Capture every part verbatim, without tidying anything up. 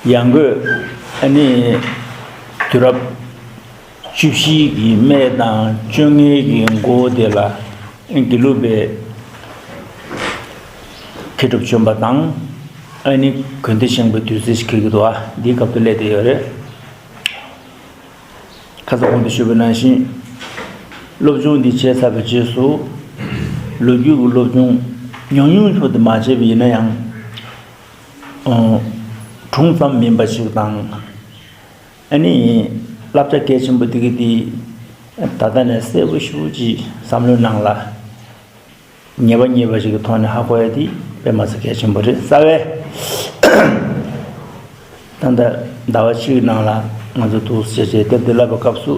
ཡང་སྒོས་ཨ་ནི་དུས་རབས་བཅུ་བཞི་གི་སྨད་དང་བཅོ་ལྔའི་གི་འགོ་དེ་ལ་དགེ་ལུགས་པའི་མཁས་གྲུབ་བྱོན་པ་དང་ཨ་ནི་དགོན་སྡེ་བཞེངས་པའི་དུས་ཚོད་ཞིག་འཁེལ་གྱི་འདུག་ཨ་འདིའི་སྐབས་སུ་སླེབས་བསྡད་ཡོད་རེད། ཁ་སང་གོང་དུ་ཞུས་པ་ནང་བཞིན་སློབ་སྦྱོང་འདི་བྱས་ཚར་བའི་རྗེས་སུ་ལོ་རྒྱུས་ཀྱི་སློབ་སྦྱོང་ཉུང་ཉུང་ཞིག་ཏུ་མ་བྱས་པ་ཡིན་ན་ཡང་། ཨོ། གྲུང་ཙམ་མིན་པ་ཞིག་དང་། ཨ་ནི། བསླབ་བྱ་གལ་ཆེན་པོ་དེ་གི་དེ། ད་ལྟ་ནས་གསལ་པོ་ཞེ་པོ་ཅིག་བསམ་བློའི་ནང་ལ། ངེས་པ་ངེས་པ་ཞིག་གི་ཐོག་ནས་ཧ་གོ་ཡ་དེ་དཔེ་མ་ཚད་གལ་ཆེན་པོ་རེད་རྩ་བའི། ད་ལྟ་ཟླ་བ་གཅིག་གི་ནང་ལ་ང་ཚོ་འདུག་ཟེར་བྱས་དེབ་འདི་བསླབ་པའི་སྐབས་སུ།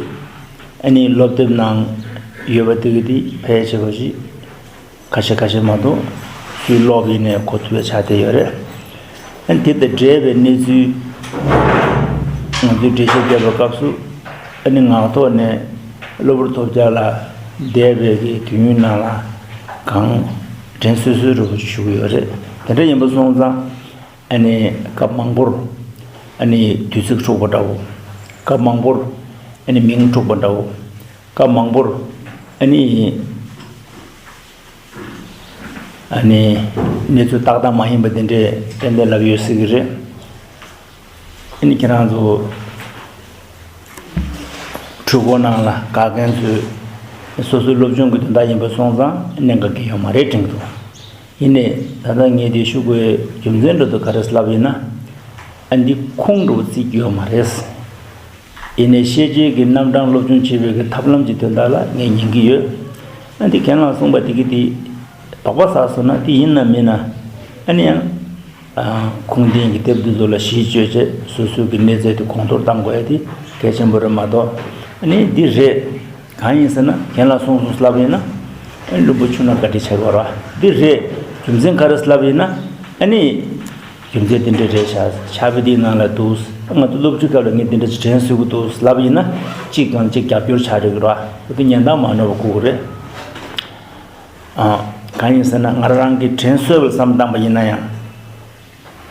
ཨ་ནི་སློབ་དེབ་ནང་ཡོད་པ་དེ་གི་དེ་ཕལ་ཆེ་བ་ཞིག་ཁ་ཤས་ཁ་ཤས་མ་གཏོགས་སུས་ཀློག་ཡིན་ནས་གོ་ཐུབ་པའི་ཆ་དེ་ཡོད་རེད། ཨ་ནི་དེ་དང་འབྲེལ་བའི་གནས་ཚུལ་ང་ཚོས་འགྲེལ་བཤད་བརྒྱབ་པའི་སྐབས་སུ་ཨ་ནི་ངག་ཐོག་ནས་གློ་བུར་ཐོལ་རྒྱག་ལ་འདས་པའི་གི་དུས་ཡུན་ནང་ལ་གང་དྲན་སོས་སོས་རེ་བ་ཞུ་གི་ཡོད་རེད། དེ་འདྲ་ཡིན་པ་སོང་ཙང་ཨ་ནི་སྐབས་མང་པོར་ཨ་ནི་དུས་ཚིགས་འཁྲུག་པ་འདྲ་བོ། སྐབས་མང་པོར་ཨ་ནི་མིང་འཁྲུག་པ་འདྲ་བོ། སྐབས་མང་པོར་ཨ་ནི། ཨ་ནི། གནས་ཚུལ་ཏག་ཏག་མ་ཡིན་པ་དེ་འདྲས་ཏན་ཏན་ལབ་ཡོད་སྲིད་ཀྱི་རེད། ཨ་ནི་ཁྱེད་རང་ཚོ། འཕྲུལ་འཁོར་ནང་ལ་དགའ་མཁན་ཚོས་སོ་སོའི་སློབ་སྦྱོང་གི་དོན་དག་ཡིན་པ་སོང་ཙང་གནད་འགག་གི་ཡོད་མ་རེད་དྲན་གྱི་འདུག་ཡིན་ནའི་ད་ལྟ་ངས་དེ་ཞུ་དགོས་རྒྱུ་མཚན་འདྲ་དུ་ག་རེ་ལབ་ཡིན་ན། ཨ་འདི་ཁུངས་འདྲ་བོ་བརྩི་རྒྱུ་ཡོད་མ་རེད། ཡིན་ནའི་ཤེས་བྱའི་གི་རྣམ་གྲངས་སློབ་སྦྱོང་བྱེད་པའི་གི་ཐབས་ལམ་གྱི་དོན་དག་ལ་ངས་ཉན་གྱི་ཡོད། ཨ་འདི་རྒན་ལགས་གསུངས་པ་དེ་གི་དེ་དོགས་པ་ཟ་སོང་ན་དེ་ཡིན་ན་མིན་ན་ཨ་ནི་ཡང་ཁུངས་ལྡན་གྱི་དེབ་འདི་ཚོ་ལ་གཞི་བཅོལ་བྱས་སོ་སོའི་གི་གནས་ཚད་དེ་གོང་མཐོར་གཏང་དགོས་ཡ་དེ་གལ་ཆེན་པོ་རེད་མ་གཏོགས་ཨ་ནི་འདི་རེད། གང་ཡིན་ཟེར་ན་རྒན་ལགས་གསུངས་སོང་ལབ་ཡིན་ན་ཨ་ནི་ལུང་པ་ཆུང་ན་བཀའ་དྲིན་ཆེ་གོ་ར་འདི་རེད། རྒྱུ་མཚན་ག་རེ་ལབ་ཡིན་ན་ཨ་ནི། རྒྱུ་མཚན་དེ་འདྲ་རེད་ཤག་ཕྱག་དཔེ་དེའི་ནང་ལ་འདུག་ང་ཚོ་སློབ་ཕྲུག་སྐབས་ལ་ངས་དེ་འདྲ་ཅིག་དྲན་གསོས་ཀྱི་འདུག་ལབ་ཡིན་ན་གཅིག་དང་གཅིག་རྒྱབ་སྐྱོར་ཆགས་འགྲོ་གི་རེད་བ། དེ་ཉན་སྟངས་མ་ནོར་བ་དགོས་ཀྱི་རེད། ཨ། གང་ཡིན་ཟེར་ན་ང་རང་གིས་དྲན་གསོས་པ་བསམ་བཏང་པ་ཡིན་ན་ཡང་།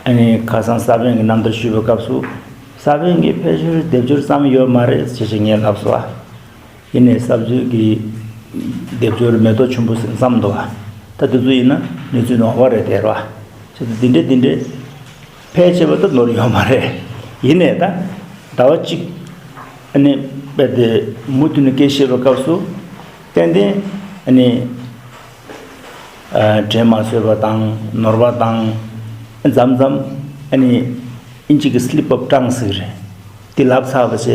ཨ་ནི་ཁ་སང་ས་བོན་གྱི་རྣམ་ཐར་ཞུས་པའི་སྐབས་སུ་ས་བོན་གྱི་ཕལ་ཆེར་སྡེབ་སྦྱོར་ཙམ་ཡོད་མ་རེད་ཅེས་ངས་ལབ་སོང་བ། ཡིན་ནའི་ས་བཅུད་ཀྱི་སྡེབ་སྦྱོར་མེ་ཏོག་ཆུན་པོ་ཟེར་བསམ་འདུག་བ། ད་དེ་ཚོ་ཡིན་ན་གནས་ཚུལ་ནོར་བ་རེད་དེ་ར། བྱས་ཙང་འདི་འདྲས་འདི་འདྲས་ཕལ་ཆེ་བ་ད་ནོར་ཡོད་མ་རེད། ཡིན་ནའི་ད་ཟླ་བ་གཅིག་ཨ་ནི་དཔེ་དེ་མུ་མཐུད་ནས་སྐད་བཤད་པའི་སྐབས་སུ་ཏན་ཏན་ཨ་ནི་དྲན་མ་སོས་པ་དང་ནོར་བ་དང་མཚམས་མཚམས་ཨ་ནི་ཨིན་ཇི་གི་སི་ལིབ་ཨབ་ཊང་ཟེར་གི་རེད། དེ་ལབ་ཚར་བ་བྱས་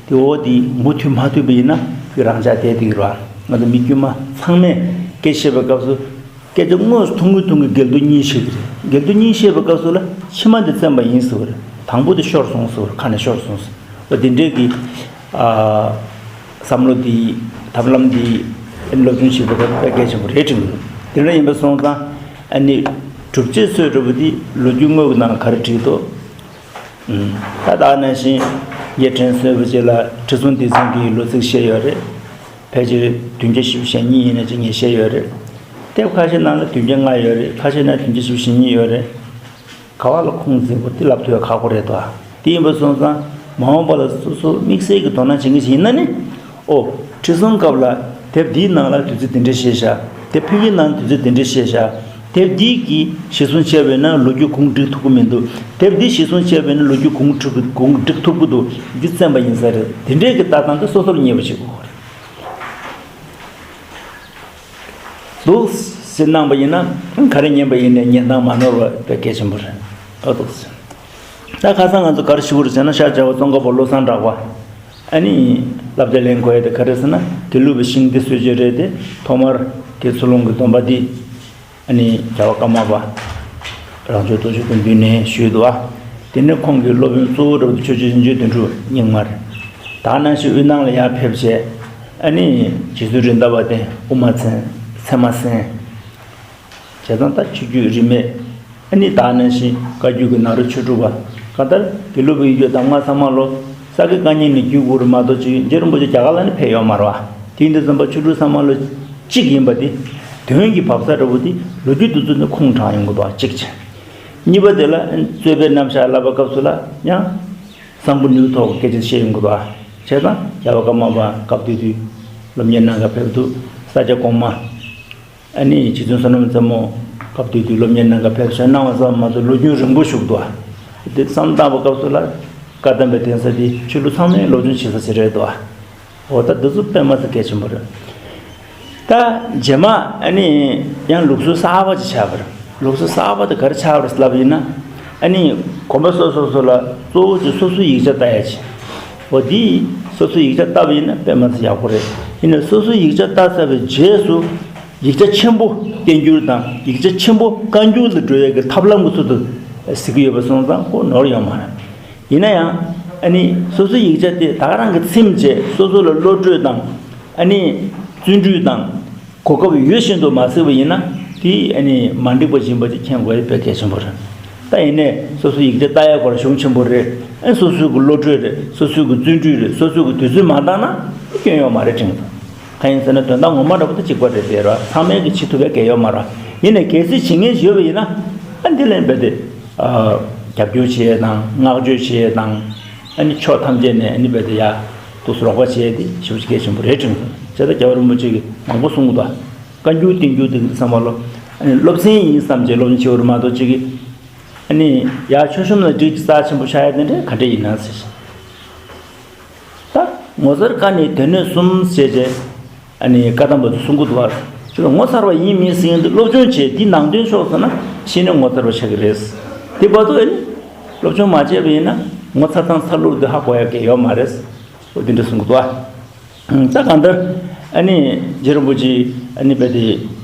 དེ་འོ་དེ་མུ་མཐུད་མ་མཐུད་པ་ཡིན་ན་དེ་རང་འཇགས་བསྡད་དེ་ཡོད་ར། ང་ཚོ་མི་དཀྱུས་མ་ཚང་མས་སྐད་བཤད་པའི་སྐབས་སུ་སྐད་ཆ་དངོས་སུ་ཐུང་ངུ་ཐུང་ངུ་འགལ་འདུ་གཉིས་བཤད་ཀྱི་རེད། འགལ་འདུ་གཉིས་བཤད་པའི་སྐབས་སུ་ལ་ཕྱི་མ་དེ་བཙེམས་པ་ཡིན་ཟེར་བ་རེད། དང་པོ་དེ་ཤོར་སོང་ཟེར་བ་རེད། ཁ་ནས་ཤོར་སོང་ཟེར་བ་དེ་འདྲས་ཀྱི་ཨ་བསམ་བློ་དེ་ཐབས་ལམ་དེ་སློབ་སྦྱོང་བྱེད་པའི་སྐབས་དཔེ་གལ་ཆེན་པོ་རེད་དྲན་གྱི་འདུག་དེ་འདྲ་ཡིན་པ་སོང་ཙང་ཨ་ནི་གྲུབ་འབྲས་ཚོས་འགྲོ་བ་དེ་ལོ་རྒྱུས་དངོས་ཀྱི་ནང་ག་རེ་བྲིས་འདུག་ད་ལྟ་ནང་བཞིན་ངས་དྲན་གསོས་པ་ཅིག་ལ་ཁྲི་སྲོང་ལྡེ་བཙན་གྱི་ལོ་ཚིགས་བཤད་ཡོད་རེད། ཕལ་ཆེར་བདུན་བརྒྱ་བཞི་བཅུ་ཞེ་གཉིས་ཡིན་ན་ཅིག་ངས་བཤད་ཡོད་རེད། དེབ་ཁ་ཤས་ནང་ལ་བདུན་བརྒྱ་ལྔ་ཡོད་རེད། ཁ་ཤས་ན་བདུན་བརྒྱ་བཞི་བཅུ་ཞེ་གཉིས་ཡོད་རེད། ག་བ་ལ་ཁུངས་འཛིན་དགོས་དེ་ལབ་ཐུབ་ཡ་ཁག་པོ་རེད་དོ། དེ་ཡིན་པ་སོང་ཙང་མ་འོངས་པ་ལ་སོ་སོ་དམིགས་བསལ་གྱི་དོ་སྣང་བྱེད་མཁན་ཞིག་ཡིན་ན་ནི། ཨོ། ཁྲི་སྲོང་སྐབས་ལ་དེབ་འདིའི་ནང་ལ་དུས་ཚོད་དེ་འདྲ་བཤད་ཤག་དེབ་ཕ་གིའི་ནང་དུས་ཚོད་དེ་འདྲ་བཤད་ཤག་དེབ་འདི་གིས་གཞིར་བཟུང་བྱས་པས་ན་ལོ་རྒྱུས་གོང་བསྒྲིགས་ཐུབ་ཀྱི་མི་འདུག་དེབ་འདི་གཞིར་བཟུང་བྱས་པས་ན་ལོ་རྒྱུས་གོང་བསྒྲིགས་གོང་བསྒྲིགས་ཐུབ་ཀྱི་འདུག་རྒྱུ་བཙེམས་པ་ཡིན་ས་རེད། དེ་འདྲའི་གི་ལྟ་སྟངས་དེ་སོ་སོར་ངེས་པ་བྱེད་དགོས་རེད། འདུག་ཟེར་གནང་པ་ཡིན་ན་ག་རེ་ཉན་པ་ཡིན་ནའི་ཉན་སྟངས་མ་ནོར་བ་དཔེ་གལ་ཆེན་པོ་རེད། ཨོ་འདུག་ཟེར། ད་ཁ་སང་ང་ཚོ་ག་རེ་ཞུ་དགོས་རེད་ཟེར་ན་ཤར་བྱ་བ་ཙོང་ཁ་པ་བློ་བཟང་གྲགས་པ། ཨ་ནི། བསླབ་བྱ་ལེན་དགོས་ཡ་དེ་ག་རེ་ཟེར་ན་དགེ་ལུགས་པའི་ཤིང་རྟའི་སྲོལ་འབྱེད་རེད་དེ་ཐོག་མར་དགེ་ཚུལ་སློང་གི་སྡོམ་པ་འདི། ཨ་ནི་རྒྱལ་བ་ཀརྨ་པ། རང་བྱུང་རྡོ་རྗེ་གི་མདུན་ནས་ཞུས་འདུག་ཨ། དེ་ནས་ཁོང་གི་སློབ་དཔོན་གཙོ་བོ་འདྲ་བོ་ཆོས་རྗེ་རིན་ཆེན་དོན་གྲུབ་རྙིང་མ་རེད། ད་ནང་བཞིན་དབུས་གནང་ལ་ཡར་ཕེབས་བྱས། ཨ་ནི། རྗེ་བཙུན་རེད་མདའ་བ་དེ་དབུ་མ་མཚན་ཚད་མ་གསན། བྱས་ཙང་ད་ཆོས་བརྒྱུད་རིས་མེད། ཨ་ནི་ད་ནང་བཞིན་བཀའ་བརྒྱུད་ཀྱི་ནཱ་རོ་ཆོས་དྲུག་པ། གང་ལྟར་དགེ་ལུགས་པའི་ཡུལ་གྱི་གདམས་ངག་ཚང་མ་ལོ། ས་དགེ་བཀའ་རྙིང་ནས་བརྒྱུད་དགོས་རེད་མ་གཏོགས་ཅིག་རྗེ་རིན་པོ་ཆེ་རྒྱ་གར་ལ་ནི་ཕེབས་ཡོད་མ་རེད་བ། དེ་ཡིན་དུས་ཙམ་པ་ཆོས་དྲུག་ཚང་མ་ལོ། གཅིག་ཡིན་པ་དེ། དོན་གྱི་བབས་ས་འདྲ་བོ་དེ་ལོ་རྒྱུས་དེ་ཚོ་ནས་ཁུངས་དྲངས་ཡོང་གི་འདུག་བ་གཅིག་བྱས། གཉིས་པ་དེ་ལ་རྩོད་པའི་རྣམ་གཞག་ལབ་པའི་སྐབས་སུ་ལ་ཡང་གསང་ཕུ་ནུས་ཐོག་སྐད་ཆ་བཤད་ཡོང་གི་འདུག་ཨ། བྱས་ཙང་རྒྱལ་བ་ཀརྨ་པ་སྐབས་དེ་དུས་སློབ་གཉེར་གནང་ག་ཕེབས་དུས་ས་སྐྱ་གོང་མ། ཨ་ནི་རྗེ་བཙུན་བསོད་ནམས་རྩེ་མོ་སྐབས་དེ་དུས་སློབ་གཉེར་གནང་ག་ཕེབས་ཤག་གནང་བ་ཙམ་མ་གཏོགས་ལོ་རྒྱུས་རིང་པོ་བཞུགས་འདུག་ཨ། དེ་བསམ་བཏང་བའི་སྐབས་སུ་ལ་བཀའ་གདམས་པའི་གདན་ས་དེ་ཆོས་ལུགས་ཚང་མའི་སློབ་སྦྱོང་བྱེད་ས་ཞིག་རེད་འདུག་ཨ། འོ་ད་འདི་ཚོ་དཔེ་མ་སྲིད་གལ་ཆེན་པོ་རེད། ད་རྗེས་མ་ཨ་ནི་ཡང་ལུགས་སྲོལ་གསར་པ་ཅིག་ཆགས་པ་རེད། ལུགས་སྲོལ་གསར་པ་དེ་ག་རེ་ཆགས་པ་རེད་ལབ་ཡིན་ན། ཨ་ནི་དགོན་པ་སོ་སོ་སོ་ལ་གཙོ་བོ་ཅིག་སོ་སོའི་ཡིག་ཆ་ལྟ་ཡ་ཅིག་འོ་འདི་སོ་སོའི་ཡིག་ཆ་ལྟ་བ་ཡིན་ན་དཔེ་མ་སྲིད་ཡག་པོ་རེད། ཡིན་ནའི་སོ་སོའི་ཡིག་ཆ་ལྟ་ཚར་བའི་རྗེས་སུ་ཡིག་ཆ་ཆེན་པོ་བསྟན་འགྱུར་དང་ཡིག་ཆ་ཆེན་པོ་བཀའ་འགྱུར་ལ་འགྲོ་ཡ་གི་ཐབས་ལམ་གྱི་ཚུལ་དུ་གཟིགས་ཀྱི་ཡོད་པ་སོང་ཙང་ཁོ་ནོར་ཡོད་མ་རེད། ཡིན་ན་ཡང་ཨ་ནི་སོ་སོའི་ཡིག་ཆ་དེ་ད་ག་རང་གི་ཚིམ་བྱས་སོ་སོ་ལ་བློ་གྲོས་དང་ཨ་ནི་བརྩོན་འགྲུས་དང་གོ་སྐབས་ཡོད་བཞིན་དུ་མ་གཟིགས་པ་ཡིན་ན་དེ་ཨ་ནི་མ་འགྲིག་པ་ཡིན་པ་ཅིག་མཁྱེན་དགོས་ཡ་དཔེ་གལ་ཆེན་པོ་རེད། ད་ཡིན་ནའི་སོ་སོའི་ཡིག་ཆ་ལྟ་ཡ་སྐོར་གཞུང་ཆེན་པོ་རེད། ཨ་སོ་སོའི་གི་བློ་གྲོས་རེད། སོ་སོའི་གི་བརྩོན་འགྲུས་རེད། སོ་སོའི་གི་དུས་ཚོད་མ་འདང་ན་སྐྱོན་ཡོད་མ་རེད་དྲན་གི་འདུག་གང་ཡིན་ཟེར་ན་དོན་དག་ངོ་མ་འདྲ་པོ་དེ་གཅིག་པ་རེད་དེ་ར་ཚང་མས་གི་བྱེད་ཐུབ་ཡ་གལ་ཡོད་མ་རེད། ཡིན་ནའི་གལ་སྲིད་བྱེད་མཁན་ཞིག་ཡོད་པ་ཡིན་ན་ཨ་འདི་ལན་རྦད་དེ། རྒྱབ་སྐྱོར་བྱེད་ཡས་དང་བསྔགས་བརྗོད་བྱེད་ཡས་དང་། ཨ་ནི་ཕྱོགས་ཐམས་ཅད་ནས་ཨ་ནི་རྦད་དེ་ཡ་འདུག་སེ་རོགས་པ་བྱེད་ཡས་དེ་ཞེ་པོ་ཅིག་གལ་ཆེན་པོ་རེད་དྲན་གི་འདུག་བྱས་ཙང་རྒྱལ་བ་རིན་པོ་ཆེ་གིས་མང་པོ་གསུང་གི་འདུག་བཀའ་འགྱུར་བསྟན་འགྱུར་དེ་གི་བསམ་པ་ལོ། ཨ་ནི་སློབ་ཚན་ཡིན་བསམ་བྱས་སློབ་ཚན་བྱེད་པ་རེད་མ་གཏོགས་ཅིག་གི་ཨ་ནི་ཡ་མཆོད་གཤོམ་ལ་སྒྲིག་ཅིག་རྩ་ཆེན་པོ་ཆགས་ཡ་དེ་འདྲ་ག་འདྲ་ཡིན་ན་ཟེར། ད་ངོ་མཚར་བཀའ་ནི་སྡེ་སྣོད་གསུམ་ཞེས་བྱས། ཨ་ནི་བཀའ་གདམས་པ་ཚོ་གསུང་གི་འདུག་བ། ཁྱོད་ལ་ངོ་མཚར་བ་ཡིན་མིན་ཟེར་མཁན་དེ་སློབ་སྦྱོང་བྱས་དེ་ནང་དོན་ཕྱོགས་ཟེར་ན་ཤེས་ནས་ངོ་མཚར་བ་ཆགས་ཀྱི་རེད། དེ་བར་དུ་ཨ་ནི་སློབ་སྦྱོང་མ་བྱས་པ་ཡིན་ན་ངོ་མཚར་དང་མཚར་ལུགས་དེ་ཧ་གོ་ཡ་གི་ཡོད་མ་རེད། འོ་དེ་འདྲ་གསུང་གི་འདུག་བ། ད་གང་ལྟར་ཨ་ནི་རྗེ་རིན་པོ་ཆེ་ཨ་ནི་རྦད་དེ་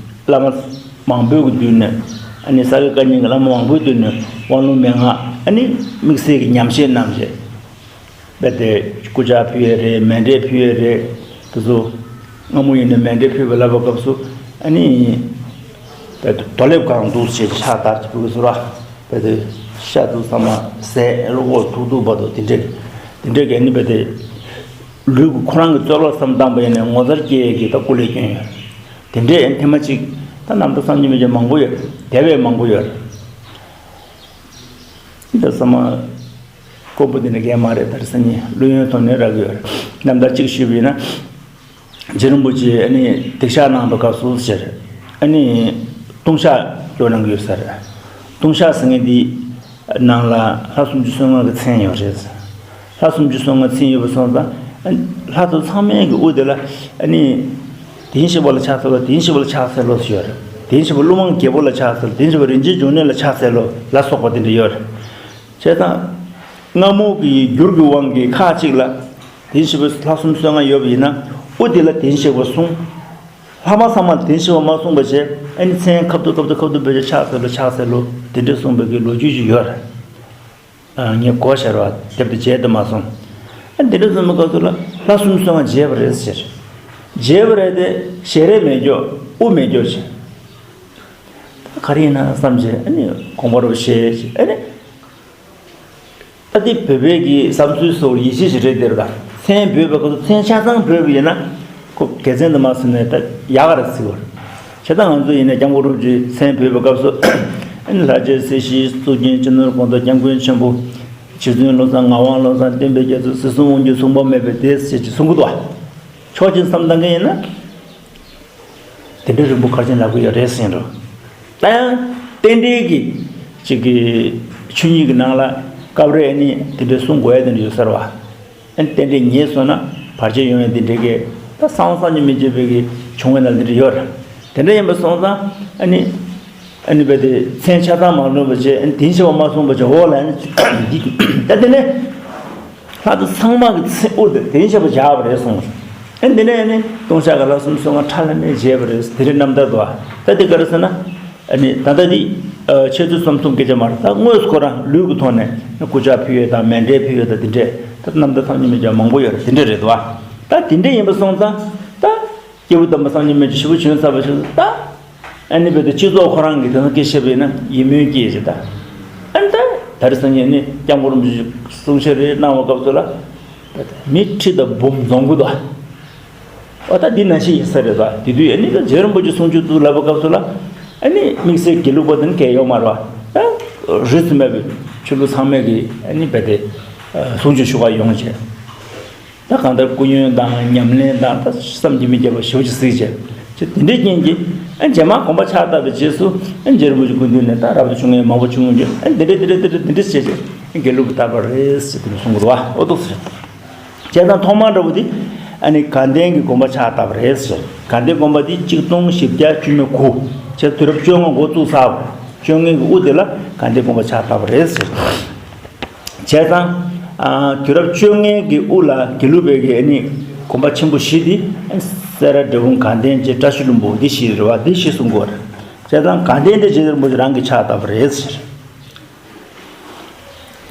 བླ་མ་མང་པོའི་གི་མདུན་ནས་ཨ་ནི་ས་དགེ་བཀའ་རྙིང་གི་བླ་མ་མང་པོའི་མདུན་ནས་དབང་ལུང་མན་ངག་ཨ་ནི་དམིགས་བསལ་གྱི་ཉམས་བཞེས་གནང་བྱས། རྦད་དེ་སྐུ་ཕྱག་ཕུལ་ཡས་རེད། མཎྜལ་ཕུལ་ཡས་རེད། དེ་ཚོ་སྔ་མོ་ཡིན་ན་མཎྜལ་ཕུལ་བ་ལབ་པའི་སྐབས་སུ་ཨ་ནི་རྦད་དེ་རྡོ་ལེབ་གང་འདུག་ཅེས་ཕྱག་བསྟར་གྱི་ཕུལ་གྱི་ཚུལ་ར། རྦད་དེ་ཤ་དུ་ཚང་མ་ཟས་རོ་ཁོག་ཐུག་ཐུག་བར་དུ་དེ་འདྲས་དེ་འདྲས་ཀྱི་ཨ་ནི་རྦད་དེ་ལུས་ཀྱི་ཁོ་རང་གི་རྩོལ་བ་བསམ་བཏང་པ་ཡིན་ན་ངོ་མཚར་སྐྱེ་ཡས་ཀྱི་ད་སྐུ་ལས་སྐྱོན་ཡོད། དེ་འདྲས་ཨ་ནི་ཐེངས་མ་གཅིག་ད་རྣམ་ཐར་བསམ་གྱིས་མི་ཁྱབ་མང་པོ་ཡོད། དེ་བས་མང་པོ་ཡོད། འདི་ཚང་མ་དཀོན་པོ་འདི་འདྲ་གས་མ་རེད། ད་རེས་སང་ཉིན་ལོ་ཡོན་ཐོག་ནས་རག་གི་ཡོད་རེད། རྣམ་ཐར་གཅིག་ཞུས་པ་ཡིན་ན། རྗེ་རིན་པོ་ཆེ་ཨ་ནི་སྡིག་བཤགས་གནང་བའི་སྐབས་སུ་ཟེར། ཨ་ནི་ལྟུང་བཤགས་སྐྱོར་གནང་གི་ཡོད་ས་རེད། ལྟུང་བཤགས་ཟེར་མཁན་འདི་ནང་ལ་ལྷ་སུམ་ཅུ་སོ་ལྔ་གི་མཚན་ཡོད་རེད། ལྷ་སུམ་ཅུ་སོ་ལྔ་མཚན་ཡོད་པ་སོང་ཙང་ལྷ་ཚོགས་ཚང་མའི་གི་དབུ་དེ་ལ་ཨ་ནི་དེ་བཞིན་གཤེགས་པ་ལ་ཕྱག་འཚལ་ལོ། དེ་བཞིན་གཤེགས་པ་ལ་ཕྱག་འཚལ་ལོ་ཞུ་ཡོད་རེད། དེ་བཞིན་གཤེགས་པ་ཀླུ་དམར་རྒྱལ་པོ་ལ་ཕྱག་འཚལ། དེ་བཞིན་གཤེགས་པ་རིན་ཆེན་འབྱུང་གནས་ལ་ཕྱག་འཚལ་ལོ་ལ་སོགས་པ་དེ་འདྲ་ཡོད་རེད། བྱས་ཙང་སྔ་མོ་གི་འགྱུར་གྱི་དབང་གིས་ཁ་ཅིག་ལ་དེ་བཞིན་གཤེགས་པ་ལྷ་སུམ་ཅུ་སོ་ལྔ་ཡོད་པ་ཡིན་ན་དབུ་དེ་ལ་དེ་བཞིན་གཤེགས་པ་གསུང་། ལྷག་མ་ཚང་མ་དེ་བཞིན་གཤེགས་པ་མ་གསུངས་པ་བྱས་ཨ་ནི་མཚན་ཁ་བསྡུ་ཁ་བསྡུ་ཁ་བསྡུ་བེད་སྤྱོད་ཕྱག་འཚལ་ལོ་ཕྱག་འཚལ་ལོ་དེ་འདྲ་གསུངས་པའི་གི་ལོ་རྒྱུས་ཤིག་ཡོད་རེད། ངས་གོ་ཤར་བ་དེབ་དེ་མཇལ་དུ་མ་སོང་། ཨ་འདི་འདྲ་ཚོ་མི་སྐབས་སུ་ལ་ལྷ་སུམ་ཅུ་སོ་ལྔ་མཇལ་བ་རེད་ཟེར། མཇལ་བ་རེད་དེ་ཞལ་རས་མེད་འཇོག་དབུ་མེད་འཇོག་བྱས། ད་ག་རེ་ཡིན་ན་བསམ་བྱས་ཨ་ནི་དགོངས་པ་རུ་བཞེས་བྱས་ཨ་ནི། ད་འདི་བོད་པའི་གི་བསམ་ཚུལ་སོགས་ཡིད་ཆེས་ཞིག་རེད་དེ་རེད་ད། མཚན་བོས་པའི་སྐབས་སུ་མཚན་ཆ་ཚང་བོས་པ་ཡིན་ན་ཁོ་དགེ་མཚན་དུ་མ་སོང་ནས་ད་ཡག་ག་རེ་ཟེར་བ་རེད། བྱས་ཙང་ང་ཚོ་ཡིན་ན་སྐྱབས་མགོན་རིན་པོ་ཆེའི་མཚན་བོས་པའི་སྐབས་སུ་ཨ་ནི་ལྷ་རྗེ་སྲིད་ཞིའི་གཙུག་རྒྱན་སྤྱི་ནོར་གོང་ས་སྐྱབས་མགོན་ཆེན་པོ། རྗེ་བཙུན་བློ་བཟང་ངག་དབང་བློ་བཟང་བསྟན་པའི་རྒྱ་མཚོ་སྲིད་གསུམ་དབང་སྒྱུར་མཚུངས་པ་མེད་པའི་སྡེ་ཟེར་གྱི་གསུང་གི་འདུག་བ། ཕྱོགས་གཅིག་བསམ་བཏང་མཁན་ཡིན་ན། དེ་འདྲའི་རིང་པོ་ཁར་ཆེན་ལབ་གི་ཡོད་རེད་ཟེར་འགྲོ། ད་ཡང་རྟེན་འབྲེལ་གྱི་ཅིག་གི་ཆོས་ཉིད་ཀྱི་ནང་ལ་སྐབས་རེ་ནི་དེ་འདྲའི་གསུང་དགོས་ཡ་དེ་འདྲ་ཡོད་ས་རེད་བ། ཨ་ནི་རྟེན་འབྲེལ་ཉེས་སོང་ན་བར་ཆད་ཡོང་ཡ་དེ་འདྲའི་གི་ད་གསང་བ་བསམ་གྱིས་མི་ཁྱབ་པའི་གི་བྱུང་བའི་ནང་དེ་འདྲ་ཡོད་རེད། དེ་འདྲ་ཡིན་པ་སོང་ཙང་ཨ་ནི་ཨ་ནི་རྦད་དེ་མཚན་ཆ་ཚང་མ་ལོན་པ་བྱས་ཨ་ནི་དེ་བཞིན་གཤེགས་པ་མ་གསུངས་པ་བྱས་འོག་ལ་ཨ་ནི་འདི་ད་དེ་ནས། ལྷ་དང་ཚང་མ་གི་ཚེ་དབུ་དེ་དེ་བཞིན་གཤེགས་པ་བཞག་པ་རེད་གསུངས། ཨ་དེ་ནས་ཨ་ནི་ལྟུང་བཤགས་ཀྱི་ལྷ་སུམ་ཅུ་སོ་ལྔ་ཁྲ་ལམ་མེར་བཞེས་པ་རེད་དེ་རིང་རྣམ་ཐར་དུ་བ། ད་དེ་ག་རེ་ཟེར་ན། ཨ་ནི་ད་ལྟ་འདི་འཆད་རྩོད་རྩོམ་གསུམ་སྐད་ཆ་མ་རེད། ད་དངོས་སུ་ཁོ་རང་ལུས་ཀྱི་ཐོག་ནས་སྐུ་ཕྱག་ཕུལ་ཡས་དང་མཎྜལ་ཕུལ་ཡས་དང་དེ་འདྲས་ད་རྣམ་ཐར་ཐམས་ཅད་མི་འཇོག་མང་པོ་ཡོད་རེད་དེ་འདྲས་རེད་དུ་བ། ད་དེ་འདྲས་ཡིན་པ་སོང་ཙང་ད། སྐྱེས་བུ་དམ་པ་སངས་རྒྱས་མི་ཆོས་ཞེ་པོ་བྱོན་ཚར་བ་ཞིག་ད། ཨ་ནི་བོད་དུ་སྤྱི་ཚོགས་ཁོ་རང་གི་དེ་ཚོ་སྐད་བཤད་པས་ན་ཡིད་སྨོན་སྐྱེས་ཞེས་ད། ཨ་ནི་ད་ད་རེས་སང་ཉིན་ནི་སྐྱབས་མགོན་རིན་པོ་ཆེ་གསུང་བཤད་རེ་གནང་བའི་སྐབས་སུ་ལ། མི་ཁྲི་དང་འབུམ་འཛོམས་ཀྱི་འདུག་འོ་ད་འདི་ནང་བཞིན་ཡིན་ས་རེད་ད། དེ་དུས་ཨ་ནི་ད་རྗེ་རིན་པོ་ཆེ་གསུང་ཆོས་དུ་ལབ་པའི་སྐབས་སུ་ལ། ཨ་ནི་དམིགས་བསལ་དགེ་ལུགས་པ་དེ་ནི་གལ་ཡོད་མ་རེད་བ། ད་ རིས་སུ་མེད་པའི་ཆོས་ལུགས་ཚང་མས་ཀྱི་ཨ་ནི་རྦད་དེ་གསུང་ཆོས་ཞུ་ག་ཡོང་བྱས། ད་གང་ལྟར་སྐུ་ཡོན་དང་ཉམས་ལེན་དང་ད་བསམ་གྱིས་མི་ཁྱབ་པ་ཞེ་པོ་ཅིག་གཟིགས་བྱས། ཅེས་དེ་འདྲའི་རྐྱེན་གྱིས་ཨ་རྗེས་མ་དགོངས་པ་ཕྱག་བཏབ་པའི་རྗེས་སུ་ཨ་རྗེ་རིན་པོ་ཆེ་སྐུ་མདུན་ནས་ད་རབ་ཏུ་བྱུང་མཁན་མང་པོ་བྱུང་ཡོང་རྒྱུ་ཨ་འདི་འདྲ་འདི་འདྲ་འདི་འདྲ་འདི་འདྲ་བྱས་བྱས་དགེ་ལུགས་ཀྱི་བསྟར་པ་རེད་ཟེར་དེ་འདྲ་གསུང་གི་འདུག་བ། ཨོ་འདུག་ཟེར། བྱས་ཙང་ཐོག་མར་འདྲ་པོ་དེ་ཨ་ནི་དགའ་ལྡན་གྱི་དགོངས་པ་ཕྱག་བཏབ་པ་རེད་ཟེར། དགའ་ལྡན་དགོངས་པ་དེ་ཆིག་སྟོང་བཞི་བརྒྱ་བཅུ་མེད་དགུ། བྱས་དུས་རབས་བཅོ་ལྔ་འགོ་བཙུགས་ཚར་བ། བཅོ་ལྔའི་གི་དབུ་དེ་ལ་དགའ་ལྡན་དགོངས་པ་ཕྱག་བཏབ་པ་རེད་ཟེར། བྱས་ཙང་། ཨ། དུས་རབས་བཅོ་ལྔའི་གི་དབུ་ལ་དགེ་ལུགས་པའི་གི་ཨ་ནི་དགོན་པ་ཆེན་པོ་བཞི་དེ། སེ་ར་འབྲས་སྤུངས་དགའ་ལྡན་བཅས་བཀྲ་ཤིས་ལྷུན་པོ་འདི་བཞི་རེད་བ། འདི་བཞི་གསུང་གི་ཡོད་རེད། བྱས་ཙང་དགའ་ལྡན་དེ་རྗེ་རིན་པོ་ཆེ་རང་གིས་ཕྱག་བཏབ་པ་རེད་ཟེར།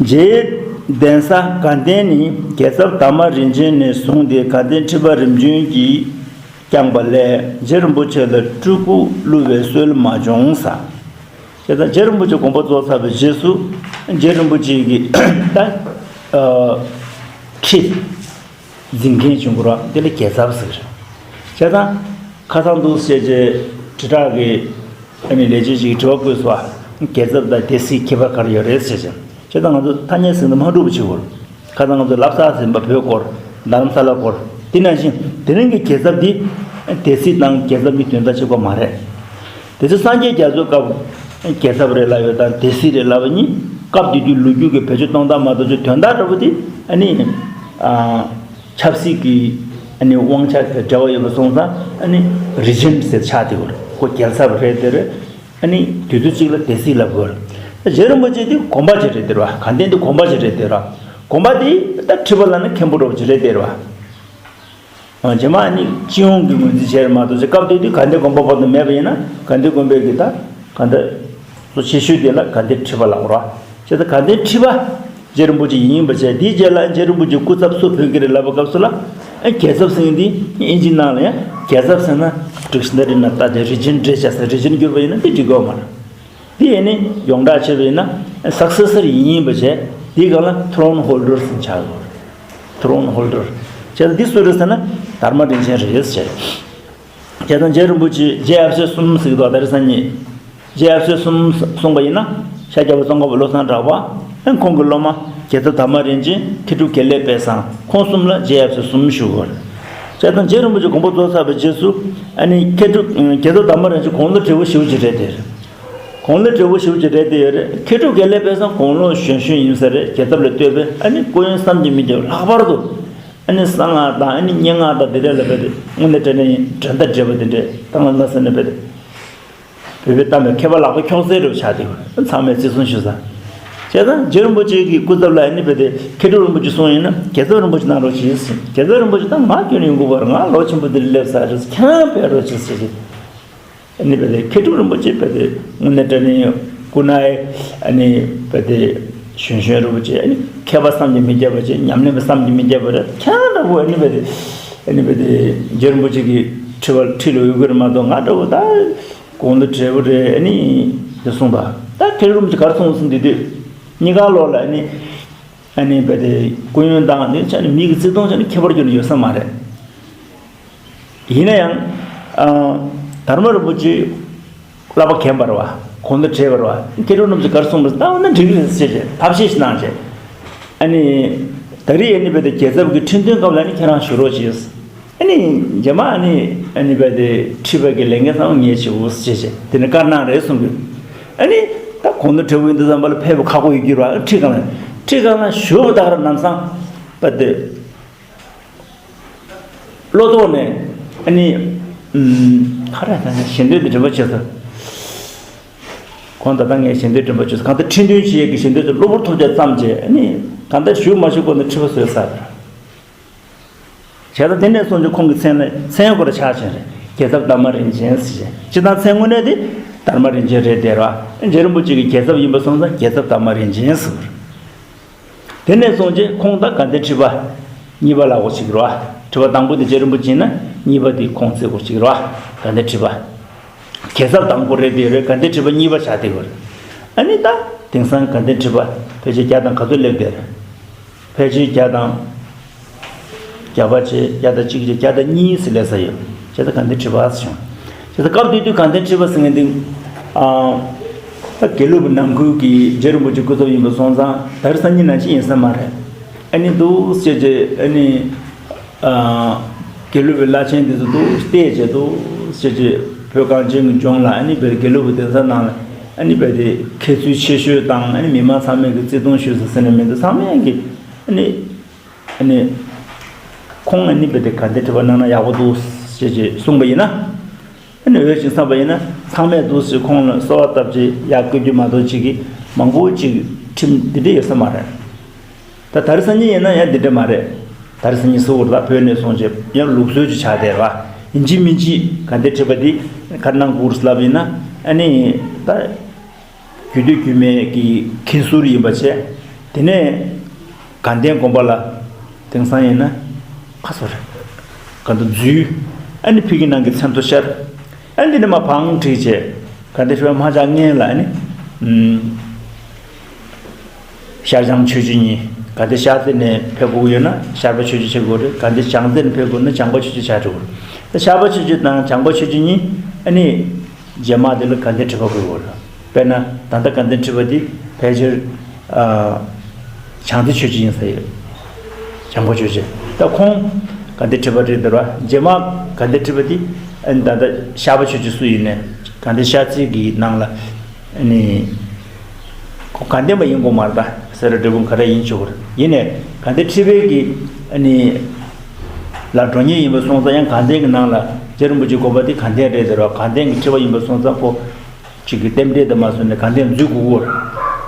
རྗེའི་གདན་ས་དགའ་ལྡན་ནི་རྒྱལ་ཚབ་དར་མ་རིན་ཆེན་ནས་བཟུང་སྟེ་དགའ་ལྡན་ཁྲི་པ་རིམ་བྱོན་གྱིས་བསྐྱངས་པ་ལས་རྗེ་རིན་པོ་ཆེ་ལ་སྤྲུལ་སྐུ་བསླུ་བའི་སྲོལ་མ་བྱུང་ཟེར། བྱས་ཙང་རྗེ་རིན་པོ་ཆེ་དགོངས་པ་རྫོགས་ཚར་བའི་རྗེས་སུ་རྗེ་རིན་པོ་ཆེ་གི་ད་ཨ་ཁྲི་འཛིན་མཁན་བྱུང་དགོས་ར། དེ་ལ་རྒྱལ་ཚབ་ཟེར། བྱས་ཙང་ཁ་སང་འདུག་ཟེར་བྱས་དྲིལ་བསྒྲགས་ཀྱི་ཨ་ནི་ལས་བྱེད་ཅིག་གིས་དྲི་བ་བཀོད་སོང་། རྒྱལ་ཚབ་དང་སྡེ་སྲིད་ཁྱད་པར་ག་རེ་ཡོད་རེད་ཟེར་བྱས། བྱས་ཙང་ང་ཚོ་ཐ་སྙད་ཟིན་ན་མ་འགྲུབ་པ་བྱེད་དགོས། ཁ་སང་ང་ཚོ་ལབ་ས་ཟིན་པ་བོད་སྐོར། རྡ་རམ་ས་ལ་སྐོར། དེ་ནང་བཞིན་དེ་རིང་གི་རྒྱལ་ཚབ་འདི་སྡེ་སྲིད་དང་རྒྱལ་ཚབ་གཉིས་དོན་དག་གཅིག་པ་མ་རེད། དེ་ཚོ་སངས་རྒྱས་རྒྱ་མཚོའི་སྐབས་རྒྱལ་ཚབ་རེད་ལབ་ཡོད་དང་སྡེ་སྲིད་རེད་ལབ་པ་གཉིས་སྐབས་དེ་དུས་ལོ་རྒྱུས་ཀྱི་བེད་སྤྱོད་གཏོང་སྟངས་མ་གཏོགས་ཆོས་དོན་དག་འདྲ་པོ་དེ་ཨ་ནི་ཨ་ཆབ་སྲིད་ཀྱི་ཨ་ནི་དབང་ཆ་གི་འབྲེལ་བ་ཡོད་པ་སོང་ཙང་ཨ་ནི་རི་ཇེན་ཟེར་ཆགས་བསྡད་ཡོད་རེད། ཁོ་རྒྱལ་ཚབ་རེད་དེ་རེད། ཨ་ནི་དུས་ཚོད་གཅིག་ལ་སྡེ་སྲིད་ལབ་དགོས་རེད། རྗེ་རིན་པོ་ཆེ་དེ་དགོན་པ་ཅིག་རེད་དེ་ར། དགའ་ལྡན་དེ་དགོན་པ་ཅིག་རེད་དེ་ར། དགོན་པ་དེ་ད་ཁྲི་པ་ལབ་ན་མཁན་པོ་འདྲ་པོ་ཅིག་རེད་དེ་ར། རྗེས་མ་ནི་སྤྱི་ཡོངས་ཀྱི་ངོས་འཛིན་བྱས་རེད་མ་གཏོགས་སྐབས་དེ་དུས་དགའ་ལྡན་དགོན་པ་བར་དུ་མེད་པ་ཡིན་ན་དགའ་ལྡན་དགོན་པའི་གི་ད་ག་འདྲ་གཙོ་ཆེ་ཤོས་དེ་ལ་དགའ་ལྡན་ཁྲི་པ་ལབ་དགོས་ར། བྱས་ཙང་དགའ་ལྡན་ཁྲི་པ་རྗེ་རིན་པོ་ཆེ་ཡིན་པ་བྱས། དེའི་རྗེས་ལ་རྗེ་རིན་པོ་ཆེ་སྐུ་ཚབ་སུ་ཕེབས་ཀྱི་རེད་ལབ་པའི་སྐབས་སུ་ལ་ཨ་རྒྱལ་ཚབ་ཟེར་མཁན་དེ་ཨིན་ཇི་ནང་ལ་ཡང་རྒྱལ་ཚབ་ཟེར་ན་Dictionary་ནང་ལྟ་དེ་རི་ཇེན་འདྲེས་བྱས་ཟེར་རི་ཇེན་བསྒྱུར་བ་ཡིན་ན་དེ་འགྲིག་གི་ཡོད་མ་རེད། དེ་ཡིན་ནི་ཡོངས་གྲགས་བྱས་པ་ཡིན་ན་སག་སེ་སར་ཡིན་པ་བྱས། དེའི་སྒང་ལ་ཐུ་རོན་ཧོལ་ཌར་ཟེར་ཆགས་ཡོད་རེད། ཐུ་རོན་ཧོལ་ཌར། བྱས་ཙང་འདི་སུ་རེད་ཟེར་ན་དར་མ་རིན་ཆེན་རེད་ཟེར། བྱས་ཙང་རྗེ་རིན་པོ་ཆེ་རྗེ་ཡབ་སྲས་གསུམ་ཟེར་གྱི་འདུག་ད་རེས་སང་ཉིན་རྗེ་ཡབ་སྲས་གསུམ་གསུངས་པ་ཡིན་ན་ཤཱཀྱ་པ་ཙོང་ཁ་པ་བློ་བཟང་གྲགས་པ། ཨ་ཁོང་གི་སློབ་མ་རྒྱལ་ཚབ་དར་མ་རིན་ཆེན། མཁས་གྲུབ་དགེ་ལེགས་དཔལ་བཟང་། ཁོང་གསུམ་ལ་རྗེ་ཡབ་སྲས་གསུམ་ཞུ་དགོས་རེད། བྱས་ཙང་རྗེ་རིན་པོ་ཆེ་དགོངས་པ་རྫོགས་ཚར་བའི་རྗེས་སུ་ཨ་ནི་མཁས་གྲུབ་རྒྱལ་ཚབ་དར་མ་རིན་ཆེན་དགུང་ལོ་བགྲེས་པོ་ཞེ་པོ་ཅིག་རེད་དེ། དགུང་ལོ་བགྲེས་པོ་ཞེ་པོ་ཅིག་རེད་དེ་ཡོད་རེད། མཁས་གྲུབ་དགེ་ལེགས་དཔལ་བཟང་དགུང་ལོ་གཞོན་གཞོན་ཡིན་ས་རེད། རྒྱལ་ཚབ་ལ་ལྟོས་པས་ཨ་ནི་སྐུ་ཡོན་བསམ་གྱིས་མི་ཁྱབ། ལྷག་པར་དུ་ཨ་ནི་གསང་སྔགས་དང་ཨ་ནི་སྙན་ངག་དང་དེ་འདྲ་ལ་རྦད་དེ་དངོས་གནས་དྲང་གནས་འགྲན་ཟླ་བྲལ་བ་དེ་འདྲས་བཏང་ལ་ན་ཟེར་ནས་རྦད་དེ་བོད་པའི་གཏམ་པའི་མཁས་པ་ལག་པ་འཁྱོག་སའི་རུ་ཆགས་དེ་ཚང་མས་བརྩི་སྲུང་ཞུ་ས། བྱས་ཙང་རྗེ་རིན་པོ་ཆེ་གི་སྐུ་ཚབ་ལ་ཨ་ནི་རྦད་དེ་མཁས་གྲུབ་རིན་པོ་ཆེ་གསུངས་ཡིན་ན་རྒྱལ་ཚབ་རིན་པོ་ཆེ་གནང་རོགས་གྱིས། རྒྱལ་ཚབ་རིན་པོ་ཆེ་ད་ང་སྐྱོན་ཡོང་གི་བར་ང་ལོ་ཆེན་པོ་འདི་ལ་སླེབས་ས་རེད། ཁྱེད་རང་ཕེབས་རོགས་གྱིས་ཟེར་གྱི། ཨ་ནི་རྦད་དེ་མཁས་གྲུབ་རིན་པོ་ཆེ་རྦད་དེ་དངོས་གནས་དྲང་གནས་སྐུ་ན་ཨ་ནི་རྦད་དེ་གཞོན་གཞོན་རིན་པོ་ཆེ། ཨ་ནི་མཁས་པ་བསམ་གྱིས་མི་ཁྱབ་པ་བྱས། ཉམས་ལེན་པ་བསམ་གྱིས་མི་ཁྱབ་པ་རེད། ཁྱེད་རང་འདྲ་པོ་ཨ་ནི་རྦད་དེ་ཨ་ནི་རྦད་དེ་རྗེ་རིན་པོ་ཆེ་གི་ཁྲི་པ་ཁྲི་ལ་འོས་དགོས་རེད་མ་གཏོགས་ང་འདྲ་པོ་ད་དགུང་ལོ་བགྲེས་པོ་རེད། ཨ་ནི་དེ་གསུངས་པ་ད་མཁས་གྲུབ་རིན་པོ་ཆེ་ག་རེ་གསུངས་སོང་དེ་དུས་གཉིས་ཀ་ལོག་ལ་ཨ་ནི་ཨ་ནི་རྦད་དེ་སྐུ་ཡོན་དང་དེ་ཆ་ནས་མི་གི་བརྩི་མཐོང་ཆ་ནས་ཁྱད་པར་ཁྱོན་ནས་ཡོད་ས་མ་རེད། ཡིན་ན་ཡང་། ཨ། དར་མ་རིན་པོ་ཆེ་བསླབ་པ་མཁན་པ་རེད་བ། དགུང་ལོ་བགྲེས་པ་རེད་བ། མཁས་གྲུབ་རིན་པོ་ཆེ་ག་རེ་གསུངས་པ་ལྟ་བ་ན་འགྲིག་གི་རེད་ཟེར་བྱས་ཐབས་ཤེས་ཤིག་གནང་བྱས། ཨ་ནི། ད་རེས་ཨ་ནི་རྦད་དེ་རྒྱལ་ཚབ་ཀྱི་ཁྲི་འདོན་སྐབས་ལ་ཨ་ནི་ཁྱེད་རང་ཞུ་རོགས་གྱིས། ཨ་ནི། རྗེས་མ་ཨ་ནི། ཨ་ནི་རྦད་དེ་ཁྲི་པ་གི་ལས་འགན་ཚང་མ་ངས་བྱེད་འོ་ཟེར་བྱས་དེ་ནས་བཀའ་གནང་རེད་གསུང་གི། ཨ་ནི། ད་དགུང་ལོ་བགྲེས་པོ་ཡིན་དུས་ཙམ་པ་ལ་ཕེབས་པ་ཁག་པོ་ཡོད་ཀྱི་རེད་བ། ཁྲི་སྒང་ལ། ཁྲི་སྒང་ལ་བཞུགས་པ་ད་ག་རང་ལམ་སང་། རྦད་དེ། བློ་ཐོག་ནས་ཨ་ནི། ཨུམ། ག་རེ་ད་ངས་ཞལ་འདོན་དེ་འདྲ་པོ་བྱས་སོང་། གོང་ད་ལྟ་ངས་ཞལ་འདོན་འདྲ་པོ་བྱས་སོང་། གང་ལྟར་ཁྲི་འདོན་བྱེད་ཡས་ཀྱི་ཞལ་འདོན་དེ་གློ་བུར་ཐོལ་རྒྱག་ཙམ་བྱས། ཨ་ནི་གང་ལྟར་བཞུགས་མ་བཞུགས་སྐོར་ནས་ཁྲི་པ་བཟོས་ཚར། བྱས་ཙང་དེ་ནས་བཟུང་ཁོང་གི་མཚན་ལ་མཚན་སྐོར་ཆགས་བྱས་རེད། རྒྱལ་ཚབ་དར་མ་རིན་ཆེན་ཟེར་བྱས། སྤྱིར་བཏང་མཚན་དངོས་གནས་དེ་དར་མ་རིན་ཆེན་རེད་དེ་ར། རྗེ་རིན་པོ་ཆེ་གི་རྒྱལ་ཚབ་ཡིན་པ་སོང་ཙང་རྒྱལ་ཚབ་དར་མ་རིན་ཆེན་ཟེར། དེ་ནས་བཟུང་རྗེས་ཁོང་དང་དགའ་ལྡན་ཁྲི་པ་གཉིས་པ་ལབ་དགོས་ཀྱི་རེད་བ། ཁྲི་པ་དང་པོ་དེ་རྗེ་རིན་པོ་ཆེ་ཡིན་ན་གཉིས་པ་དེ་ཁོང་བརྩི་དགོས་ཀྱི་རེད་བ། དགའ་ལྡན་ཁྲི་པ། རྒྱལ་ཚབ་དང་པོ་རེད་དེ་རེད། དགའ་ལྡན་ཁྲི་པ་གཉིས་པ་ཆགས་བསྡད་ཡོད་རེད། ཨ་ནི་ད་དེང་སང་དགའ་ལྡན་ཁྲི་པ་ཕལ་ཆེར་བརྒྱ་དང་ག་ཚོད་སླེབས་བསྡད་རེད། ཕལ་ཆེར་བརྒྱ་དང་བརྒྱ་པ་བྱས། བརྒྱ་དང་གཅིག་བྱས། བརྒྱ་དང་གཉིས་སུ་སླེབས་ས་ཡོད། བྱས་ཙང་དགའ་ལྡན་ཁྲི་པ་ཟེར་བྱུང་། བྱས་ཙང་སྐབས་དེ་དུས་དགའ་ལྡན་ཁྲི་པ་ཟེར་མཁན་དེ། ཨ། ད་དགེ་ལུགས་པའི་ནང་ཁུལ་གྱི་རྗེ་རིན་པོ་ཆེ་སྐུ་ཚབ་ཡིན་པ་སོང་ཙང་ད་རེས་སང་ཉིན་ནང་བཞིན་ཡིན་ས་མ་རེད། ཨ་ནི་འདུག་ཟེར་བྱས་ཨ་ནི། ཨ། དགེ་ལུགས་པའི་བླ་ཆེན་དེ་ཚོ་འདུག་བལྟས་བྱས་འདུག་ཟེར་བྱས་བོད་གངས་ཅན་གྱི་ལྗོངས་ལ་ཨ་ནི་བལ་དགེ་ལུགས་པའི་གདན་ས་ནང་ལ་ཨ་ནི་བལ་དེ་མཁས་ཚུལ་ཆེ་ཤོས་དང་ཨ་ནི་མི་མང་ཚང་མས་ཀྱི་བརྩི་མཐོང་ཞུས་ཟེར་ཟེར་ནས་མི་འདུག་ཚང་མས་ཀྱི་ཨ་ནི། ཨ་ནི། ཁོང་ཨ་ནི་བལ་དེ་ག་འདྲ་ཁྲིད་པ་གནང་ན་ཡག་པོ་འདུག་ཟེར་བྱས་གསུངས་པ་ཡིན་ན། ཨ་ནི་འོས་ཤིང་བསམ་པ་ཡིན་ན་ཚང་མས་འདུག་ཟེར་ཁོང་ལ་གསོལ་བ་བཏབ་ཅིག་ཡར་བཀོད་རྒྱུ་མ་གཏོགས་ཅིག་གིས་མང་པོ་ཅིག་ཁྲིམས་འདི་འདྲ་ཡོད་ས་མ་རེད། ད་ད་རེས་སང་ཉིན་ཡིན་ན་ཡང་འདི་འདྲ་མ་རེད། ད་རེས་སང་ཉིན་གཟུགས་པོ་ལ་བོད་ནས་སོང་རྗེས་ཡང་ལུགས་སྲོལ་ཅིག་ཆགས་བསྡད་ར། ཡིན་གཅིག་མིན་གཅིག་ག་འདྲ་ཁྲིད་པ་འདི་ག་གནང་དགོས་ལབ་ཡིན་ན་ཨ་ནི་ད། རྒྱུད་སྟོད་རྒྱུད་སྨད་ཀྱི་མཁན་ཟུར་ཡིན་པ་བྱས། དེ་ནས་དགའ་ལྡན་དགོན་པ་ལ་དེང་སང་ཡིན་ན་ཁ་སོ་རེད། ག་འདུག་འཛུལ། ཨ་ནི་ཕ་གི་ནང་གི་མཚན་ཐོ་ཤར། ཨ་ནི་འདི་ནས་མར་བང་བསྒྲིགས་བྱས། ག་འདྲ་ཞུ་བ་མ་ཆགས་སྔོན་ལ་ཨ་ནི། ཨུམ། ཤར་བྱང་ཆོས་བརྒྱུད་གཉིས། ག་འདྲ་ཤར་རྩེ་ནས་ཕེབས་དགོས་ཡོད་ན་ཤར་པ་ཆོས་བརྒྱུད་བྱེད་དགོས་རེད། ག་འདྲ་བྱང་རྩེ་ནས་ཕེབས་དགོས་ན་བྱང་པ་ཆོས་བརྒྱུད་བྱ་དགོས་རེད། ད་ཤར་པ་ཆོས་བརྒྱུད་དང་བྱང་པ་ཆོས་བརྒྱུད་གཉིས་ཨ་ནི། རྗེས་མ་དེ་ལ་དགའ་ལྡན་ཁྲི་པ་དགོས་ཀྱི་ཡོད་རེད། དཔེར་ན་ད་ལྟ་དགའ་ལྡན་ཁྲི་པ་དེ་ཕལ་ཆེར་ཨ། བྱང་རྩེ་ཆོས་བརྒྱུད་ཡིན་ས་ཡོད། བྱང་པ་ཆོས་བརྒྱུད། ད་ཁོང་དགའ་ལྡན་ཁྲི་པ་རེད་འདུག་ར། རྗེས་མ་དགའ་ལྡན་ཁྲི་པ་དེ་ཨ་ནི་ད་ལྟ་ཤར་པ་ཆོས་བརྒྱུད་སུ་ཡིན་ནའི་དགའ་ལྡན་ཤར་རྩེ་གི་ནང་ལ་ཨ་ནི། ཁོ་དགའ་ལྡན་པ་ཡིན་དགོས་མ་རེད། ད་སེ་ར་འབྲས་སྤུངས་ག་རེ་ཡིན་ཆོག་གི་རེད། ཡིན་ནའི་དགའ་ལྡན་ཁྲི་པའི་གི་ཨ་ནི་ལ་འགྲོ་མཁན་ཡིན་པ་སོང་ཙང་ཡང་དགའ་ལྡན་གི་ནང་ལ་རྗེ་རིན་པོ་ཆེ་དགོན་པ་དེ་དགའ་ལྡན་རེད་དེ་ར། དགའ་ལྡན་གི་ཁྲི་པ་ཡིན་པ་སོང་ཙང་ཁོ་གཅིག་གི་རྟེན་འབྲེལ་དུ་མ་སོང་ནས་དགའ་ལྡན་འཛུལ་དགོས་གོ།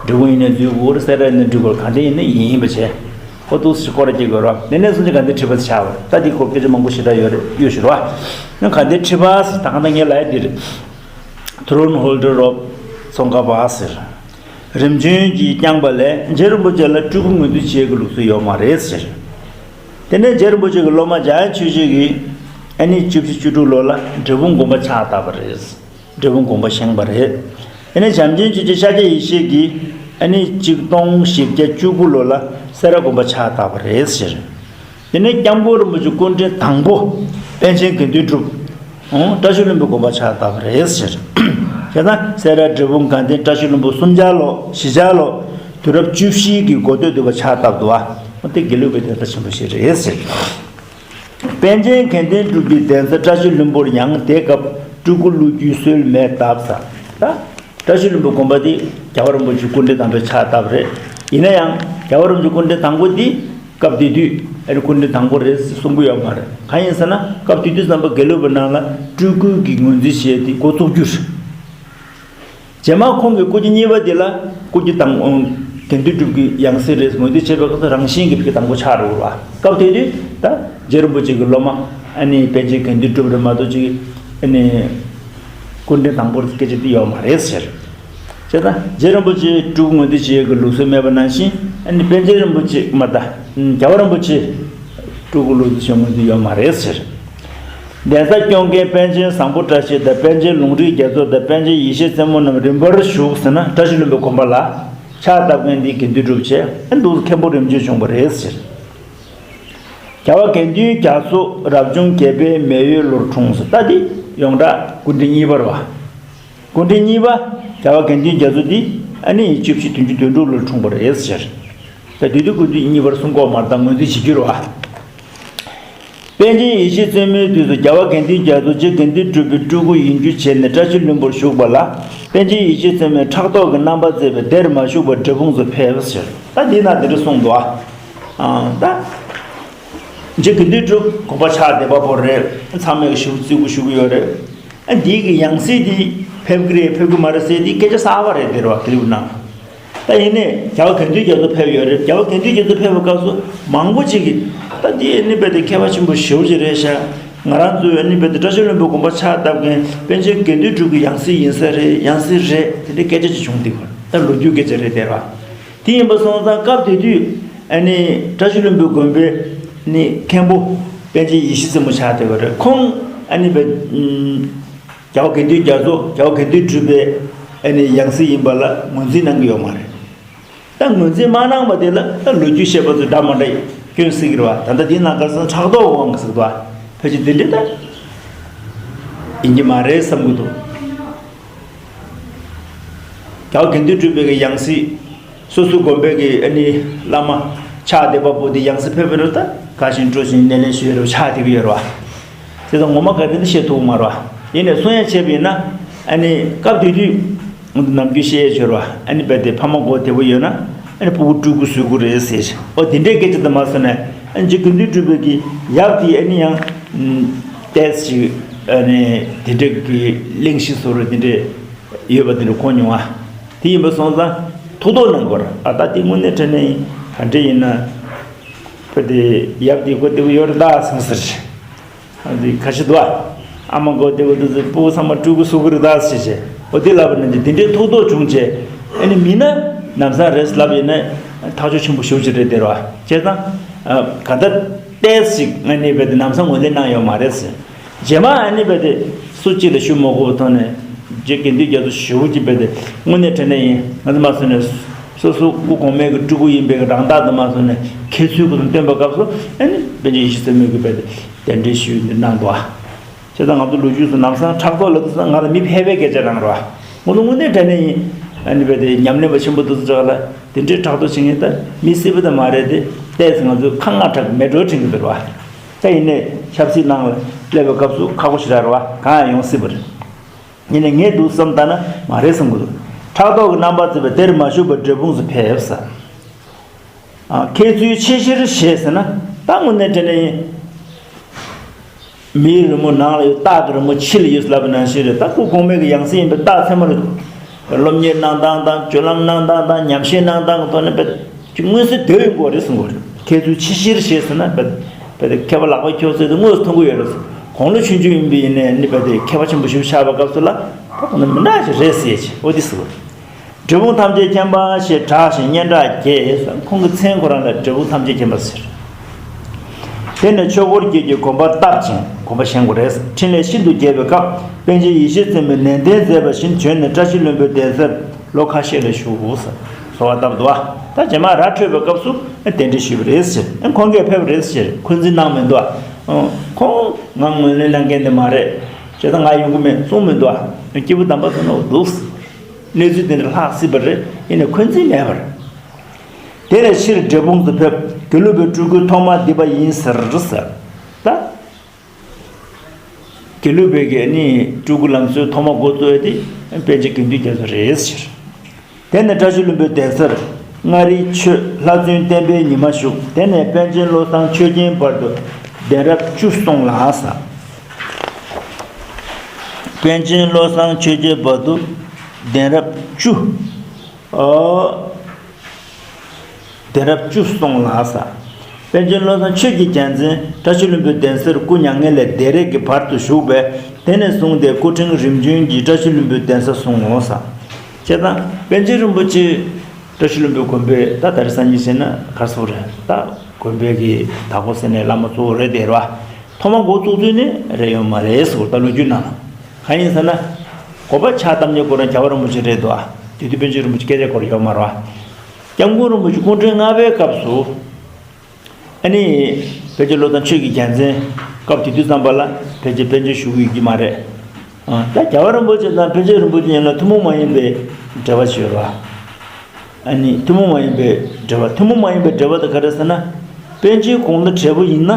འབྲས་སྤུངས་ཡིན་ནའི་འཛུལ་དགོས་རེད། སེ་ར་ཡིན་ནའི་འགྲིག་གོ། དགའ་ལྡན་ཡིན་ནའི་ཡིན་ཡིན་པ་བྱས། ཁོ་ཏོག་ཙམ་སྐོར་ར་སྐྱེལ་དགོས་ར། དེ་ནས་སོང་ཙང་དགའ་ལྡན་ཁྲི་པ་ཆགས་པ་རེད། ད་དེ་སྐོར་སྐད་ཆ་མང་པོ་ཞེ་དྲག་ཡོད་རེད། ཡོད་ཞུ་ར། ཡང་དགའ་ལྡན་ཁྲི་པ་ད་ག་ད་ངས་ལབ་ཡ་དེ་རེད། Throne holder of Tsongkhapa ཟེར། རིམ་བྱོན་གྱིས་བསྐྱངས་པ་ལས་རྗེ་རིན་པོ་ཆེ་ལ་སྤྲུལ་སྐུ་ངོས་འཛིན་བྱེད་ཀྱི་ལུགས་སྲོལ་ཡོད་མ་རེད་ཟེར། དེ་ནས་རྗེ་རིན་པོ་ཆེ་གི་སློབ་མ་འཇམ་དབྱངས་ཆོས་རྗེ་གིས་ཨ་ནི་བཅུ་བཞི་བཅུ་དྲུག་ལོ་ལ་འབྲས་སྤུངས་དགོན་པ་ཕྱག་བཏབ་པ་རེད། འབྲས་སྤུངས་དགོན་པ་བཞེངས་པ་རེད། དེ་ནས་བྱམས་ཆེན་ཆོས་རྗེ་ཤཱཀྱ་ཡེ་ཤེས་ཀྱིས་ཨ་ནི་གཅིག་སྟོང་བཞི་བརྒྱ་བཅུ་དགུ་ལོ་ལ་སེ་ར་དགོན་པ་ཕྱག་བཏབ་པ་རེད་ཟེར། དེ་ནས་སྐྱབས་མགོན་རིན་པོ་ཆེ་སྐུ་ཕྲེང་དང་པོ་པཎ་ཆེན་དགེ་འདུན་གྲུབ། ཨོ། བཀྲ་ཤིས་ལྷུན་པོའི་དགོན་པ་ཕྱག་བཏབ་པ་རེད་ཟེར། བྱས་ཙང་སེ་ར་འབྲས་སྤུངས་དགའ་ལྡན་བཀྲ་ཤིས་ལྷུན་པོ་གསུམ་ཆར་ལོ་བཞི་ཆར་ལོ་དུས་རབས་བཅུ་བཞི་གི་འགོ་སྟོད་དུ་བ་ཕྱག་བཏབ་འདུག་བ། ཨོ་དེ་དགེ་ལུགས་པའི་གདན་ས་ཆེན་པོ་ཞིག་རེད་ཟེར། པཎ་ཆེན་དགེ་འདུན་གྲུབ་ཀྱི་གདན་ས་བཀྲ་ཤིས་ལྷུན་པོར་ཡང་དེ་སྐབས་སྤྲུལ་སྐུ་བླུག་རྒྱུའི་སྲོལ་མེད་སྟབས་ས། ད་བཀྲ་ཤིས་ལྷུན་པོ་དགོན་པ་འདི་རྒྱལ་བ་རིན་པོ་ཆེ་སྐུ་ཕྲེང་དང་པོའི་ཕྱག་བཏབ་རེད། ཡིན་ན་ཡང་རྒྱལ་བ་རིན་པོ་ཆེ་སྐུ་ཕྲེང་དང་པོ་འདི་སྐབས་དེ་དུས་ཨ་ནི་སྐུ་ཕྲེང་དང་པོ་རེད་གསུང་གི་ཡོད་མ་རེད། གང་ཡིན་ཟེར་ན་སྐབས་དེ་དུས་ཙམ་པ་དགེ་ལུགས་པའི་ནང་ལ་སྤྲུལ་སྐུ་གི་ངོས་འཛིན་བྱས་ཏེ་འགོ་བཙུགས་རྒྱུ་རེད། རྗེས་མ་ཁོང་གི་སྐུ་རྒྱུ་གཉིས་པ་དེ་ལ་སྐུ་རྒྱུ་དང་དགེ་འདུན་གྲུབ་ཀྱི་ཡང་སྲིད་རེད་ངོས་འཛིན་བྱས་པའི་སྐབས་སུ་རང་བཞིན་གྱི་ཕ་གི་དང་པོ་ཆགས་འགྲོ་བ། སྐབས་དེ་དུས་ད་རྗེ་རིན་པོ་ཆེ་གི་སློབ་མ་ཨ་ནི་པཎ་ཆེན་དགེ་འདུན་གྲུབ་རེད་མ་གཏོགས་ཅིག་ཨ་ནི་སྐུ་ཕྲེང་དང་པོར་སྐད་ཆ་དེ་ཡོད་མ་རེད་ཟེར། བྱས་ཙང་རྗེ་རིན་པོ་ཆེ་སྤྲུལ་སྐུ་ངོས་འཛིན་བྱེད་ཀྱི་ལུགས་སྲོལ་མེད་པ་ནང་བཞིན་ཨ་ནི་པཎ་ཆེན་རིན་པོ་ཆེ་མ་ད་རྒྱལ་བ་རིན་པོ་ཆེ་སྤྲུལ་སྐུ་ལུགས་སྲོལ་ངོས་འཛིན་ཡོད་མ་རེད་ཟེར། གདན་ས་སྐྱོང་མཁན་པཎ་ཆེན་བཟང་པོ་བཀྲ་ཤིས་དང་པཎ་ཆེན་ལུང་རིགས་རྒྱ་མཚོ་དང་པཎ་ཆེན་ཡེ་ཤེས་རྩེ་མོ་རྣམས་རིམ་པར་བཞུགས་ཟེར་ན་བཀྲ་ཤིས་ལྷུན་པོའི་དགོན་པ་ལ་ཕྱག་བཏབ་མཁན་འདི་དགེ་འདུན་གྲུབ་བྱས་ཨ་འདུག་མཁན་པོ་རིམ་བྱོན་བྱུང་བ་རེད་ཟེར། རྒྱལ་བ་དགེ་འདུན་རྒྱ་མཚོ་རབ་བྱུང་བརྒྱད་པའི་མེ་ཡོས་ལོར་འཁྲུངས་སོ། ད་འདི་ཡོངས་གྲགས་སྐུ་ཕྲེང་གཉིས་པ་རེད་བ། སྐུ་ཕྲེང་གཉིས་པ་རྒྱལ་བ་དགེ་འདུན་རྒྱ་མཚོ་འདི་ཨ་ནི་བཅུ་བཞི་བདུན་ཅུ་དོན་དྲུག་ལོར་འཁྲུངས་པ་རེད་ཟེར། ད་དེ་དུས་སྐུ་ཕྲེང་གཉིས་པར་གསུང་གོ་མར་དང་ངོས་འཛིན་བྱེད་རྒྱུ་རེད་བ། པཎ་ཆེན་ཡེ་ཤེས་རྩེ་མོའི་དུས་སུ་རྒྱལ་བ་དགེ་འདུན་རྒྱ་མཚོ་རྗེ་དགེ་འདུན་གྲུབ་པའི་སྤྲུལ་སྐུ་ཡིན་རྒྱུ་བྱས་ནས་བཀྲ་ཤིས་ལྷུན་པོར་བཞུགས་པ་ལ་པཎ་ཆེན་ཡེ་ཤེས་རྩེ་མོས་ཕྲག་དོག་གི་རྣམ་པ་མཛད་པས་དེར་མ་བཞུགས་པར་འབྲས་སྤུངས་སུ་ཕེབས་ཟེར། ད་འདི་ན་འདི་འདྲ་གསུངས་འདུག་ཨ། ད་རྗེ་དགེ་འདུན་གྲུབ་དགོངས་པ་ཆགས་བསྡད་པ་པོ་རེད། ཚང་མས་ཞུ་བརྩི་བཀུར་ཞུ་གི་ཡོད་རེད། ཨ་འདི་གི་ཡང་སྲིད་འདི་ཕེབས་ཀྱི་རེད་ཕེབས་ཀྱི་མ་རེད་ཟེར་འདི་སྐད་ཆ་གསར་པ་རེད་དེ་རེད་བ་དེ་རིགས་ནང་། ད་ཡིན་ནའི་རྒྱལ་བ་དགེ་འདུན་རྒྱ་མཚོ་ཕེབས་ཡོད་རེད། རྒྱལ་བ་དགེ་འདུན་རྒྱ་མཚོ་ཕེབས་པའི་སྐབས་སུ་མང་པོ་ཅིག་གིས་ད་འདི་ཨ་ནི་རྦད་དེ་མཁས་པ་ཆེན་པོ་ཞེ་པོ་ཅིག་རེད་ཤག་ང་རང་ཚོའི་ཨ་ནི་རྦད་དེ་བཀྲ་ཤིས་ལྷུན་པོའི་དགོངས་པ་ཕྱག་བཏབ་མཁན་པཎ་ཆེན་དགེ་འདུན་གྲུབ་ཀྱི་ཡང་སྲིད་ཡིན་ས་རེད། ཡང་སྲིད་རེད་དེ་འདྲའི་སྐད་ཆ་ཅིག་བྱུང་འདུག་ད་ལོ་རྒྱུས་སྐད་ཆ་རེད་དེ་ར། དེ་ཡིན་པ་སོང་ཙང་སྐབས་དེ་དུས་ཨ་ནི་བཀྲ་ཤིས་ལྷུན་པོའི་དགོན་པའི་ནི་མཁན་པོ་པཎ་ཆེན་ཡེ་ཤེས་རྩེ་མོ་ཆགས་བསྡད་པ་རེད། ཁོང་ཨ་ནི་རྦད་རྒྱལ་བ་དགེ་འདུན་རྒྱ་མཚོ་རྒྱལ་བ་དགེ་འདུན་གྲུབ་པའི་ཨ་ནི་ཡང་སྲིད་ཡིན་པ་ལ་ངོས་འཛིན་གནང་གི་ཡོད་མ་རེད། ད་ངོས་འཛིན་མ་གནང་བ་དེ་ལ་ད་ལོ་རྒྱུས་བཤད་པ་ཚོ་འདྲ་མ་འདྲ་སྐྱོན་སྲིད་ཀྱི་རེད་བ། ད་ལྟ་འདིའི་ནང་ག་རེ་ཟེར་ན་ཕྲག་དོག་དབང་གི་ཟེར་གི་འདུག་བ། ཕལ་ཆེར་འདི་འདྲ་ད་ཡིན་གྱི་མ་རེད་བསམ་གྱི་འདུག་རྒྱལ་བ་དགེ་འདུན་གྲུབ་པའི་གི་ཡང་སྲིད། སོ་སོའི་དགོན་པའི་གི་ཨ་ནི་བླ་མ་ཕྱག་འདེབས་པ་པོ་དེ་ཡང་སྲིད་ཕེབས་པའི་རུ་ད་དགའ་ཞིང་སྤྲོ་ཞིང་སྣེ་ལེན་ཞུ་ཡ་རུ་ཕྱག་འདེབས་ཀྱི་ཡོད་རེད་བ། དེ་ཚོ་ངོ་མ་ག་དེ་འདྲ་བཤད་ཐུབ་མ་རེད་བ། ཡིན་ནའི་གསུང་ཡ་བྱས་པ་ཡིན་ན། ཨ་ནི་སྐབས་དེ་དུས་ནམ་རྒྱུན་བཤད་ཡ་བྱོས་རེད་བ། ཨ་ནི་རྦད་དེ་ཕ་མ་གོ་བདེ་པོ་ཡོད་ན། ཨ་ནི་སྤུ་གུ་སྤྲུལ་སྐུ་བཟོ་གི་རེད་ཟེར། ཨོ་དེ་འདྲའི་སྐད་ཆ་དུ་མ་སོང་ནས། ཨ་ནི་རྗེ་དགེ་འདུན་གྲུབ་པའི་གི་ཡབ་དེ་ཨ་ནི་ཡང་ཏོག་ཙམ་ཅིག་ཨ་ནི་དེ་འདྲའི་གི་གླེང་གཞི་བཟོ་རུ་དེ་འདྲའི་ཡོད་པ་དེ་འདྲ་གོ་མྱོང་བ། དེ་ཡིན་པ་སོང་ཙང་ཐུགས་དོགས་གནང་དགོས་རེད། ཨ་ད་དེ་དངོས་གནས་དྲན་ནས་ཡིན། ག་འདྲ་ཡིན་ན། ཕ་དེ་ཡབ་དེ་གོ་བདེ་པོ་ཡོད་རེད་ད་བསམ་ཟེར། ཨ་དེ་ཁ་ཤས་འདུག་ཨ། ཨ་མ་གོ་བདེ་པོ་འདུག་ཟེར། སྤུ་གུ་ཚང་མ་སྤྲུལ་སྐུ་བཟོ་གི་རེད་ད་ཟེར་བྱས། ཨོ་དེ་ལབ་པ་ནི་དེ་འདྲའི་ཐུགས་དོགས་བྱུང་བྱས། ཨ་ནི་མིན་ན་ལམ་སང་རེད་ལབ་ཡིན་ན་ཐག་ཆོད་ཆེན་པོ་ཞེ་པོ་ཅིག་རེད་དེ་རེད་བ། བྱས་ཙང་། ཨ་ག་ད་ཏོག་ཙམ་ཅིག་ང་ནི་རྦད་དེ་ལམ་སང་ངོས་འཛིན་གནང་ཡོད་མ་རེད་ཟེར། རྗེས་མ་ཨ་ནི་རྦད་དེ་སུ་གཅིག་ལ་ཞུ་མ་དགོས་པའི་ཐོག་ནས། རྗེ་དགེ་འདུན་རྒྱ་མཚོ་ཞེ་པོ་ཅིག་རྦད་དེ་དངོས་གནས་དྲན་ནས་ཡིན། ང་ཚོ་མ་སོང་ནས་སོ་སོ་སྐུ་གོང་མའི་གི་སྤྲུལ་སྐུ་ཡིན་པའི་གི་རང་རྟགས་དུ་མ་སོང་ནས་ཁྱད་ཚུལ་གི་དུ་སྟོན་པའི་སྐབས་སུ། ཨ་ནི་པཎ་ཆེན་ཡེ་ཤེས་རྩེ་མོ་གིས་རྦད་དེ་གདན་འདྲེན་ཞུས་འདི་གནང་འདུག་ཨ། བྱས་ཙང་ང་ཚོ་ལོ་རྒྱུས་སུ་ལམ་སང་ཕྲག་དོག་ལབ་དུས་ཙང་ང་ལ་མི་ཕལ་པའི་སྐད་ཆ་རང་རེད་བ། ངོ་མ་དངོས་གནས་དྲན་ནས་ཡིན། ཨ་ནི་རྦད་དེ་ཉམས་ལེན་པ་ཆེན་པོ་དེ་ཚོ་ཅིག་ལ་དེ་འདྲའི་ཕྲག་དོག་བྱེད་མཁན་ད་མི་སྲིད་པ་ད་མ་རེད་དེ། ཏོག་ཙམ་ང་ཚོས་ཁ་ང་ཁྲག་མེ་སྒྲོན་དྲན་གི་འདུག་རེད་བ། ད་ཡིན་ནའི་ཆབ་སྲིད་ནང་ལ་སླེབས་པའི་སྐབས་སུ་ཁག་པོ་ཞེ་དྲག་རེད་བ། གང་ཡང་ཡོང་སྲིད་པ་རེད། ཡིན་ནའི་ངས་འདུག་བསམ་ལྟ་ན་མ་རེད་བསམ་གི་འདུག་ཕྲག་དོག་གི་རྣམ་པར་མཛེས་པ་དེར་མ་ཞུགས་པར་འབྲས་སྤུངས་སུ་ཕེབས་ཟེར། ཨ། མཁས་བཙུན་ཆེ་ཤེལ་ཞེས་ཟེར་ན་ད་དངོས་གནས་དྲན་ནས་ཡིན། མིའི་རི་མོ་ནང་ལ་ཡོད། སྟག་གི་རི་མོ་ཕྱི་ལ་ཡོད་ལབ་པ་ནང་བཞིན་རེད། ད་སྐུ་གོང་མའི་གི་ཡང་སྲིད་ཡིན་པའི་རྟགས་མཚན་མ་རེད། སློབ་གཉེར་གནང་སྟངས་དང་། སྤྱོད་ལམ་གནང་སྟངས་དང་། ཉམས་བཞེས་གནང་སྟངས་ཀྱི་ཐོག་ནས་དཔེ་ཅིག་མངོན་གསལ་དོད་ཡོད་དགོས་རེད་གསུང་གི་རེད། མཁས་བཙུན་ཆེ་ཤེལ་ཞེས་ཟེར་ན་དཔེ་དཔེ་དེ་མཁས་པ་ལག་པ་ཁྱོག་ཚད་དེ་དངོས་སུ་མཐོང་གི་ཡོད་རེད། དགུང་ལོ་ཆུང་ཆུང་ཡིན་པ་ཡིན་ནའི་ནི་དཔེ་དེ་མཁས་པ་ཆེན་པོ་ཞིག་ཆགས་པའི་སྐབས་སུ་ལ་ད་ཁོ་ན་མི་འདྲ་ཞིག་རེད་ཟེར་ཅིག་འོ་དེ་ཟེར་བ་རེད། འབྲས་སྤུངས་ཐམས་ཅད་མཁྱེན་པ་ཞེས་གྲགས་ཤིང་སྙན་གྲགས་རྒྱས། ཁོང་གི་མཚན་ཁོ་རང་ལ་འབྲས་སྤུངས་ཐམས་ཅད་མཁྱེན་པ་ཟེར། དེ་ནས་ཆོས་འཁོར་བརྒྱད་ཀྱི་གོམ་པ་བཏབ་ཅིང་། གོམ་པ་བཞེངས་དགོས་རེད། འཕྲིན་ལས་ཤིན་ཏུ་རྒྱས་པའི་སྐབས། པཎ་ཆེན་ཡེ་ཤེས་རྩེ་མོས་ནན་ཏན་མཛད་པ་བཞིན་བྱོན་ནས་བཀྲ་ཤིས་ལྷུན་པོའི་གདན་སར་ལོ་ཁ་ཤས་ལ་བཞུགས་ཟེར། གསོལ་བ་བཏབ་འདུག་བ། ད་རྗེས་མ་ར་འཕྲོད་པའི་སྐབས་སུ་གདན་འདྲེན་ཞུས་པ་རེད་ཟེར། ཁོང་གིས་ཕེབས་རེད་ཟེར། འཁོན་འཛིན་གནང་མི་འདུག་བ། ཁོང་ང་ངོས་ལེན་གནང་མཁན་དེ་མ་རེད། བྱས་ཙང་ང་ཡོང་གི་མེད་གསུངས་མི་འདུག་བ། སྐྱེས་བུ་དམ་པ་ཚོ་ནོར་འདུག་ཟེར། གནས་ཚུལ་དེ་འདྲ་ལྷག་སྲིད་པ་རེད། ཡིན་ནའི་འཁོན་འཛིན་མེད་པར། དེ་ནས་ཕྱིར་འབྲས་སྤུངས་སུ་ཕེབས། དགེ་ལུགས་པའི་སྤྲུལ་སྐུ་ཐོག་མ་འདི་པ་ཡིན་ཟེར་ཟེར། ད་དགེ་ལུགས་པའི་གི་ནི་སྤྲུལ་སྐུ་ལམ་སྲོལ་ཐོག་མ་འགོ་བཙུགས་ཡ་དེ་པཎ་ཆེན་དགེ་འདུན་རྒྱ་མཚོ་རེད་ཟེར། དེ་ནས་བཀྲ་ཤིས་ལྷུན་པོའི་གདན་སར་མངའ་རིས་ཆོས་ལྷ་བཙུན་བསྟན་པའི་ཉི་མ་བཞུགས། དེ་ནས་པཎ་ཆེན་བློ་བཟང་ཆོས་རྒྱན་བར་དུ་གདན་རབས་བཅུ་སོང་ལ་ཟེར། པཎ་ཆེན་བློ་བཟང་ཆོས་རྒྱན་བར་དུ་གདན་རབས་བཅུ། ཨོ། གདན་རབས་བཅུ་སོང་ལ་ཟེར། པཎ་ཆེན་བློ་བཟང་ཆོས་ཀྱི་རྒྱལ་མཚན་བཀྲ་ཤིས་ལྷུན་པོའི་གདན་སར་སྐུ་མྱ་ངན་ལས་འདས་རེས་ཀྱི་བར་དུ་བཞུགས་པས། དེ་ནས་བཟུང་སྟེ་སྐུ་ཕྲེང་རིམ་བྱོན་གྱིས་བཀྲ་ཤིས་ལྷུན་པོའི་གདན་ས་བཟུང་ངོ་ཟེར། བྱས་ཙང་པཎ་ཆེན་རིན་པོ་ཆེ་བཀྲ་ཤིས་ལྷུན་པོའི་དགོན་པའི་ད་ད་རེས་སང་ཉིན་བྱས་ན་ག་རེ་ཟེར་དགོས་རེད། ད་དགོན་པའི་གི་བདག་པོ་ཟེར་ནས་བླ་མ་གཙོ་བོ་རེད་དེ་རེད་བ། ཐོག་མ་འགོ་བཙུགས་དུས་ནས་རེད་ཡོད་མ་རེད་ཟེར་བ། ད་ལོ་རྒྱུས་ནང་ལ་གང་ཡིན་ཟེར་ན། དགོན་པ་ཕྱག་བཏབ་མཁན་ཁོ་རང་རྒྱལ་བ་རིན་པོ་ཆེ་རེད་འདུག་ཨ། དེ་དུས་པཎ་ཆེན་རིན་པོ་ཆེ་སྐད་ཆ་སྐོར་ཡོད་མ་རེད་བ། སྐྱབས་མགོན་རིན་པོ་ཆེ་སྐུ་ཕྲེང་ལྔ་པའི་སྐབས་སུ། ཨ་ནི། པཎ་ཆེན་བློ་བཟང་ཆོས་ཀྱི་རྒྱལ་མཚན། སྐབས་དེ་དུས་ཙམ་པ་ལ་ཕལ་ཆེར་པཎ་ཆེན་བཞུགས་ཡོད་ཀྱི་མ་རེད། ཨ། ད་རྒྱལ་བ་རིན་པོ་ཆེ་དང་པཎ་ཆེན་རིན་པོ་ཆེ་གཉིས་ལ་ཐུན་མོང་མ་ཡིན་པའི་འབྲེལ་བ་ཞིག་ཡོད་རེད་བ། ཨ་ནི་ཐུན་མོང་མ་ཡིན་པའི་འབྲེལ་བ། ཐུན་མོང་མ་ཡིན་པའི་འབྲེལ་བ་དེ་ག་རེ་ཟེར་ན། པཎ་ཆེན་དགུང་ལོ་བགྲེས་པོ་ཡིན་ན།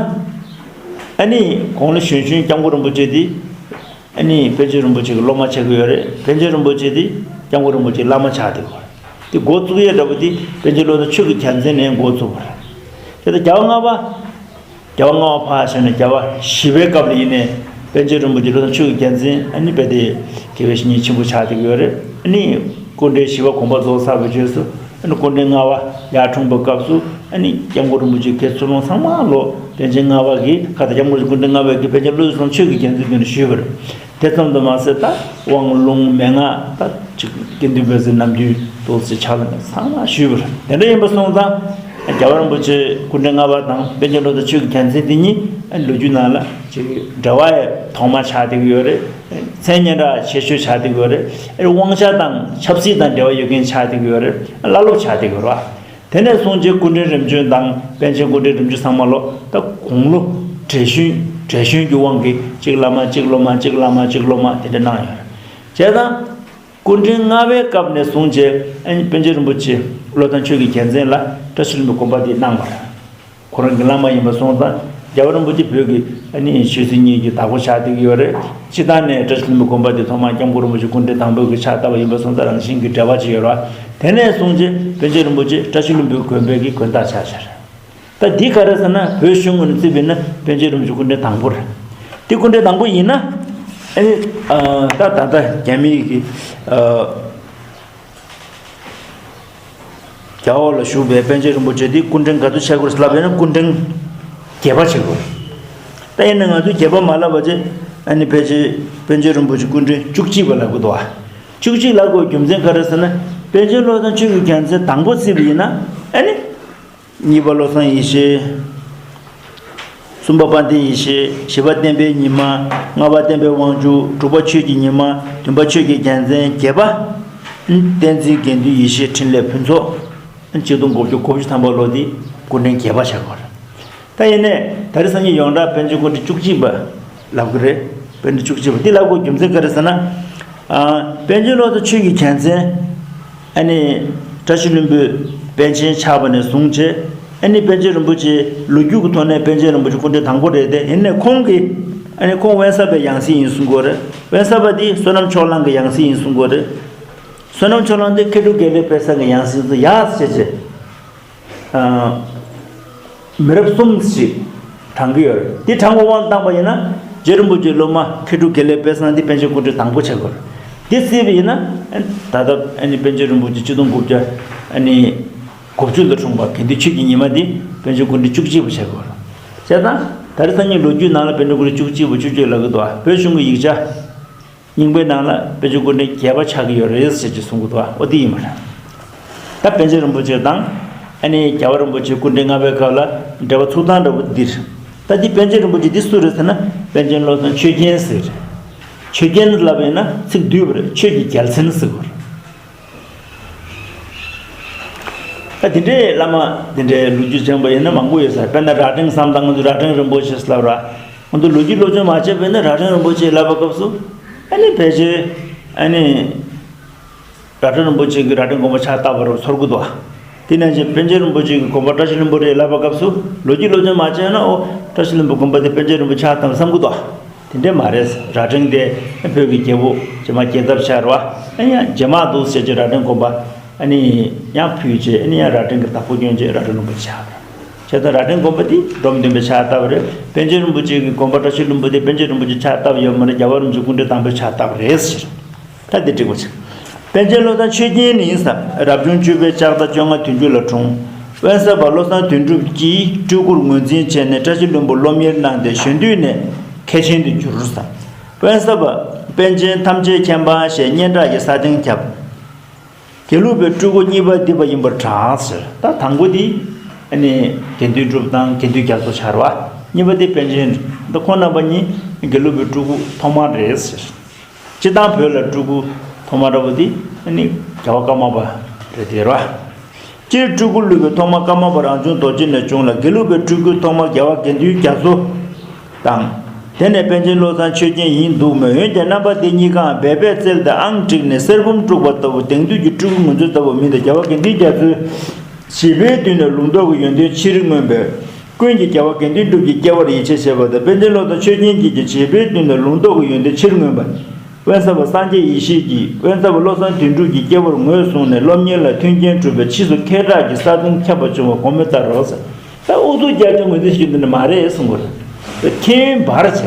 ཨ་ནི་དགུང་ལོ་གཞོན་གཞོན་སྐྱབས་མགོན་རིན་པོ་ཆེ་དེ། ཨ་ནི་པཎ་ཆེན་རིན་པོ་ཆེ་གི་སློབ་མ་ཆགས་ཀྱི་ཡོད་རེད། པཎ་ཆེན་རིན་པོ་ཆེ་དེ་སྐྱབས་མགོན་རིན་པོ་ཆེའི་བླ་མ་ཆགས་བསྡད་ཡོད་རེད། དེ་འགོ་བཙུགས་ཡས་འདྲ་པོ་དེ་པཎ་ཆེན་བློ་བཟང་ཆོས་ཀྱི་རྒྱལ་མཚན་ནས་འགོ་བཙུགས་པ་རེད། དེ་ལྟར་རྒྱལ་བ་ལྔ་པ། རྒྱལ་བ་ལྔ་པ་ཕར་བཞག་ནས་རྒྱལ་བ་བཞི་པའི་སྐབས་ལ་ཡིན་ནའི་པཎ་ཆེན་རིན་པོ་ཆེ་བློ་བཟང་ཆོས་ཀྱི་རྒྱལ་མཚན་ཨ་ནི་རྦད་དེ་དགེ་བའི་བཤེས་གཉེན་ཆེན་པོ་ཆགས་བསྡད་ཀྱི་ཡོད་རེད། ཨ་ནི་སྐུ་ཕྲེང་བཞི་པ་དགོངས་པ་རྫོགས་ཚར་བའི་རྗེས་སུ་ཨ་ནི་སྐུ་ཕྲེང་ལྔ་པ་ཡར་འཁྲུངས་པའི་སྐབས་སུ་ཨ་ནི་སྐྱབས་མགོན་རིན་པོ་ཆེ་གི་ཚུལ་ལུང་ཚང་མ་ལོ་པཎ་ཆེན་ལྔ་པ་གིས་ཁ་ད་སྐྱབས་མགོན་སྐུ་ཕྲེང་ལྔ་པ་གིས་པཎ་ཆེན་བློ་བཟང་ཆོས་ཀྱི་རྒྱལ་མཚན་མདུན་ལ་ཞུས་པ་རེད། དེ་ཙམ་དུ་མ་ཟད་ད་དབང་ལུང་མན་ངག་ད་ཅིག་དགེ་འདུན་པའི་ཚེ་ནམ་རྒྱུན་ཏོག་ཙམ་ཕྱག་ལ་ཚང་མ་ཞུས་པ་རེད། དེ་འདྲ་ཡིན་པ་སོང་ཙང་རྒྱལ་བ་རིན་པོ་ཆེ་སྐུ་ཕྲེང་ལྔ་པ་དང་པཎ་ཆེན་བློ་བཟང་ཆོས་ཀྱི་རྒྱལ་མཚན་དེ་གཉིས་ལོ་རྒྱུས་ནང་ལ་ཅིག་འབྲེལ་བ་ཡི་ཐོག་མ་ཆགས་བསྡད་ཀྱི་ཡོད་རེད། མཚན་སྙན་གྲགས་ཆེ་ཤོས་ཆགས་བསྡད་ཀྱི་ཡོད་རེད། དབང་ཆ་དང་ཆབ་སྲིད་དང་འབྲེལ་བ་ཡོད་མཁན་ཆགས་བསྡད་ཀྱི་ཡོད་རེད། བླ་སློབ་ཆགས་བསྡད་ཀྱི་ཡོད་རེད་བ། དེ་ནས་བཟུང་རྗེ་སྐུ་ཕྲེང་རིམ་བྱོན་དང་པཎ་ཆེན་སྐུ་ཕྲེང་རིམ་བྱོན་ཚང་མ་ལོ་ད་དགུང་ལོ་བགྲེས་གཞོན་བགྲེས་གཞོན་གྱི་དབང་གིས་གཅིག་བླ་མ་གཅིག་སློབ་མ་གཅིག་བླ་མ་གཅིག་སློབ་མ་དེ་འདྲ་གནང་ཡོད་རེད། བྱས་ཙང་ སྐུ་ཕྲེང་ལྔ་པའི་སྐབས་ནས་བཟུང་བྱས་ཨ་ནི་པཎ་ཆེན་རིན་པོ་ཆེ་བློ་བཟང་ཆོས་ཀྱི་རྒྱལ་མཚན་ལ་བཀྲ་ཤིས་ལྷུན་པོའི་དགོན་པ་འདི་གནང་བ་རེད། ཁོ་རང་གི་བླ་མ་ཡིན་པ་སོང་ཙང་རྒྱལ་བ་རིན་པོ་ཆེ་བོད་ཀྱི་ཨ་ནི་ཆོས་སྲིད་གཉིས་ཀྱི་བདག་པོ་ཆགས་བསྡད་ཀྱི་ཡོད་རེད། སྤྱིར་བཏང་ནས་བཀྲ་ཤིས་ལྷུན་པོའི་དགོན་པ་འདི་ཐོག་མར་སྐྱབས་མགོན་རིན་པོ་ཆེ་སྐུ་ཕྲེང་དང་པོ་གི་ཕྱག་བཏབ་པ་ཡིན་པ་སོང་ཙང་རང་བཞིན་གྱི་འབྲེལ་བ་ཅིག་ཡོད་རེད་བ། དེ་ནས་བཟུང་བྱས་པཎ་ཆེན་རིན་པོ་ཆེ་བཀྲ་ཤིས་ལྷུན་པོའི་དགོན་པའི་གི་དགོན་བདག་ཆགས་ཤག་རེད། ད་འདི་ག་རེ་ཟེར་ན་བོད་གཞུང་ངོས་ནས་བརྩིས་པ་ཡིན་ན་པཎ་ཆེན་རིན་པོ་ཆེ་སྐུ་ཕྲེང་དང་པོ་རེད། འདི་སྐུ་ཕྲེང་དང་པོ་ཡིན་ན་ཨ་ནི་ཨ་ད་ད་ལྟ་རྒྱ་མིའི་གི་ཨ་རྒྱ་འོག་ལ་བཞུགས་པའི་པཎ་ཆེན་རིན་པོ་ཆེ་འདི་སྐུ་ཕྲེང་ག་ཚོད་ཆགས་ཀྱི་རེད་ལབ་པ་ཡིན་ན་སྐུ་ཕྲེང་བརྒྱད་པ་ཆགས་ཀྱི་རེད། ད་ཡིན་ན་ང་ཚོས་བརྒྱད་པ་མ་ལབ་པ་བྱས་ཨ་ནི་ཕལ་ཆེར་པཎ་ཆེན་རིན་པོ་ཆེ་སྐུ་ཕྲེང་བཅུ་གཅིག་པ་ལབ་ཀྱི་འདུག་བ། བཅུ་གཅིག་ལབ་དགོས་རྒྱུ་མཚན་ག་རེ་ཟེར་ན་པཎ་ཆེན་བློ་བཟང་ཆོས་ཀྱི་རྒྱལ་མཚན་དང་པོ་བརྩིས་པ་ཡིན་ན་ཨ་ནི། གཉིས་པ་བློ་བཟང་ཡེ་ཤེས། གསུམ་པ་དཔལ་ལྡན་ཡེ་ཤེས། བཞི་པ་བསྟན་པའི་ཉི་མ། ལྔ་པ་བསྟན་པའི་དབང་ཕྱུག་དྲུག་པ་ཆོས་ཀྱི་ཉི་མ། བདུན་པ་ཆོས་ཀྱི་རྒྱལ་མཚན། བརྒྱད་པ། བསྟན་འཛིན་དགེ་འདུན་ཡེ་ཤེས་འཕྲིན་ལས་ཕུན་ཚོགས། ཆིག་སྟོང་དགུ་བརྒྱ་གོ་བཅུ་ཐམ་པ་ལོ་འདི་སྐུ་ཕྲེང་བརྒྱད་པ་ཆགས་ཀྱི་ཡོད་རེད། ད་ཡིན་ནའི་ད་རེས་སང་ཉིན་ཡོངས་གྲགས་པཎ་ཆེན་སྐུ་ཕྲེང་བཅུ་གཅིག་པ་ལབ་ཀྱི་རེད། པཎ་ཆེན་བཅུ་གཅིག་པ་འདི་ལབ་དགོས་རྒྱུ་མཚན་ག་རེ་ཟེར་ན། ཨ་པཎ་ཆེན་བློ་བཟང་ཆོས་ཀྱི་རྒྱལ་མཚན། ཨ་ནི་བཀྲ་ཤིས་ལྷུན་པོའི་པཎ་ཆེན་ཆགས་པ་ནས་བཟུང་བྱས་ཨ་ནི་པཎ་ཆེན་རིན་པོ་ཆེ་ལོ་རྒྱུས་ཀྱི་ཐོག་ནས་པཎ་ཆེན་རིན་པོ་ཆེ་སྐུ་ཕྲེང་དང་པོ་རེད་དེ་ཡིན་ནའི་ཁོང་གིས་ཨ་ནི་ཁོང་དབེན་ས་པའི་ཡང་སྲིད་ཡིན་གསུང་གི་ཡོད་རེད། དབེན་ས་པ་འདི་བསོད་ནམས་ཕྱོགས་གླང་གི་ཡང་སྲིད་ཡིན་གསུང་གི་ཡོད་རེད། བསོད་ནམས་ཕྱོགས་གླང་འདི་མཁས་གྲུབ་དགེ་ལེགས་དཔལ་བཟང་གི་ཡང་སྲིད་དུ་ཡག་བྱས་བྱས། མི་རབས་གསུམ་ཞིག་བགྲང་གི་ཡོད་རེད། འདི་བགྲང་བའི་དབང་བཏང་པ་ཡིན་ན་རྗེ་རིན་པོ་ཆེའི་སློབ་མ་མཁས་གྲུབ་དགེ་ལེགས་དཔལ་བཟང་འདི་པཎ་ཆེན་སྐུ་ཕྲེང་དང་པོ་ཆགས་ཀྱི་ཡོད་རེད། འདི་བརྩིས་པ་ཡིན་ན་ད་ལྟ་ཨ་ནི་པཎ་ཆེན་རིན་པོ་ཆེ་ཆིག་སྟོང་དགུ་བརྒྱ་ཨ་ནི་དགུ་བཅུ་ལ་འཁྲུངས་པ་དགེ་འདུན་ཆོས་ཀྱི་ཉི་མ་འདི་པཎ་ཆེན་སྐུ་ཕྲེང་བཅུ་གཅིག་པ་ཆགས་ཀྱི་ཡོད་རེད། བྱས་ཙང་ད་རེས་སང་ཉིན་ལོ་རྒྱུས་ནང་ལ་པཎ་ཆེན་སྐུ་ཕྲེང་བཅུ་གཅིག་པ་བཅུ་གཅིག་ལབ་ཀྱི་འདུག་ཨ། བོད་གཞུང་གི་ཡིག་ཆ། རྙིང་པའི་ནང་ལ་པཎ་ཆེན་སྐུ་ཕྲེང་བརྒྱད་པ་ཆགས་ཀྱི་ཡོད་རེད་ཟེར་གྱི་གསུང་གི་འདུག་ཨ། འོ་དེ་ཡིན་པ་རེད། ད་པཎ་ཆེན་རིན་པོ་ཆེ་དང་ཨ་ནི་རྒྱལ་བ་རིན་པོ་ཆེ་སྐུ་ཕྲེང་ལྔ་པའི་སྐབས་ལ་འབྲེལ་བ་ཚུགས་སྟངས་འདྲ་བོ་འདི་རེད། ད་འདི་པཎ་ཆེན་རིན་པོ་ཆེ་འདི་སུ་རེད་ཟེར་ན་པཎ་ཆེན་བློ་བཟང་ཆོས་རྒྱན་ཟེར་རེད། ཆོས་རྒྱན་ལབ་པ་ཡིན་ན་ཚིག་བསྡུས་པ་རེད། ཆོས་ཀྱི་རྒྱལ་མཚན་ཟེར་བ་རེད། ད་དེ་འདྲའི་བླ་མ་དེ་འདྲའི་ལོ་རྒྱུས་སྦྱངས་པ་ཡིན་ན་མང་པོ་ཡོད་ས་རེད། དཔེར་ན་རྭ་སྒྲེང་བསམ་སྟངས་ང་ཚོ་རྭ་སྒྲེང་རིན་པོ་ཆེ་ཟེར་ལབ་ར། ང་ཚོ་ལོ་རྒྱུས་སློབ་སྦྱོང་མ་བྱས་པ་ཡིན་ན་རྭ་སྒྲེང་རིན་པོ་ཆེ་ལབ་པའི་སྐབས་སུ་ཨ་ནི་ཕལ་ཆེར་ཨ་ནི་རྭ་སྒྲེང་རིན་པོ་ཆེ་གིས་རྭ་སྒྲེང་དགོན་པ་ཕྱག་བཏབ་པ་རེད་ཚོར་གི་འདུག་དེ་ནང་བཞིན་པཎ་ཆེན་རིན་པོ་ཆེ་གི་དགོན་པ་བཀྲ་ཤིས་ལྷུན་པོ་རེད་ལབ་པའི་སྐབས་སུ་ལོ་རྒྱུས་སློབ་སྦྱོང་མ་བྱས་ན་ཨོ་བཀྲ་ཤིས་ལྷུན་པོ་དགོན་པ་དེ་པཎ་ཆེན་རིན་པོ་ཆེ་ཕྱག་བཏབ་བསམ་གི་འདུག་དེ་འདྲས་མ་རེད། རྭ་སྒྲེང་དེ་བོད་ཀྱི་རྒྱལ་པོ་རྗེ་མ་རྒྱལ་ཚབ་ཆགས་རེད་བ། ཨ་ཡ་རྗེ་མ་འདུག་ཟེར་གྱི་རྭ་སྒྲེང་དགོན་པ་ཨ་ནི་ཡང་ཕུལ་རྗེས་ཨ་ནི་ཡང་རྭ་སྒྲེང་གི་བདག་པོ་བསྐྱོན་རྗེས་རྭ་སྒྲེང་རིན་པོ་ཆེ་ཆགས་རེད། བྱས་ཙང་རྭ་སྒྲེང་དགོན་པ་དེ་འབྲོམ་སྟོན་པས་ཕྱག་བཏབ་པ་རེད། པཎ་ཆེན་རིན་པོ་ཆེ་གི་དགོན་པ་བཀྲ་ཤིས་ལྷུན་པོ་དེ་པཎ་ཆེན་རིན་པོ་ཆེ་ཕྱག་བཏབ་ཡོད་མ་རེད། རྒྱལ་བ་རིན་པོ་ཆེ་སྐུ་ཕྲེང་དང་པོས་ཕྱག་བཏབ་པ་རེད་ཟེར། ད་འདི་འགྲིག་པ་ཆགས། པཎ་ཆེན་བློ་བཟང་ཆོས་རྒྱན་ནི་ཡིན་ས་རབ་བྱུང་བཅུ་པའི་ལྕགས་རྟ་བཅོ་ལྔ་དུས་མཇུག་ལ་འཁྲུངས། དབེན་ས་པ་བློ་བཟང་དོན་གྲུབ་ཀྱིས་སྤྲུལ་སྐུར་ངོས་འཛིན་བྱས་ནས་བཀྲ་ཤིས་ལྷུན་པོར་སློབ་གཉེར་གནང་སྟེ་གཞོན་དུས་ནས་མཁས་ཆེན་དུ་གྱུར་ས། དབེན་ས་པ་པཎ་ཆེན་ཐམས་ཅད་མཁྱེན་པ་ཞེས་སྙན་གྲགས་ཀྱི་ས་སྟེང་ཁྱབ། དགེ་ལུགས་པའི་སྤྲུལ་སྐུ་གཉིས་པ་འདི་པ་ཡིན་པར་གྲགས་ཟེར། ད་དང་པོ་འདི་ཨ་ནི་དགེ་འདུན་གྲུབ་དང་དགེ་འདུན་རྒྱ་མཚོ་ཆགས་རེད་བ། གཉིས་པ་འདི་པཎ་ཆེན། ད་ཁོང་རྣམ་པ་གཉིས་དགེ་ལུགས་པའི་སྤྲུལ་སྐུ་ཐོག་མ་རེད་ཟེར། སྤྱིར་བཏང་བོད་ལ་སྤྲུལ་སྐུ་ཐོག་མ་འདྲ་བོ་འདི་ཨ་ནི་རྒྱལ་བ་ཀརྨ་པ་རེད་དེ་རེད་བ། སྤྱིར་སྤྲུལ་སྐུ་ལུས་པའི་ཐོག་མ་ཀརྨ་པ་རང་བྱུང་རྡོ་རྗེ་ནས་བྱུང་ལ་དགེ་ལུགས་པའི་སྤྲུལ་སྐུའི་ཐོག་མ་རྒྱལ་བ་དགེ་འདུན་རྒྱ་མཚོ་དང་། དེ་ནས་པཎ་ཆེན་བློ་བཟང་ཆོས་རྒྱན་ཡིན་འདུག་མོད། འོན་ཀྱང་རྣམ་པ་དེ་གཉིས་ཀའང་སྦལ་པས་བཙལ་ཏེ་ཨང་བསྒྲིགས་ནས་གསེར་བུམ་དཀྲུགས་པ་ལྟ་བུ་དེང་དུས་ཀྱི་སྤྲུལ་སྐུ་ངོས་འཛིན་ལྟ་བུ་མིན་ཏེ་རྒྱལ་བ་དགེ་འདུན་རྒྱ་མཚོས་བྱིས་པའི་དུས་ནས་ལུང་རྟོགས་ཀྱི་ཡོན་ཏན་ཕྱིར་མངོན་པས། ཀུན་གྱིས་རྒྱལ་བ་དགེ་འདུན་གྲུབ་ཀྱི་སྐྱེ་བར་ཡིད་ཆེས་བྱེད་པ་དང་། པཎ་ཆེན་བློ་བཟང་ཆོས་རྒྱན་གྱིས་ཀྱང་བྱིས་པའི་དུས་ནས་ལུང་རྟོགས་ཀྱི་ཡོན་ཏན་ཕྱིར་མངོན་པ། དབེན་ས་པ་སངས་རྒྱས་ཡེ་ཤེས་ཀྱིས་དབེན་ས་པ་བློ་བཟང་དོན་གྲུབ་ཀྱི་སྐྱེ་བོར་ངོས་བཟུང་ནས་སློབ་གཉེར་ལ་མཐུན་རྐྱེན་གྲུབ་པས་ཕྱིས་སུ་མཁས་གྲགས་ཀྱི་ས་སྟེང་ཁྱབ་པ་བྱུང་བ་དགོངས་པའི་ལྟར་རོ་ཟེར། ད་ཨུ་ཚུགས་རྒྱག་རྒྱུ་ངོས་འཛིན་ཞུ་འདི་འདྲ་མ་རེད་གསུང་གི་རེད། མཁྱེན་པར་བྱས།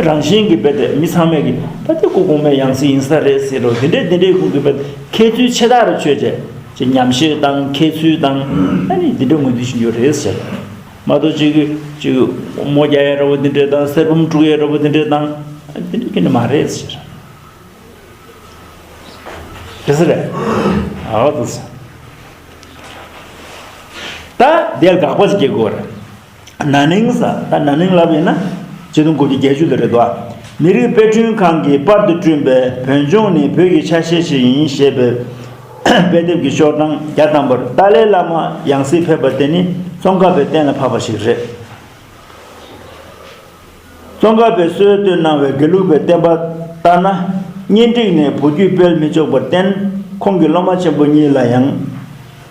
རང་བཞིན་གྱིས་རྦད་དེ་མི་ཚང་མས་ཀྱི་ད་དེ་སྐུ་གོང་མའི་ཡང་སྲིད་ཡིན་ས་རེད་ཟེར་རོ། འདི་འདྲས་འདི་འདྲས་ཁོང་གིས་རྦད་མཁས་ཚུལ་ཆེ་ཐག་རུ་ཆོད་བྱས་ཅིག་ཉམས་བཞེས་དང་མཁས་ཚུལ་དང་ཨ་ནི་འདི་འདྲས་ངོས་འཛིན་ཞུ་རྒྱུ་རེད་ཟེར། མ་གཏོགས་ཅིག་ཅིག་མོ་རྒྱག་ཡ་འདྲ་བོ་འདི་འདྲས་དང་གསེར་བུམ་དཀྲུག་ཡ་འདྲ་བོ་འདི་འདྲས་དང་འདི་འདྲས་ཀྱི་ནི་མ་རེད་ཟེར། དེ་ཟེར་རེད། ཨ་དེ་ཟེར། ད་དེ་ལ་དགག་པ་ཞིག་སྐྱེ་དགོས་རེད། ན་ནིང་ཟེར། ད་ན་ནིང་ལབ་ཡིན་ན་ཆིག་སྟོང་དགུ་བརྒྱ་བརྒྱད་ཅུ་ལ་རེད་དོ། མི་རིགས་དཔེ་སྐྲུན་ཁང་གིས་པར་དུ་བསྐྲུན་པའི་བོད་ལྗོངས་ནི་བོད་ཀྱི་ཆ་ཤས་ཤིག་ཡིན་ཞེས་པའི་དཔེ་དེབ་ཀྱི་ཤོག་གྲངས་བརྒྱ་ཐམ་པར་ཏཱ་ལའི་བླ་མ་ཡང་སྲིད་ཕེབས་པ་དེ་ནི་ཙོང་ཁ་པའི་བསྟན་ལ་ཕབ་པ་ཞིག་རེད། ཙོང་ཁ་པས་སྲོལ་བཏོད་གནང་བའི་དགེ་ལུགས་པའི་བསྟན་པ་ལྟར་ན། གཉེན་སྒྲིག་ནས་བུ་རྒྱུད་སྤེལ་མི་ཆོག་པར་བརྟེན། ཁོང་གིས་སློབ་མ་ཆེན་པོ་གཉིས་ལ་ཡང་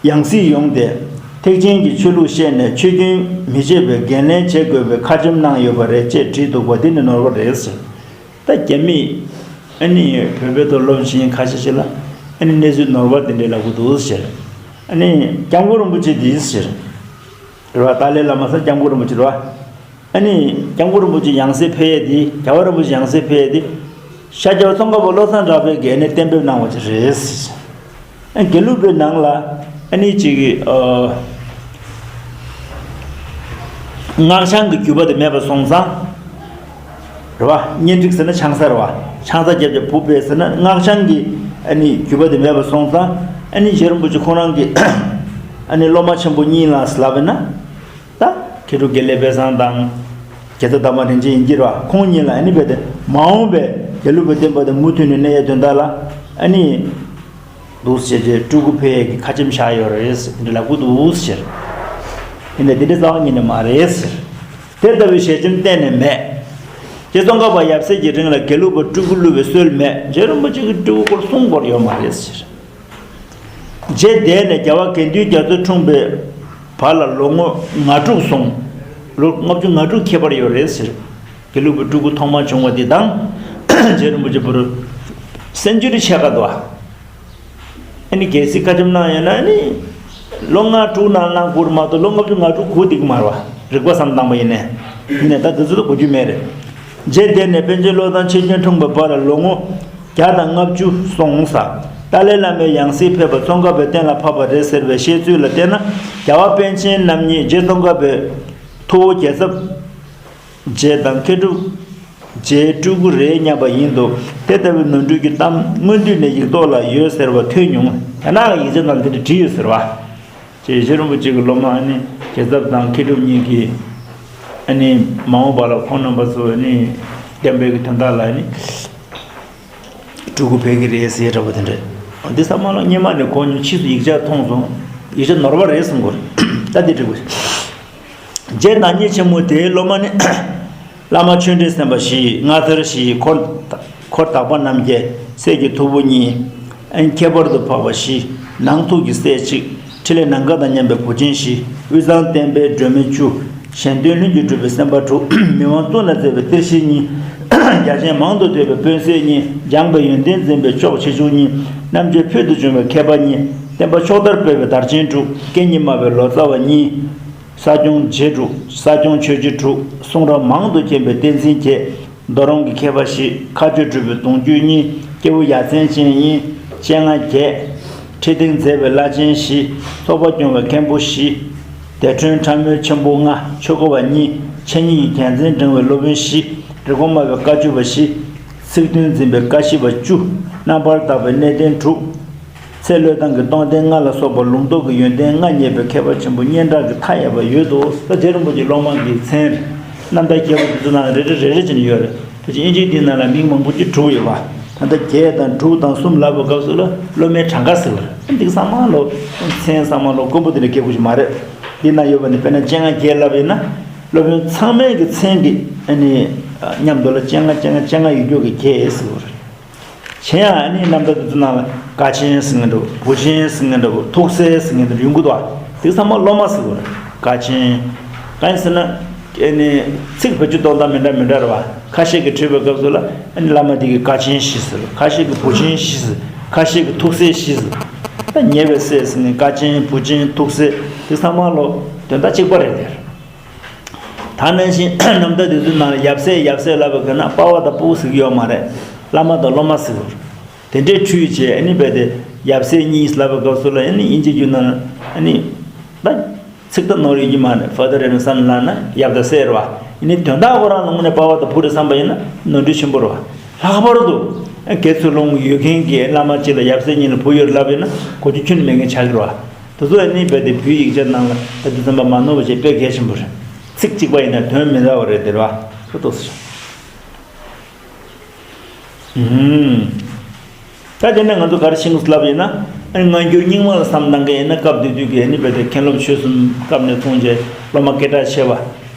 ཡང་སྲིད་ཡོང་སྟེ། ཐེག་ཆེན་གྱི་ཆོས་ལུགས་བཤད་ནས་ཆོས་རྒྱུན་མི་བཅད་པའི་འགན་ལེན་བྱེད་དགོས་པའི་ཁ་ཆེམས་གནང་ཡོད་པ་རེད་ཅེས་བྲིས་འདུག་པ་འདི་ནི་ནོར་བ་རེད་ཟེར། ད་རྒྱ་མིས་ཨ་ནི་བོད་པའི་ཐོག་སློབ་ཆེན་ཁ་ཤས་ཤིག་ལ་ཨ་ནི་གནས་ཚུལ་ནོར་བ་དེ་འདྲའི་ལབ་གི་འདུག་ཟེར། ཨ་ནི་སྐྱབས་མགོན་རིན་པོ་ཆེ་འདིས་ཟེར། རེད་བ། ཏཱ་ལའི་བླ་མ་ཟེར་སྐྱབས་མགོན་རིན་པོ་ཆེ་རེད་བ། ཨ་ནི་སྐྱབས་མགོན་རིན་པོ་ཆེ་ཡང་སྲིད་ཕེབས་ཡས་དེ། རྒྱལ་བ་རིན་པོ་ཆེ་ཡང་སྲིད་ཕེབས་ཡས་དེ། ཤར་རྒྱལ་བ་ཙོང་ཁ་པ་བློ་བཟང་གྲགས་པའི་འགན་ནས་གཏན་འབེབས་གནང་བ་ཅིག་རེད། ཨ། དགེ་ལུགས་པའི་ནང་ལ་ཨ་ནི་ཅིག་ཨ། སྔགས་འཆང་གི་བརྒྱུད་པ་དེ་མེད་པ་སོང་ཙང་། རེད་བ། གཉེན་སྒྲིག་ཟེར་ན་ཆང་ས་རེད་བ། ཆང་ས་བརྒྱབ་བྱས་བུ་སྤེལ་ཟེར་ན་སྔགས་འཆང་གི་ཨ་ནི་བརྒྱུད་པ་དེ་མེད་པ་སོང་ཙང་། ཨ་ནི་རྗེ་རིན་པོ་ཆེ་ཁོང་རང་གི་ཨ་ནི་སློབ་མ་ཆེན་པོ་གཉིས་ལ་ལབ་པ་ན། ད་མཁས་གྲུབ་དགེ་ལེགས་དཔལ་བཟང་དང་། རྒྱལ་ཚབ་དར་མ་རིན་ཆེན་ཡིན་གྱི་རེད་བ། ཁོང་གཉིས་ལ་ཨ་ནི་རྦད་དེ་མ་འོངས་པའི་དགེ་ལུགས་པའི་བསྟན་པ་དེ་མུ་མཐུད་ནས་གནས་ཡས་དོན་དག་ལ་ཨ་ནི་འདུག་སེ་བྱས་རྗེས་སྤྲུལ་སྐུ་ཕེབས་ཡས་ཀྱི་ཁ་ཆེམས་བཞག་ཡོད་རེད་ཟེར་དེ་འདྲ་ལབ་གི་འདུག་ཟེར། ཡིན་ནའི་དེ་འདྲ་རྩ་བ་ཉིད་ནས་མ་རེད་ཟེར། དེ་ལྟ་བུའི་ཞལ་ཆེམས་གཏན་ནས་མེད། རྗེ་ཙོང་ཁ་པ་ཡབ་སྲས་ཀྱི་རིང་ལ་དགེ་ལུགས་པ་སྤྲུལ་སྐུ་བསླུ་བའི་སྲོལ་མེད། རྗེ་རིན་པོ་ཆེ་གི་སྤྲུལ་སྐུ་སྐོར་གསུང་སྐོར་ཡོད་མ་རེད་ཟེར། རྗེ་འདས་ནས་རྒྱལ་བ་དགེ་འདུན་རྒྱ་མཚོ་འཁྲུངས་པའི་བར་ལ་ལོ་ངོ་ང་དྲུག་སོང་། ལོ་ལྔ་བཅུ་ང་དྲུག་ཁྱད་པར་ཡོད་རེད་ཟེར། དགེ་ལུགས་པའི་སྤྲུལ་སྐུ་ཐོག་མ་བྱུང་བ་འདི་དང་། རྗེ་རིན་པོ་ཆེ་བར་སེན་ཅུ་རི་ཕྱེད་ཀ་འདུག་ཨ། ཨ་ནི་གལ་སྲིད་བཀའ་ཁྲིམས་གནང་ཡོད་ན་ནི། ལོ་ལྔ་དྲུག་ནང་གནང་དགོས་རེད་མ་གཏོགས་ལོ་ལྔ་བཅུ་ང་དྲུག་སྒུག་བསྡད་ཀྱི་མ་རེད་བ། རིག་པ་བསམ་བཏང་པ་ཡིན་ནའི། ཡིན་ནའི་ད་དེ་ཚོ་ལ་གོ་རྒྱུ་མེད་རེད། རྗེ་འདས་ནས་པཎ་ཆེན་བློ་བཟང་ཆོས་རྒྱན་འཁྲུངས་པའི་བར་ལ་ལོ་ངོ་བརྒྱ་དང་ལྔ་བཅུ་སོང་ས། ཏཱ་ལའི་བླ་མའི་ཡང་སྲིད་ཕེབས་པ་ཙོང་ཁ་པའི་གཏན་ལ་ཕབ་པ་རེད་ཟེར་བའི་བཤད་ཚུལ་ལ་བལྟས་ན། རྒྱལ་བ་པཎ་ཆེན་རྣམ་གཉིས་རྗེ་ཙོང་ཁ་པའི་ཐུ་བོ་རྒྱལ་ཚབ་རྗེ་དང་མཁས་གྲུབ་རྗེའི་སྤྲུལ་སྐུ་རེད་སྙམ་པ་ཡིན་འདུག་དེ་ལྟ་བུའི་ནོར་འཁྲུལ་གྱི་གཏམ་སྔོན་དུས་ནས་ཡིག་ཐོག་ལ་ཡོད་ཟེར་བ་ཐོས་མྱོང་། རྒྱ་ནག་གི་ཡིག་ཆ་ནང་འདི་འདྲ་བྲིས་ཡོད་ཟེར་བ། ཅེས་རྗེ་རིན་པོ་ཆེ་གི་སློབ་མ་ཨ་ནི་རྒྱལ་ཚབ་དང་མཁས་གྲུབ་གཉིས་ཀྱིས་ཨ་ནི་མ་འོངས་པ་ལ་ཁོང་རྣམ་པ་ཚོ་ཨ་ནི་བསྟན་པའི་གི་དོན་དག་ལ་ཨ་ནི་སྤྲུལ་སྐུ་ཕེབས་ཀྱི་རེད་ཟེར་འདྲ་པོ་དེ་འདྲ། འདི་ཚང་མ་ལ་སྔོན་མ་ནས་གོ་མྱོང་། ཕྱིས་སུ་ཡིག་ཆ་མཐོང་སོང་། ཡིག་ཆ་ནོར་བ་རེད་གསུང་གི་ཡོད་རེད། ད་འདི་འགྲིག་གི་རེད། རྗེ་ནག་ཉེས་ཆེན་མོ་དེའི་སློབ་མ་ནི། བླ་མ་ཆོས་འབྲེལ་སེམས་དཔའ་བཞི། སྔ་ཚར་བཞི། འཁོར། འཁོར་དག་པ་རྣམ་བརྒྱད། སྲས་ཀྱི་ཐུ་བོ་གཉིས། ཨན་ཁྱད་པར་དུ་འཕགས་པ་བཞི། ནང་ཐུགས་ཀྱི་སྲས་གཅིག་འཕྲིན་ལས་ནམ་མཁའ་དང་མཉམ་པའི་བུ་ཆེན་བཞི། དབུས་གཙང་བསྟན་པའི་སྒྲོན་མེ་བཅུ། གཞན་དོན་ལྷུན་གྱིས་གྲུབ་པའི་སེམས་དཔའ་དྲུག་མི་དབང་མཚོ་ལ་མཛད་པའི་གཏེར་བཞི་གཉིས། རྒྱ་ཆེན་མང་དུ་ཐོས་པའི་དཔོན་གསས་གཉིས། སྦྱངས་པའི་ཡོན་ཏན་འཛིན་པའི་མཆོག་ཆེ་ཆུང་གཉིས། རྣམ་དཔྱོད་ཕུལ་དུ་བྱུང་བའི་མཁས་པ་གཉིས། བསྟན་པ་ཕྱོགས་མཐར་སྤེལ་བའི་དར་ཆེན་དྲུག་སྐད་གཉིས་སྨྲ་བའི་ལོ་ཙཱ་བ་གཉིས། ས་སྐྱོང་རྗེ་དྲུག་ས་སྐྱོང་ཆོས་རྗེ་དྲུག་གསུང་རབ་མང་དུ་མཁྱེན་པའི་བསྟན་འཛིན་བརྒྱད། མདོ་རོང་གི་མཁས་པ་བཞི། མཁའ་སྤྱོད་གྲུབ་པའི་གདུང་རྒྱུད་གཉིས། སྐྱེས་བུ་ཡ་མཚན་ཅན་གཉིས། སྤྱན་སྔ་བརྒྱད། ཁྲི་སྟེང་མཛད་པའི་བླ་ཆེན་བཞི། ཚོགས་པ་སྐྱོང་བའི་མཁན་པོ་བཞི། སྡེ་ཕྲན་ཁྲ་མོའི་ཆེན་པོ་ལྔ། ཆོས་འཁོར་བ་གཉིས། འཆད་ཉན་གྱི་རྒྱལ་མཚན་བསྒྲེངས་པའི་སློབ་དཔོན་བཞི། རི་མགོ་སྨྲ་བའི་བཀའ་བཅུ་པ་བཞི། ཚིག་དོན་འཛིན་པའི་བཀའ་བཞི་པ་བཅུ། རྣམ་པར་དག་པའི་གནས་བརྟན་དྲུག་ཚེ་བློས་བཏང་གི་སྟོང་ལྡན་ལྔ་ལ་སོགས་པ་ལུང་རྟོགས་ཀྱི་ཡོན་ཏན་ལྔ་རྙེད་པའི་མཁས་པ་ཆེན་པོ་སྙན་གྲགས་ཀྱི་མཐའ་ཡས་པ་ཡོད་དོ། ད་རྗེ་རིན་པོ་ཆེའི་སློབ་མ་གི་མཚན་རྣམ་ཐར་རྒྱས་པ་འདི་ཚོ་ནང་རེ་རེ་རེ་རེ་བྱས་ནས་ཡོད་རེད། ཕལ་ཆེར་དབྱིན་ཇིའི་འདི་ནང་ལ་མིང་མང་པོ་ཅིག་དྲུག་ཡོད་པ། ད་ལྟ་བརྒྱད་དང་དྲུག་དང་གསུམ་ལབ་པའི་སྐབས་སུ་ལ་སློབ་མའི་གྲངས་ཀ་ཟེར་བ་རེད། འདི་ཚང་མ་ལོ་མཚན་ཚང་མ་ལོ་དཀོན་པོ་དེ་འདྲ་སྐྱེ་དགོས་ཀྱི་མ་རེད། འདི་ན་ཡོད་པ་ནི་དཔེར་ན་སྤྱན་སྔ་བརྒྱད་ལབ་ཡིན་ན་སློབ་དཔོན་ཚང་མའི་གི་མཚན་གི་ཨ་ནི་མཉམ་དུ་ལ་སྤྱན་སྔ་སྤྱན་སྔ་སྤྱན་སྔ་ཡོད་རྒྱུ་གི་བརྒྱད་ཟེར་བ་རེད། གཞན་ཡང་ཨ་ནི་རྣམ་ཐར་དེ་ཚོ་ནང་ལ་དཀའ་ཆེན་ཟེར་མཁན་འདྲ་བོ། བུ་ཆེན་ཟེར་མཁན་འདྲ་བོ། ཐུགས་སྲས་ཟེར་མཁན་འདྲ་ཡོང་གི་འདུག་བ། དེ་ཚང་མ་སློབ་མ་ཟེར་བ་རེད། དཀའ་ཆེན། གང་ཡིན་ཟེར་ན། ཨ་ནི་ཚིག་བེད་སྤྱོད་གཏོང་སྟངས་མི་འདྲ་མི་འདྲ་རེད་བ། ཁ་ཤས་ཀྱིས་བྲིས་པའི་སྐབས་སུ་ལ་ཨ་ནི་བླ་མ་དེ་གིས་དཀའ་ཆེན་བཞི་ཟེར། ཁ་ཤས་ཀྱིས་བུ་ཆེན་བཞི་ཟེར། ཁ་ཤས་ཀྱིས་ཐུགས་སྲས་བཞི་ཟེར། ད་ཉེ་བའི་སྲས་ཟེར་ནས་དཀའ་ཆེན། བུ་ཆེན། ཐུགས་སྲས། དེ་ཚང་མ་ལོ་དོན་དག་གཅིག་པ་རེད་དེ། ད་ནང་བཞིན་རྣམ་ཐར་དེ་ཚོའི་ནང་ལ་ཡབ་སྲས་ཡབ་སྲས་ལབ་པའི་སྐབས་ན་པ་ཕ་དང་ཕྲུ་གུ་ཟེར་གྱི་ཡོད་མ་རེད། བླ་མ་དང་སློབ་མ་ཟེར་གྱི་ཡོད་རེད། དེ་འདྲའི་འཁྲུལ་བྱས་ཨ་ནི་རྦད་དེ་ཡབ་སྲས་གཉིས་ལབ་པའི་སྐབས་སུ་ལ་ཨ་ནི་དབྱིན་ཇིའི་རྒྱུད་ནང་ཨ་ནི་ད་ཚིག་ད་ནོར་ཡོད་ཀྱི་མ་རེད། Father and Son ལབ་ན་ཡབ་དང་སྲས་རེད་བ། ཨ་ནི་དོན་དག་ཁོ་རང་ལ་དངོས་གནས་པ་ཕ་དང་བུ་རེད་བསམ་པ་ཡིན་ན་ནོར་འཁྲུལ་ཆེན་པོ་རེད་བ། ལྷག་པར་དུ་ཨ་དགེ་ཚུལ་སློང་ཡོད་མཁན་གྱི་བླ་མ་གཅིག་ལ་ཡབ་སྲས་གཉིས་ལ་བུ་ཡོད་ལབ་ཡིན་ན་གོ་རྒྱུ་ཁྱོན་ནས་མེད་མཁན་ཆགས་ཀྱི་རེད་བ། དེ་ཚོ་ཨ་ནི་རྦད་དེ་བོད་ཡིག་ཆ་ནང་ལ་ད་དེ་ཙམ་པ་མ་ནོར་བ་བྱས་དཔེ་གལ་ཆེན་པོ་རེད། ཚིག་གཅིག་པ་ཡིན་ན་དོན་མི་འདྲ་བ་རེད་དེ་རེད་བ། ཁོ་ཏོག་ཙམ། ཨུམ། ད་དེ་ནས་ང་ཚོ་ག་རེ་ཤེས་ཀྱི་ལབ་ཡིན་ན། ཨ་ནི་སྔ་འགྱུར་རྙིང་མ་ལ་བསམ་བཏང་མཁན་ཡིན་ན་སྐབས་དེ་དུས་ཀྱི་ཨ་ནི་རྦད་དེ་མཁན་སློབ་ཆོས་གསུམ་སྐབས་ནས་མཐོང་རྗེས་སློབ་མ་སྐད་གྲགས་ཆེ་བ།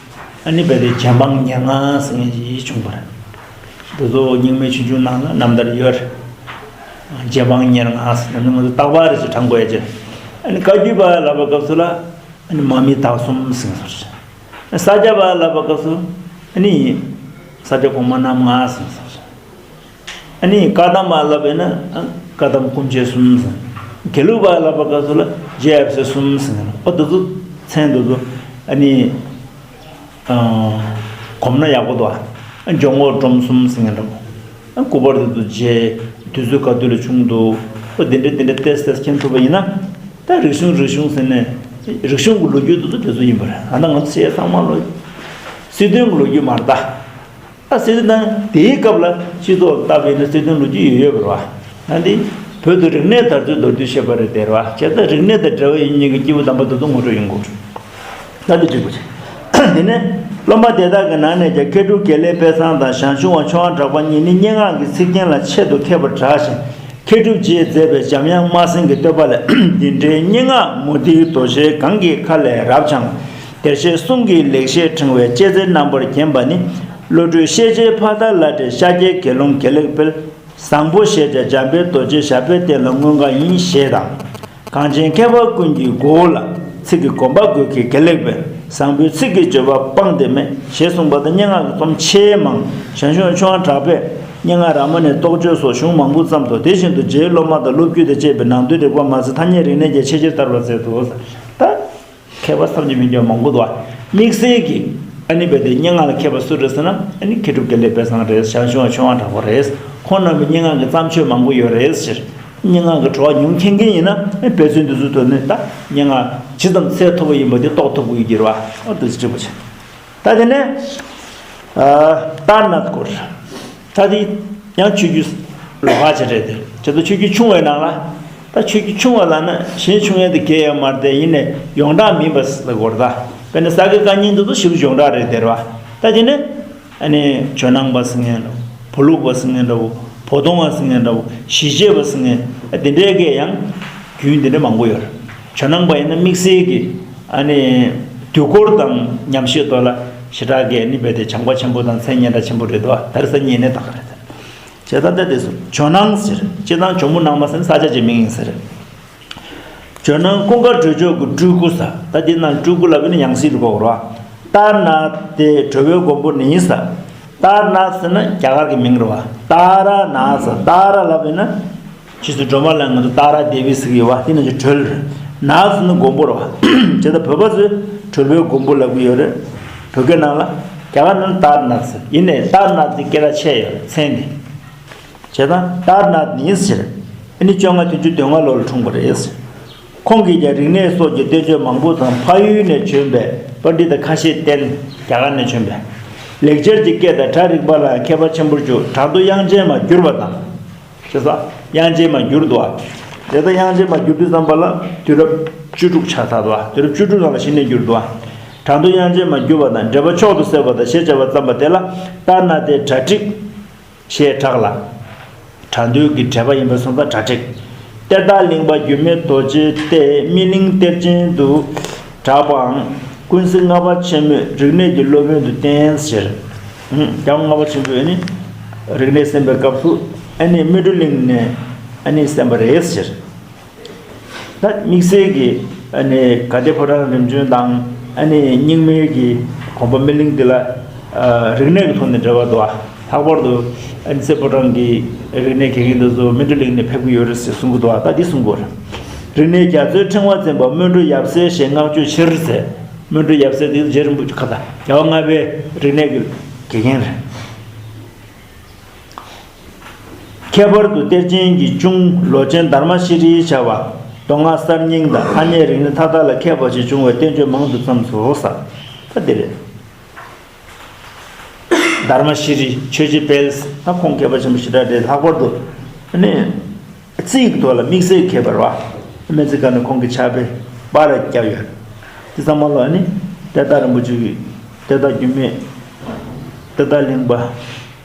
ཨ་ནི་རྦད་དེ་རྗེ་འབངས་ཉེར་ལྔ་ཟེར་མཁན་ཞིག་བྱུང་བ་རེད། འདི་ཚོ་རྙིང་མའི་ཆོས་འབྱུང་ནང་ལ་རྣམ་ཐར་ཡོད་རེད། རྗེ་འབངས་ཉེར་ལྔ་ཟེར་ནས་ང་ཚོ་རྟག་པར་རེ་ཞིག་བགྲང་དགོས་ཡ་ཅིག་ཨ་ནི་བཀའ་བརྒྱུད་པ་ལབ་པའི་སྐབས་སུ་ལ་ཨ་ནི་མ་མི་དྭགས་གསུམ་ཟེར་སོང་རེད། ས་སྐྱ་པ་ལབ་པའི་སྐབས་སུ་ཨ་ནི་ས་སྐྱ་གོང་མ་རྣམ་ལྔ་ཟེར་སོང་རེད། ཨ་ནི་བཀའ་གདམས་པ་ལབ་པས་ན་ཨ་བཀའ་གདམས་སྐུ་མཆེད་གསུམ་ཟེར། དགེ་ལུགས་པ་ལབ་པའི་སྐབས་སུ་ལ་རྗེ་ཡབ་སྲས་གསུམ་ཟེར་ནས་ཨོ་འདི་ཚོ་མཚན་འདི་ཚོ་ཨ་ནི། གོམས་ན་ཡག་པོ་འདུག་ཨ། འཇོག་ངོགས་སྒྲོམ་གསུམ་ཟེར་མཁན་འདྲ་པོ། སྐུ་པར་དེ་ཚོ་རྗེ་དུས་ཚོད་ག་དུས་ལ་བྱུང་འདུག་ཨོ་དེ་འདྲ་དེ་འདྲ་ཏེས་ཏེས་མཁྱེན་ཐུབ་པ་ཡིན་ན། ད་རིག་གཞུང་རིག་གཞུང་ཟེར་ནས་རིག་གཞུང་གི་ལོ་རྒྱུས་དེ་ཚོ་དེ་ཚོ་ཡིན་པ་རེད། ཨ་ད་ང་ཚོ་བྱས་ཚང་མ་ལོ། སྲིད་དོན་གྱི་ལོ་རྒྱུས་མ་རེད་ད། ཨ་སྲིད་དོན་དང་དེའི་སྐབས་ལ་སྤྱི་ཚོགས་ལ་བལྟས་པ་ཡིན་ན་སྲིད་དོན་ལོ་རྒྱུས་ཡོད་ཡོད་པ་རེད་བ། ད་འདི་བོད་དུ་རིག་གནས་དར་ཚུལ་མདོར་བསྡུས་བཤད་པ་རེད་དེ་རེད་བ། བྱས་ཙང་རིག་གནས་དང་འབྲེལ་བ་ཡོད་མཁན་གྱི་སྐྱེས་བུ་དམ་པ་དེ་ཚོ་ངོ་སྤྲོད་ཡོང་དགོས། ད་འདི་འགྲིག་པ་བྱས། དེ་ནས་སློབ་མ་དེ་དག་གི་ནང་ནས་ཀྱང་མཁས་གྲུབ་དགེ་ལེགས་དཔལ་བཟང་དང་ཞང་ཞུང་བ་ཆོས་དབང་གྲགས་པ་གཉིས་ནི་སྙན་ངག་གི་ཚིག་རྒྱན་ལ་ཆེད་དུ་མཁས་པར་གྲགས་ཤིང་། མཁས་གྲུབ་རྗེས་མཛད་པའི་འཇམ་དབྱངས་སྨྲ་སེང་གི་བསྟོད་པ་ལས། འདི་འདྲའི་སྙན་ངག་མུ་ཏིག་རྡོ་རྗེ་གང་གི་ཁ་ལས་རབ་འཆང་། བདེར་གཤེགས་གསུང་གི་ལེགས་བཤད་ཕྲེང་བའི་ལྕེ་རྩེ་རྣམ་པར་བརྒྱན་པ་ནི། བློ་གྲོས་ཤེས་བྱའི་ཕ་མཐའ་བླ་བྲེ་ཤཱཀྱའི་དགེ་སློང་དགེ་ལེགས་དཔལ། བཟང་པོ་ཞེས་བྱ་འཇམ་དཔལ་རྡོ་རྗེ་ཞབས་པད་བརྟན་ལ་མངོན་དགའ་ཡིན་ཞེས་དང་། གངས་ཅན་མཁས་པ་ཀུན་གྱི་མགོ་བོ་ལ། ཚིག་གི་དགོངས་པ་དགོད་ཀྱི་དགེ་ལེགས་དཔལ། བཟང་པོའི་ཚིག་གི་བརྗོད་པ་སྤངས་ཏེ་མེད། ཞེས་གསུངས་པ་དང་། སྙན་ངག་གི་རྩོམ་ཆེས་མང་ཞང་ཞུང་ཆོས་དབང་གྲགས་པས་སྙན་ངག་རཱ་མ་ཎའི་རྟོགས་བརྗོད་སོགས་གཞུང་མང་པོ་བརྩམས་འདུག་དེ་བཞིན་དུ་རྗེའི་སློབ་མ་དང་སློབ་བརྒྱུད་དང་བཅས་པའི་ནང་དོན་རིག་པ་མ་ཟད་ཐ་སྙད་རིག་གནས་ཀྱང་ཆེས་ཆེར་དར་བར་མཛད་དོ། ད། མཁས་པ་བསམ་གྱིས་མི་ཁྱབ་པ་མང་པོ་འདུག་བ། དམིགས་བསལ་གྱི་ཨ་ནི་རྦད་དེ་སྙན་ངག་ལ་མཁས་པ་སུ་རེད་ཟེར་ན། ཨ་ནི་མཁས་གྲུབ་དགེ་ལེགས་དཔལ་བཟང་རེད། ཞང་ཞུང་བ་ཆོས་དབང་གྲགས་པ་རེད། ཁོང་རྣམ་པའི་སྙན་ངག་གི་བརྩམས་ཆོས་མང་པོ་ཡོད་རེད་ཟེར། སྙན་ངག་གི་བྲོ་བ་ཉུང་མཁྱེན་མཁན་ཡིན་ན། ཨ་ནི་དཔེ་མཚོན་འདི་ཚོའི་ཐོག་ནས་ད་སྙན་ངག་ཇི་ཙམ་ཚད་མཐོ་པོ་ཡིན་པ་དེ་རྟོགས་ཐུབ་ཀྱི་ཡོད་ཀྱི་རེད་བ། ཨོ་དེ་ཚོ་འགྲིག་པ་བྱས། ད་དེ་ནས། ཨ། ཏཱར་ནཱཐ་སྐོར། ད་དེ་ཡང་ཆོས་བརྒྱུད་ལོགས་ཀ་ཅིག་རེད་དེ། དེ་ཚོ་ཆོས་བརྒྱུད་ཆུང་བའི་ནང་ལ། ད་ཆོས་བརྒྱུད་ཆུང་བ་ལབ་ན་གཞན་ཆུང་ཡས་དེ་གས་ཡོད་མ་རེད་དེ། ཡིན་ནའི་ཡོངས་གྲགས་མིན་པ་ཟེར་དགོས་རེད་ད། དཔེར་ན་ས་དགེ་བཀའ་རྙིང་དེ་ཚོ་ཞེ་པོ་ཡོངས་གྲགས་རེད་དེ་རེད་བ། ད་དེ་ནས་ཨ་ནི་ཇོ་ནང་པ་ཟེར་མཁན་འདྲ་བོ། བོ་ལུག་པ་ཟེར་མཁན་འདྲ་བོ། བོ་དོང་བ་ཟེར་མཁན་འདྲ་བོ། ཞི་བྱེད་པ་ཟེར་མཁན། ཨ་དེ་འདྲའི་གས་ཡང་རྒྱུན་དེ་འདྲ་མང་པོ་ཡོད་རེད། ཇོ་ནང་པ་ཡིན་ན་དམིགས་བསལ་གྱི། ཨ་ནི། དུས་འཁོར་དང་ཉམས་ཞིབ་ཐོག་ལ་ཞེ་དྲག་གི་ཨ་ནི་རྦད་དེ་བྱམས་པ་ཆེན་པོ་དང་མཚན་སྙན་གྲགས་ཆེན་པོ་རེད་དོ། ད་རེས་སང་ཉིན་ནས་ད་ག་རེད། བྱས་ཙང་ད་དེ་ཚོ་ཇོ་ནང་ཟེར། སྤྱིར་བཏང་ཇོ་མོ་ནང་མ་ཟེར་ན་ས་ཆ་ཅིག་མིང་ཡིན་ཟེར། ཇོ་ནང་ཀུན་དགའ་གྲོལ་མཆོག་གི་སྤྲུལ་སྐུ་ཟེར། ད་འདི་ནང་སྤྲུལ་སྐུ་ལབ་པ་ནི་ཡང་སྲིད་ལ་གོ་དགོས་རེད་བ། ཏཱར་ནཱཐ་དེ་གྲོལ་བའི་མགོན་པོ་ནི་ཡིན་ཟེར། ཏཱར་ནཱཐ་ཟེར་ན་རྒྱ་གར་གྱི་མིང་རེད་བ། ཏཱ་ར་ནཱཐ་ཟེར། ཏཱ་ར་ལབ་པ་ཡིན་ན། ཕྱིས་སུ་སྒྲོལ་མ་ལ་ང་ཚོ་ཏཱ་ར་དེ་བི་ཟེར་གྱི་ཡོད་བ། དེ་ནང་བཞིན་གྲོལ། ནཱཐ་ཟེར་ན་མགོན་པོ་རེད་བ། བྱས་ཙང་བོད་པ་ཚོས་གྲོལ་བའི་མགོན་པོ་ལབ་ཀྱི་ཡོད་རེད། བོད་སྐད་ནང་ལ། རྒྱ་གར་ནང་ལ་ཏཱར་ནཱཐ་ཟེར། ཡིན་ནའི་ཏཱར་ནཱཐ་དེ་སྐད་གྲགས་ཆེ་ཡོད་རེད་མཚན་དེ། བྱས་ཙང་ཏཱར་ནཱཐ་ནི་ཟེར། ཨ་ནི་བཅོ་ལྔ་བདུན་ཅུ་དོན་ལྔ་ལོར་འཁྲུངས་པ་རེད། ཁོང་གིས་ཀྱང་རིག་གནས་སོགས་ཀྱི་བསྟན་བཅོས་མང་པོ་དང་། འཕགས་ཡུལ་ནས་བྱོན་པའི་པཎྜི་ཏ་ཁ་ཤས་བསྟེན། རྒྱ་གར་ནས་བྱོན་པའི། ལེགས་སྦྱར་གྱི་སྐད་དང་སྒྲ་རིག་པ་ལ་མཁས་པ་ཆེན་པོར་གྱུར། དྲང་དུ་དབྱངས་ཅན་མར་གྱུར་པ་དང་། ཞེས་སོགས། དབྱངས་ཅན་མར་གྱུར་འདུག་བ། དེ་ལྟར་དབྱངས་ཅན་མར་གྱུར་དུས་ཙམ་པ་ལ་དུས་རབས་བཅུ་དྲུག་ཆགས་ཚར་འདུག་བ། དུས་རབས་བཅུ་དྲུག་ནང་ལ་གཞི་ནས་གྱུར་འདུག་བ། དྲང་དུ་དབྱངས་ཅན་མར་གྱུར་པ་དང་། འགྲེལ་པ་མཆོག་ཏུ་གསལ་བ་དང་ཞེས་བྱ་བ་བརྩམས་པ་དེ་ལ་ཏཱར་ནཱཐའི་གྲ་སྒྲིག་ཞེས་གྲགས་ལ། དྲང་དོན་གྱི་འགྲེལ་པ་ཡིན་པ་སོང་ཙང་གྲ་སྒྲིག་གཏེར་བདག་གླིང་པ་འགྱུར་མེད་རྡོ་རྗེ་སྟེ། སྨིན་གླིང་གཏེར་ཆེན་དུ་གྲགས་པའང་། ཀུན་གཟིགས་ལྔ་པ་ཆེན་མོས་རིག་གནས་ཀྱི་སློབ་དཔོན་དུ་བསྟེན་ཟེར། རྒྱལ་བ་ལྔ་པ་ཆེན་པོས་ནི་རིག་གནས་གསན་པའི་སྐབས་སུ་ཨ་ནི་སྨིན་གྲོལ་གླིང་ནས་ཨ་ནི་གསན་པ་རེད་ཟེར། ད་དམིགས་བསལ་གྱི་ཨ་ནི་དགའ་ལྡན་ཕོ་བྲང་རིམ་བྱོན་དང་། ཨ་ནི་རྙིང་མའི་གི་དགོན་པ་སྨིན་གླིང་འདི་ལ་རིག་གནས་ཀྱི་ཐོག་ནས་འབྲེལ་བ་འདུག་བ། ལྷག་པར་དུ་ཨ་ནི་རྩེ་ཕོ་བྲང་གི་རིག་གནས་དགེ་རྒན་དེ་ཚོ་སྨིན་གྲོལ་གླིང་ནས་ཕེབས་ཀྱི་ཡོད་རེད་ཟེར་གསུང་གི་འདུག་བ། ད་འདི་གསུང་གི་ཡོད་རེད། རིག་གནས་རྒྱ་མཚོའི་ཕྲེང་བ་འཛིན་པ་སྨིན་གྲོལ་ཡབ་སྲས་ཞེས་བསྔགས་བརྗོད་ཆེར་མཛད། སྨིན་གྲོལ་ཡབ་སྲས་དེ་རྗེ་རིན་པོ་ཆེ་ཁ་ད་རྒྱལ་བ་ལྔ་པའི་རིག་གནས་ཀྱི་དགེ་རྒན་རེད། ཁྱད་པར་དུ་གཏེར་ཆེན་གྱི་གཅུང་ལོ་ཆེན་དྷརྨ་ཤྲཱི་བྱ་བ། མདོ་སྔགས་གསར་རྙིང་དང་ཐ་སྙད་རིག་གནས་མཐའ་དག་ལ་མཁས་པ་ཞིག་བྱུང་བའི་བསྟན་བཅོས་མང་དུ་བརྩམས་སོ་ཟེར། ད་འདི་རེད། དྷརྨ་ཤྲཱི་ཆོས་རྗེ་དཔལ། ད་ཁོང་མཁས་པ་ཆེན་པོ་ཞེ་དྲག་རེད། ལྷག་པར་དུ་ནི་རྩིས་ཀྱི་ཐོག་ལ་དམིགས་བསལ་མཁས་པ་རེད་བ། སྨན་རྩིས་ཁང་ནས་ཁོང་གི་ཕྱག་དཔེ་པར་བརྒྱབ་ཡོད། དེ་ཚང་མ་ལ་ནི་གཏེར་བདག་རིན་པོ་ཆེ་གི་གཏེར་བདག་འགྱུར་མེད། གཏེར་བདག་གླིང་པ།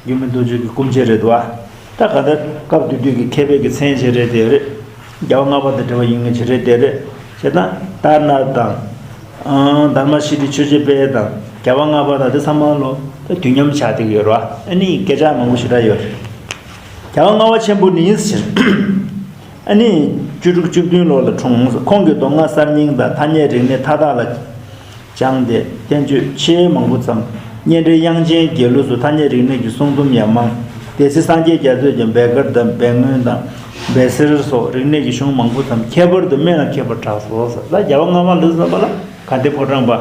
འགྱུར་མེད་རྡོ་རྗེ་གི་སྐུ་མཆེད་རེད་འདུག་བ། ད་ག་ད་སྐབས་དེ་དུས་ཀྱི་མཁས་པའི་གི་མཚན་ཞིག་རེད་དེ་རེད། རྒྱལ་བ་ལྔ་པ་དང་འབྲེལ་བ་ཡོད་མཁན་ཞིག་རེད་དེ་རེད། བྱས་ཙང་ཏཱར་ནཱཐ་དང་། ཨང་། དྷརྨ་ཤྲཱི་ཆོས་རྗེ་དཔལ་དང་ རྒྱལ་བ་ལྔ་པ་དང་དེ་ཚང་མ་ལོ་ད་དུས་མཉམ་ཆགས་བསྡད་ཀྱི་ཡོད་རེད་བ། ཨ་ནི་སྐད་ཆ་མང་པོ་ཞེ་དྲག་ཡོད་རེད། རྒྱལ་བ་ལྔ་པ་ཆེན་པོ་ནི་ཟེར། ཨ་ནི་བཅུ་དྲུག་བཅུ་བདུན་ལོ་ལ་འཁྲུངས། ཁོང་གིས་མདོ་སྔགས་གསར་རྙིང་དང་ཐ་སྙད་རིག་གནས་མཐའ་དག་ལ་སྦྱངས་ཏེ་བསྟན་བཅོས་ཆེས་མང་པོ་བརྩམས། སྙན་འགྲེལ་དབྱངས་ཅན་དགེ་ལུགས་སུ་ཐ་སྙད་རིག་གནས་ཀྱི་གསུང་རྩོམ་ཡང་མང་། སྡེ་སྲིད་སངས་རྒྱས་རྒྱ་མཚོས་ཀྱང་སྦས་སྐར་དང་སྦས་མངོན་དང་སྦས་གསེར་སོགས་རིག་གནས་ཀྱི་གཞུང་མང་པོ་བརྩམས། ཁྱད་པར་དུ་སྨན་ལ་མཁས་པར་གྲགས་སོ། ལ་རྒྱལ་བ་ལྔ་པ་ལ་བསམ་པ་ལ་དགའ་ལྡན་ཕོ་བྲང་པ་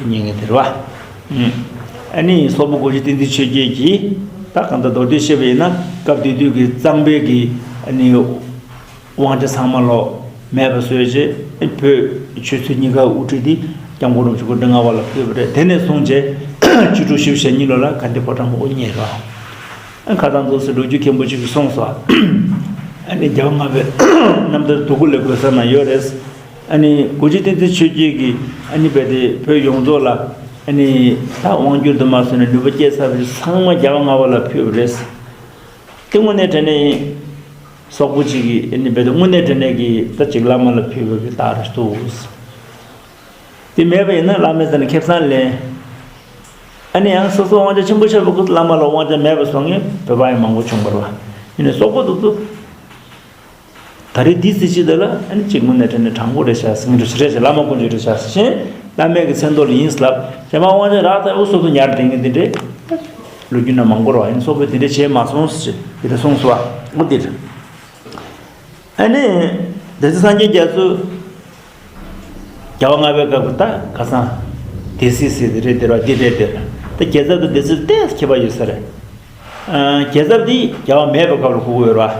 ཉན་གྱི་དེ་རེད་བ། ཨ་ནི་སོག་པོ་གོ་འཇིག་བསྟན་འཛིན་ཆོས་རྒྱལ་གྱིས་ད་གང་ལྟར་མདོར་བསྡུས་བཤད་པ་ཡིན་ན། སྐབས་དེ་དུས་ཀྱི་གཙང་པའི་གི་ཨ་ནི་དབང་ཆ་ཚང་མ་ལོ་མེད་པ་བཟོས་རྗེས། བོད་ཆོས་སྲིད་གཉིས་ཀ་དབུ་ཁྲིད་དེ་སྐྱབས་མགོན་རིན་པོ་ཆེ་སྐུ་ཕྲེང་ལྔ་པ་ལ་ཕུལ་བ་རེད། དེ་ནས་བཟུང་རྗེས་བཅུ་དྲུག་བཞི་བཅུ་ཞེ་གཉིས་ལོ་ལ་དགའ་ལྡན་ཕོ་བྲང་པ་དབུ་བརྙེས་རེད། ཁ་སང་ཚོ་སི་ལོ་རྒྱུས་མཁན་པོ་ཅིག་གིས་གསུངས་སོང་། ཨ་ནི་རྒྱལ་བ་ལྔ་པའི་རྣམ་ཐར་དུ་ཀུ་ལེ་གོས་ས་ན་ཡོད་རེད། ཨ་ནི་གོ་འཇིག་བསྟན་འཛིན་ཆོས་རྒྱལ་གྱིས་ཨ་ནི་རྦད་དེ་བོད་ཡོངས་རྫོགས་ལ་ཨ་ནི་ད་དབང་བསྒྱུར་དུ་མ་སོང་ནས་ནུས་པ་སྐྱེས་ཚར་བ་ཚང་མ་རྒྱལ་བ་ལྔ་པ་ལ་ཕུལ་བ་རེད། དེ་དངོས་གནས་དྲང་གནས་ཡིན། སོག་པོ་གཅིག་གིས་ཨ་ནི་རྦད་དེ་དངོས་གནས་དྲང་གནས་ཀྱི་ད་ཅིག་བླ་མ་ལ་ཕུལ་བ་གི་རྟགས་རེད་འདུག། དེ་མེད་པ་ཡིན་ན་བླ་མའི་རྩ་ནས་ཁེ་བཟང་ལེན། ཨ་ནི་ཡང་སོ་སོ་དབང་ཆ་ཆེན་པོ་ཆགས་པའི་སྐབས་སུ་བླ་མ་ལ་དབང་ཆ་མེད་པ་སོང་ངས་བོད་པ་ཡང་མང་པོ་བྱུང་བ་རེད་བ། ཡིན་ནའི་སོག་པོ་དེ་ཚོ་ད་རེས་འདི་སྲིད་སྤྱི་དེ་ལ་ཨ་ནི་གཅིག་དངོས་གནས་དྲང་གནས་དྲང་པོ་རེད་ཤག་ཟེར་གྱི་འདུག། ཞེ་དྲག་ཅིག་བླ་མ་དཀོན་མཆོག་རེད་ཤག་ཟེར་བཞིན་བླ་མའི་གི་མཚན་ཐོག་ལ་ཡིན་ལབ། རྗེས་མ་དབང་ཆ་རག་ད་འུ་སོ་སོ་ཉར་བསྡད་མཁན་དེ་འདྲས་ལོ་རྒྱུས་ན་མང་པོ་རེད་བ། ཡིན་སོག་པོས་དེ་འདྲས་བྱས་མ་སོང་ཟེར་དེ་འདྲ་གསུངས་སོང་བ། འོ་དེ་རེད། ཨ་ནི་སྡེ་སྲིད་སངས་རྒྱས་རྒྱ་མཚོ་རྒྱལ་བ་ལྔ་པའི་སྐབས་ཀྱི་ད་ཁ་སང་སྡེ་སྲིད་ཟེར་དེ་རེད་དེ་རེད་བ། འདི་རེད་དེ་རེད། ད་རྒྱལ་ཚབ་དང་སྡེ་སྲིད་ཏོག་ཙམ་ཁྱད་པར་ཡོད་ས་རེད། ཨ། རྒྱལ་ཚབ་འདི་རྒྱལ་བ་མེད་པའི་སྐབས་ལ་གོ་གི་ཡོད་རེད་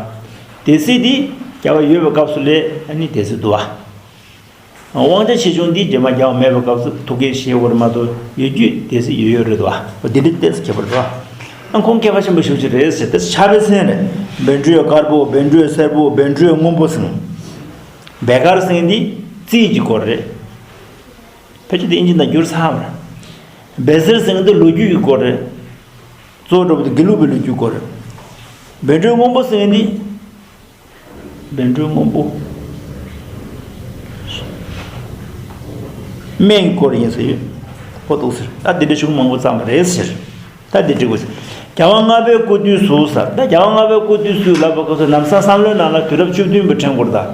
བ། སྡེ་སྲིད་འདི་རྒྱལ་བ་ཡོད་པའི་སྐབས་སུ་ལས་ཨ་ནི་སྡེ་སྲིད་འདུག་བ། དབང་ཆ་ཆེ་ཆུང་འདི་རྗེས་མ་རྒྱལ་བ་མེད་པའི་སྐབས་སུ་ཐུགས་འགན་བཞེས་དགོས་རེད་མ་གཏོགས་ཡོད་རྒྱུ་སྡེ་སྲིད་ཡོད་ཡོད་རེད་དོ། འོ་འདི་འདྲའི་ཏོག་ཙམ་ཁྱད་པར་འདུག་ཨ། ཁོང་མཁས་པ་ཆེན་པོ་ཞེ་པོ་ཅིག་རེད་ཟེར་ཏེ་ཕྱག་དཔེ་མཚོན་རེད། བཻ་ཌཱུརྱ་དཀར་པོ། བཻ་ཌཱུརྱ་སེར་པོ། བཻ་ཌཱུརྱ་སྔོན་པོ་ཟེར། བཻ་དཀར་ཟེར་འདི་རྩིས་ཀྱི་སྐོར་རེད། ཕལ་ཆེར་དེ་ཨིན་ཇི་ནང་བསྒྱུར་ཚར་བ་རེད། བཻ་སེར་ཟེར་འདི་ལོ་རྒྱུས་ཀྱི་སྐོར་རེད། གཙོ་བོ་འདྲ་པོ་དེ་དགེ་ལུགས་པའི་ལོ་རྒྱུས་སྐོར་རེད། བཻ་ཌཱུརྱ་སྔོན་པོ་ཟེར་འདི། བཻ་ཌཱུརྱ་སྔོན་པོ། སྨན་སྐོར་ཡིན་ཟེར་ཡོད། ཧོ་ཐུག་ཟེར། ད་འདི་འདྲ་ཤུགས་མང་པོ་བརྩམས་པ་རེད་ཟེར། ད་འདི་འགྲིག་གོ་ཟེར། རྒྱལ་བ་ལྔ་པའི་སྐུ་དུས་སུ་ཟེར། ད་རྒྱལ་བ་ལྔ་པའི་སྐུ་དུས་སུ་ལབ་པ་སྐབས་སུ་ལམ་སང་བསམ་བློའི་ནང་ལ་དུས་རབས་བཅུ་བདུན་པའི་ཕྲེང་སྐོར་དང་།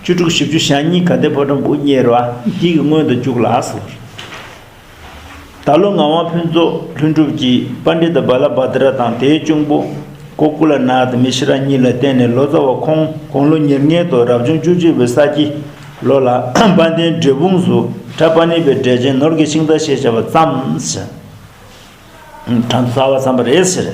བཅུ་དྲུག་བཞི་བཅུ་ཞེ་གཉིས་དགའ་ལྡན་ཕོ་བྲང་དབུ་བརྙེས་རེད་བ། འདི་གི་སྔོན་དུ་བཅུག་ལ་ཟེར། ད་ལོ་ངག་དབང་ཕུན་ཚོགས་ལྷུན་གྲུབ་ཀྱིས་པཎྜི་ཏ་བ་ལ་བྷ་དྲ་དང་དེའི་གཅུང་པོ་ཀོ་ཀུ་ལ་ན་དང་མི་ཤི་ར་གཉིས་ལ་བརྟེན་ནས་ལོ་ཙཱ་བ་ཁོང་དགུང་ལོ་ཉེར་ལྔའི་ཐོག་རབ་བྱུང་བཅུ་གཅིག་པའི་ས་ཀྱི་ལོ་ལ་དཔལ་ལྡན་འབྲས་སྤུངས་སུ་གྲྭ་པ་ཎི་པའི་འགྲེལ་ཆེན་ནོར་གྱི་ཤིང་རྟ་ཞེས་བྱ་བ་བརྩམས་ཟེར། གྲངས་ཐོ་གསར་པ་བརྩམས་པ་རེད་ཟེར།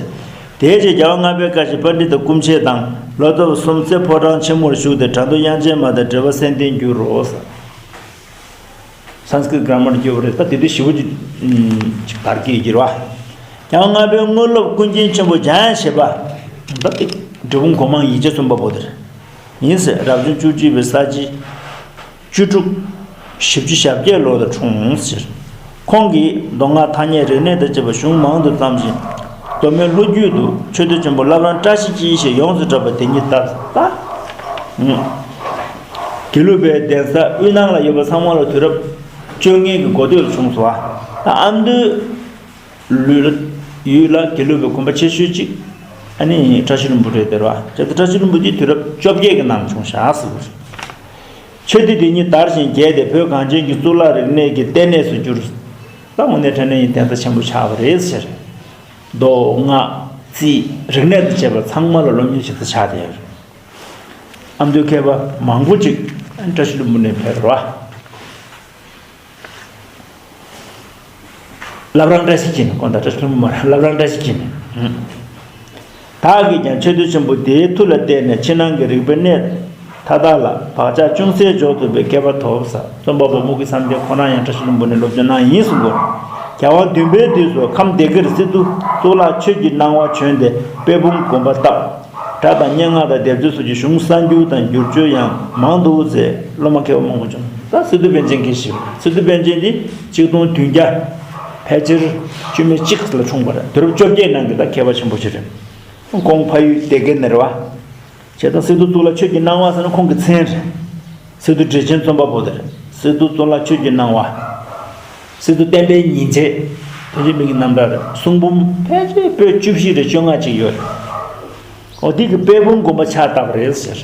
དེའི་རྗེས་རྒྱལ་བ་ལྔ་པའི་བཀའ་བཞིན་པཎྜི་ཏ་སྐུ་མཆེད་དང་ལོ་ཙཱ་བ་གསུམ་རྩེ་ཕོ་བྲང་ཆེན་མོར་བཞུགས་ཏེ་དྲ་འདུལ་དབྱངས་ཅན་མ་དང་འགྲེལ་པ་གསན་ཏེ་འགྱུར་རོ། སཾ་སྐྲྀཏ་གྷ་ར་མར་བསྒྱུར་བ་རེད། ད་དེ་དུས་ཞེ་པོ་ཅིག་ཅིག་དར་རྒྱས་ཀྱི་རེད་བ། རྒྱལ་བ་ལྔ་པའི་དངོས་སློབ་ཀུན་མཁྱེན་ཆེན་པོ་འཇམ་དབྱངས་བཞད་པ། ད་དེ་འབྲས་སྤུངས་སྒོ་མང་ཡིག་ཆ་གསུམ་པ་པོ་དེ་རེད། ཡིན་ཟེར། རབ་བྱུང་བཅུ་གཅིག་པའི་ས་བྱི། བཅུ་དྲུག་བཞི་བཅུ་ཞེ་བརྒྱད་ལོ་ལ་འཁྲུངས་ཟེར། ཁོང་གིས་མདོ་སྔགས་ཐ་སྙད་རིག་གནས་དང་བཅས་པ་གཞུང་མང་དུ་བརྩམས་ཤིང་། མདོ་སྨད་ལྷོ་རྒྱུད་དུ་མཆོད་རྟེན་ཆེན་པོ་བླ་བྲང་བཀྲ་ཤིས་འཁྱིལ་ཞེས་ཡོངས་སུ་གྲགས་པ་དེ་ཉིད་དར། ད་དགེ་ལུགས་པའི་གདན་ས་དབུས་ནང་ལ་ཡོད་པ་ཚང་མ་ལ་དུས་རབས་བཅོ་ལྔའི་གི་འགོ་སྟོད་ལ་བྱུང་སོང་བ། ད་ཨ་མདོའི་ལུས་ལ་ཡུལ་ལ་དགེ་ལུགས་པའི་དགོན་པ་ཆེ་ཤོས་གཅིག་ཨ་ནི་བཀྲ་ཤིས་ལྷུན་པོ་རེད་ཟེར་བ། བྱས་ཙང་བཀྲ་ཤིས་ལྷུན་པོ་འདི་དུས་རབས་བཅོ་བརྒྱད་ཀྱི་ནང་བྱུང་ཤག་ཟེར་བ་རེད། ཆོས་སྡེ་འདི་ཉིད་དར་ཞིང་རྒྱས་ཏེ་བོད་གངས་ཅན་གྱི་གཙུག་ལག་རིག་གནས་ཀྱི་ལྟེ་གནས་སུ་གྱུར། ད་དངོས་གནས་དྲང་གནས་ཡིན་གདན་ས་ཆེན་པོ་ཆགས་པ་རེད་ཟེར། མདོ་སྔགས་རྩིས་རིག་གནས་དང་བཅས་པ་ཚང་མ་ལ་སློབ་གཉེར་བྱེད་ས་ཆགས་བསྡད་ཡོད་རེད། ཨ་མདོའི་མཁས་པ་མང་པོ་ཅིག་བཀྲ་ཤིས་ལྷུན་པོ་ནས་ཕེབས་རེད་བ། བླ་བྲང་བཀྲ་ཤིས་འཁྱིལ་ནས། དགོངས་དག་བཀྲ་ཤིས་ལྷུན་པོ་མ་རེད། བླ་བྲང་བཀྲ་ཤིས་འཁྱིལ་ནས། བདག་གིས་ཀྱང་མཆོད་རྟེན་ཆེན་པོ་དེའི་མཐུ་ལ་བརྟེན་ནས་ཕྱི་ནང་གི་རིག་པའི་གནས་མཐའ་དག་ལ་བག་ཆགས་ཅུང་ཟད་འཇོག་ཐུབ་པའི་སྐལ་པ་ཐོབ་ཟེར། རྩོམ་པ་པོ་སྨུག་གི་མཚམས་སྦྱོར་ཁོ་རང་ཡང་བཀྲ་ཤིས་ལྷུན་པོ་ནས་སློབ་སྦྱོང་གནང་ཡིན་གསུང་གོ། རྒྱལ་དབང་བདུན་པའི་དུས་སུ་ཁམས་སྡེ་དགེར་སི་ཏུ་གཙུག་ལག་ཆོས་ཀྱི་སྣང་བ་བྱོན་ཏེ་དཔལ་སྤུངས་དགོན་པ་བཏབ། སྒྲ་དང་སྙན་ངག་དང་སྡེབ་སྦྱོར་སོགས་ཀྱི་གཞུང་གསར་འགྱུར་དང་བསྒྱུར་བཅོས་ཡང་མང་དུ་མཛད། སློབ་མ་མཁས་པ་མང་པོ་བྱུང་། ད་སི་ཏུ་པཎ་ཆེན་མཁྱེན་ཞིང་། སི་ཏུ་པཎ་ཆེན་འདི་ཆིག་སྟོང་བདུན་བརྒྱ་ཕལ་ཆེར་བཅུ་མེད་གཅིག་ལ་འཁྲུངས་པ་རེད། དུས་རབས་བཅོ་བརྒྱད་ནང་གི་ད་མཁས་པ་ཆེན་པོ་ཞིག་རེད། ཁོང་ཕ་ཡུལ་སྡེ་དགེ་ནས་རེད་བ། བྱས་ཙང་སི་ཏུ་གཙུག་ལག་ཆོས་ཀྱི་སྣང་བ་ཟེར་ན་ཁོང་གི་མཚན་རེད། སི་ཏུ་འགྲེལ་ཆེན་རྩོམ་པ་པོ་དེ་རེད། སི་ཏུ་གཙུག་ལག་ཆོས་ཀྱི་སྣང་བ། སི་ཏུ་བསྟན་པའི་ཉིན་བྱེད། ཐུན་རྗེ་མི་གི་རྣམ་ཐར་རེད། གསུང་འབུམ་ཕལ་ཆེར་པོད་བཅུ་བཞི་རེ་བཅོ་ལྔ་ཅིག་ཡོད་རེད། འོ་འདི་གི་དཔལ་འབུམ་དགོན་པ་ཕྱག་བཏབ་པ་རེད་ཟེར།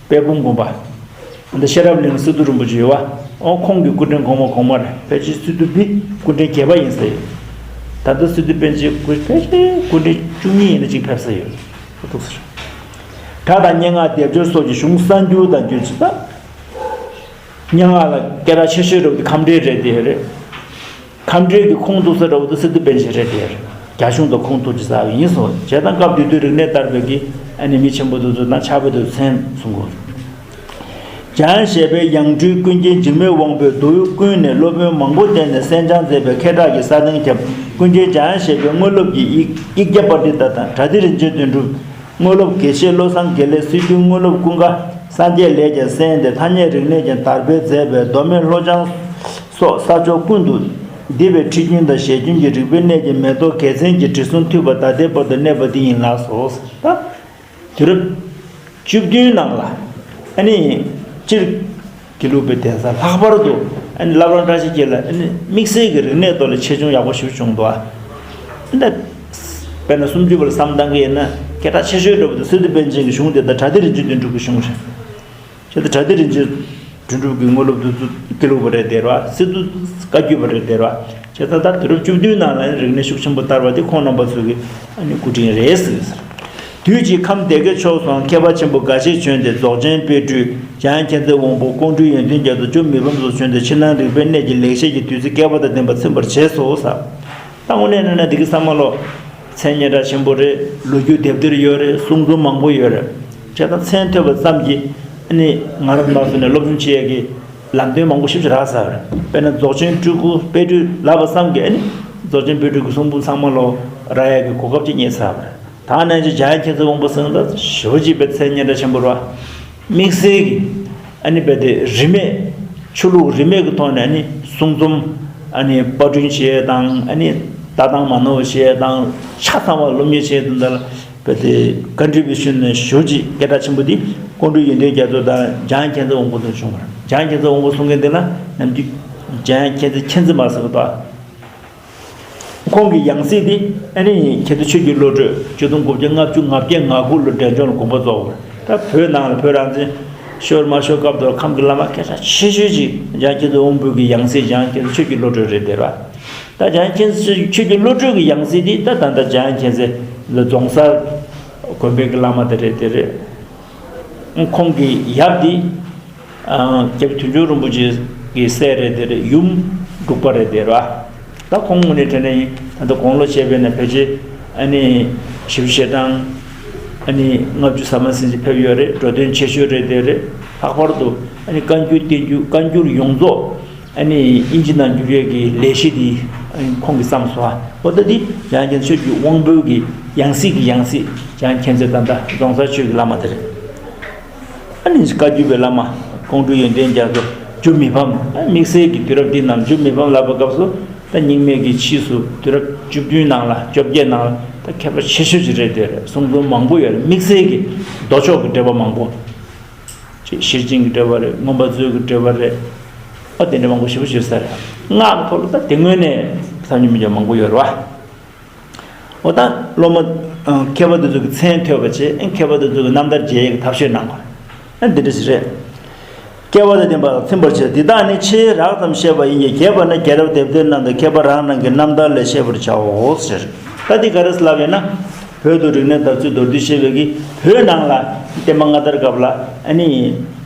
དཔལ་འབུམ་དགོན་པ། འདི་ཤེས་རབ་གླིང་སི་ཏུ་རིན་པོ་ཆེ་ཡོད་པ། འོ་ཁོང་གི་སྐུ་ཕྲེང་གོང་མ་གོང་མ་རེད། ཕལ་ཆེར་སི་ཏུ་པའི་སྐུ་ཕྲེང་བརྒྱད་པ་ཡིན་ས་ཡོད། ད་ལྟ་སི་ཏུ་པཎ་ཆེན་སྐུ་ཕལ་ཆེར་སྐུ་ཕྲེང་བཅུ་གཉིས་ཡིན་ན་ཅིག་ཕེབས་ས་ཡོད། འདུག་ཟེར། སྒྲ་དང་སྙན་ངག་སྡེབ་སྦྱོར་སོགས་ཀྱི་གཞུང་གསར་འགྱུར་དང་བསྒྱུར་ཅིག་ད། སྙན་ངག་ལ་སྐད་གྲགས་ཆེ་ཤོས་འདྲ་བོ་དེ་ཁམས་འབྲས་རེད་དེ་རེད། ཁམས་འབྲས་ཀྱི་ཁུངས་གཏུགས་ས་འདྲ་བོ་དེ་སི་ཏུ་པཎ་ཆེན་རེད་དེ་རེད། རྒྱ་གཞུང་དང་ཁུངས་གཏུགས་ཀྱི་ས་ཡིན་སོང་བྱས་ཙང་སྐབས་དེ་དུས་རིག་གནས་དར་བའི་གི་ཨ་ནི་མི་ཆེན་པོ་དེ་ཚོ་དང་ཕྱག་དཔེ་དེ་ཚོ་མཚན་གསུང་གོ། འཇམ་དབྱངས་བཞད་པའི་ཡང་སྤྲུལ་ཀུན་མཁྱེན་འཇིགས་མེད་དབང་པོས་མདོ་དབུས་ཀུན་ནས་སློབ་དཔོན་མང་པོ་བསྟེན་ནས་གསན་སྦྱངས་མཛད་པའི་མཁས་གྲགས་ཀྱི་ས་སྟེང་ཁྱབ་ཀུན་མཁྱེན་འཇམ་དབྱངས་བཞད་པའི་དངོས་སློབ་ཀྱི་ཡིག་ཡིག་བརྒྱ་པཎྜི་ཏ་དང་གྲ་ཏི་རིན་ཆེན་དོན་གྲུབ། དངོས་སློབ་དགེ་བཤེས་བློ་བཟང་དགེ་ལེགས་སྲོལ་རྒྱུན་དངོས་སློབ་ཀུན་དགའ་སངས་རྒྱས་ལས་ཀྱང་གསན་ཏེ་ཐ་སྙད་རིག་གནས་ཀྱང་དར་སྤེལ་མཛད་པའི་མདོ་སྨད་ལྷོ་བྱང་སོགས་ས་ཕྱོགས་ཀུན་ཏུ་འདི་པའི་ཁྲིད་རྒྱུན་དང་བཞེད་རྒྱུན་གྱི་རིག་པའི་གནས་ཀྱི་མེ་ཏོག་གལ་ཆེན་གྱི་དྲི་བསུང་འཐུལ་བ་ད་ལྟའི་བར་དུ་གནས་པ་འདི་ཡིན་ལགས་སོ། ད། དུས་རབས་བཅུ་བདུན་ནང་ལ་ཨ་ནི་སྤྱིར་དགེ་ལུགས་པའི་གདན་ས་ལྷག་པར་དུ་ཨ་ནི་བླ་བྲང་བཀྲ་ཤིས་འཁྱིལ་ལ་ཨ་ནི་དམིགས་བསལ་གྱི་རིག་གནས་ཐོག་ལ་ཆེ་ཆུང་ཡག་པོ་ཞིག་བྱུང་འདུག་ཨ། ད་དཔེར་ན་སུམ་ཅུ་པ་ལ་བསམ་བཏང་གི་ཡིན་ན་སྐད་གྲགས་ཆེ་ཤོས་འདྲ་བོ་དེ་སི་ཏུ་པཎ་ཆེན་གྱི་གཞུང་དེ་དང་གྲ་ཏི་རིན་ཆེན་དོན་གྲུབ་ཀྱི་གཞུང་རེད། བྱས་ཙང་གྲ་ཏི་རིན་ཆེན་དོན་གྲུབ་ཀྱི་དངོས་སློབ་དེ་ཚོ་དགེ་ལུགས་པ་རེད་དེ་རེད་བ། སི་ཏུ་བཀའ་བརྒྱུད་པ་རེད་དེ་རེད་བ། བྱས་ཙང་ད་དུས་རབས་བཅུ་བདུན་ནང་ལ་རིག་གནས་ཤུགས་ཆེན་པོ་དར་བ་དེ་ཁོང་རྣམ་པ་ཚོ་གི་ཨ་ནི་སྐུ་དྲིན་རེད་ཟེར། དུས་ཀྱི་ཁམས་སྡེ་དགེ་ཕྱོགས་སུའང་མཁས་པ་ཆེན་པོ་འགའ་ཤས་བྱོན་ཏེ་རྫོགས་ཆེན་དཔལ་སྤྲུལ་འཇམ་དབྱངས་མཁྱེན་བརྩེ་དབང་པོ་ཀོང་སྤྲུལ་ཡོན་ཏན་རྒྱ་མཚོ་འཇུ་མི་ཕམ་སོགས་བྱོན་ཏེ་ཕྱི་ནང་རིག་པའི་གནས་ཀྱི་ལེགས་བཤད་ཀྱི་བདུད་རྩི་བསྐལ་པ་དང་ལྡན་པ་ཚིམ་པར་བྱས་སོ་ཟེར། ད་དངོས་གནས་ན་ན་འདི་གི་བསམ་བློ་མཚན་སྙན་གྲགས་ཆེན་པོ་རེད། ལོ་རྒྱུས་དེབ་ཐེར་ཡོད་རེད། གསུང་རྩོམ་མང་པོ་ཡོད་རེད། བྱས་ཙང་མཚན་ཐོས་པ་ཙམ་གྱིས་ཨ་ནི་ང་རང་ལ་སོང་ནས་སློབ་སྦྱོང་བྱེད་ཡས་ཀྱི་ལམ་སྟོན་མང་པོ་ཞིབ་ཅིག་རག་ས་རེད། དཔེར་ན་རྫོགས་ཆེན་སྤྲུལ་སྐུ་དཔལ་སྤྲུལ་ལབ་པ་ཙམ་གྱིས་ཨ་ནི་རྫོགས་ཆེན་དཔལ་སྤྲུལ་གྱི་གསུང་འབུམ་ཚང་མ་ལོ་རག་ཡས་ཀྱི་གོ་སྐབས་ཅིག་རྙེད་ཚར་བ་རེད། ད་ནང་བཞིན་འཇམ་དབྱངས་མཁྱེན་བརྩེ་དབང་པོ་ཟེར་ན་ད་ཞེ་པོ་ཅིག་དཔེ་མཚན་སྙན་གྲགས་ཆེན་པོ་རེད་བ། དམིགས་བསལ་གྱི་ཨ་ནི་རྦད་དེ་རིས་མེད་ཆོས་ལུགས་རིས་མེད་ཀྱི་ཐོག་ནས་ཨ་ནི་གསུང་རྩོམ་ཨ་ནི་པར་སྐྲུན་བྱེད་ཡས་དང་ཨ་ནི་ལྟ་སྟངས་མ་ནོར་བ་བྱེད་ཡས་དང་ཆ་ཚང་བ་སློབ་གཉེར་བྱེད་ཡས་དང་ད་ལ་རྦད་དེ་ཀོན་ཊི་རི་བྷིའུ་ཤན་ནས་ཞེ་པོ་ཅིག་སྐད་གྲགས་ཆེན་པོ་འདི་ཀོང་སྤྲུལ་ཡོན་ཏན་རྒྱ་མཚོ་དང་འཇམ་དབྱངས་མཁྱེན་བརྩེ་དབང་པོ་དང་བྱུང་བ་རེད། འཇམ་དབྱངས་མཁྱེན་བརྩེ་དབང་པོ་གསུང་མཁན་འདི་ལ་ནམ་རྒྱུན་འཇམ་དབྱངས་མཁྱེན་བརྩེ་མཁྱེན་བརྩེ་མ་ཟེར་བ་དང་། ཁོང་གི་ཡང་སྲིད་དེ་ཨ་ནི་མཁྱེན་བརྩེ་ཆོས་ཀྱི་བློ་གྲོས་ཆིག་སྟོང་དགུ་བརྒྱ་ལྔ་བཅུ་ང་བརྒྱད་ང་དགུ་ལོ་འབྲས་ལྗོངས་ལ་དགོངས་པ་རྫོགས་པ་རེད། ད་བོད་ནང་ལ་བོད་རང་བཙན་ཤོར་མ་ཤོར་སྐབས་དུ་ཁམས་ཀྱི་བླ་མ་སྐད་གྲགས་ཆེ་ཤོས་ཅིག་འཇམ་དབྱངས་མཁྱེན་བརྩེ་དབང་པོ་གི་ཡང་སྲིད་འཇམ་དབྱངས་མཁྱེན་བརྩེ་ཆོས་ཀྱི་བློ་གྲོས་རེད་དེ་ར། ད་འཇམ་དབྱངས་མཁྱེན་བརྩེ་ཆོས་ཀྱི་བློ་གྲོས་ཀྱི་ཡང་སྲིད་དེ་ད་ད་ལྟ་འཇམ་དབྱངས་མཁྱེན་བརྩེ་ལ་རྫོང་སར་དགོན་པའི་གི་བླ་མ་དེ་རེད་དེ་རེད། ཁོང་གི་ཡབ་དེ། རྒྱལ་པོ་དོན་གྲུབ་རིན་པོ་ཆེ་གི་སྲས་རེད་དེ་རེད། ཡུམ་འབྲུག་པ་རེད་དེ་ར། ད་ཁོང་དངོས་གནས་དྲན་ན་ཡིན་ད་ལྟ་དགུང་ལོ་བྱས་པས་ན་ཕལ་ཆེར་ཨ་ནི་བཞི་བཅུ་ཞེ་གྲངས་ཨ་ནི་ལྔ་བཅུ་ཟ་མ་ཟིན་ཅིག་ཕེབས་ཡོད་རེད། འགྲོ་དོན་ཆེ་ཤོས་རེད་དེ་རེད། ལྷག་པར་དུ་ཨ་ནི་བཀའ་འགྱུར་བསྟན་འགྱུར་བཀའ་འགྱུར་ཡོངས་རྫོགས་ཨ་ནི་དབྱིན་ཇི་ནང་འགྱུར་ཡས་ཀྱི་ལས་གཞི་དེ་ཨ་ནི་ཁོང་གིས་བརྩམས་སོང་ཨ། འོ་ད་འདི་འཇམ་དབྱངས་ཆོས་ཀྱི་དབང་པོའི་གི་ཡང་སྲིད་ཀྱི་ཡང་སྲིད་འཇམ་དབྱངས་མཁྱེན་བརྩེ་ད་ལྟ་རྫོང་སར་ཆོས་ཀྱི་བླ་མ་དེ་རེད། ཨ་ནི་བཀའ་བརྒྱུད་པའི་བླ་མ་ཀོང་སྤྲུལ་ཡོན་ཏན་རྒྱ་མཚོ་འཇུ་མི་ཕམ། ཨ་དམིགས་བསལ་གྱི་དུས་རབས་འདི་ནང་འཇུ་མི་ཕམ་ལབ་པའི་སྐབས་སུ་ད་རྙིང་མའི་གི་ཕྱིས་སུ་དུས་རབས་བཅུ་བདུན་ནང་ལ་བཅོ་བརྒྱད་ནང་ལ་ད་མཁས་པ་ཆེ་ཤོས་ཅིག་རེད་དེ་རེད། གསུང་རྩོམ་མང་པོ་ཡོད་རེད། དམིགས་བསལ་གྱི་མདོ་ཕྱོགས་ཀྱི་འགྲེལ་པ་མང་པོ་ཅིག་ཤེར་ཕྱིན་གྱི་འགྲེལ་པ་རེད། མངོན་པ་མཛོད་ཀྱི་འགྲེལ་པ་རེད། ཨ་དེ་འདྲ་མང་པོ་ཞེ་པོ་ཅིག་ཡོད་ས་རེད། སྔགས་ཀྱི་ཐོག་ལ་ད་དེ་སྔོན་ནས་བསམ་གྱིས་མི་ཁྱབ་མང་པོ་ཡོད་རེད་བ། འོ་ད་སློབ་མ་མཁས་པ་དེ་ཚོ་གི་མཚན་ཐོས་པ་བྱས། ཨེ་མཁས་པ་དེ་ཚོ་གི་རྣམ་ཐར་མཇལ་ཡག་གི་ཐབས་ཤེས་གནང་དགོས། ཨ་འདི་འདྲ་ཞིག་རེད། སྐལ་བ་དང་ལྡན་པ་ལ་ཚིམ་པར་བྱ། འདི་དག་ནི་ཆེས་རགས་ཙམ་བཤད་པ་ཡིན་གྱི། རྒྱས་པ་ནི་རྒྱལ་རབས་དེབ་ཐེར་རྣམས་དང་མཁས་པ་རང་རང་གི་རྣམ་ཐར་ལས་ཤེས་པར་བྱའོ་ཟེར། ད་འདི་ག་རེ་ལབ་ཡོད་ན། བོད་དུ་རིག་གནས་དར་ཚུལ་མདོར་བསྡུས་བཤད་པའི་གི་བོད་ནང་ལ་བསྟན་པ་སྔ་དར་སྐབས་ལ་ཨ་ནི་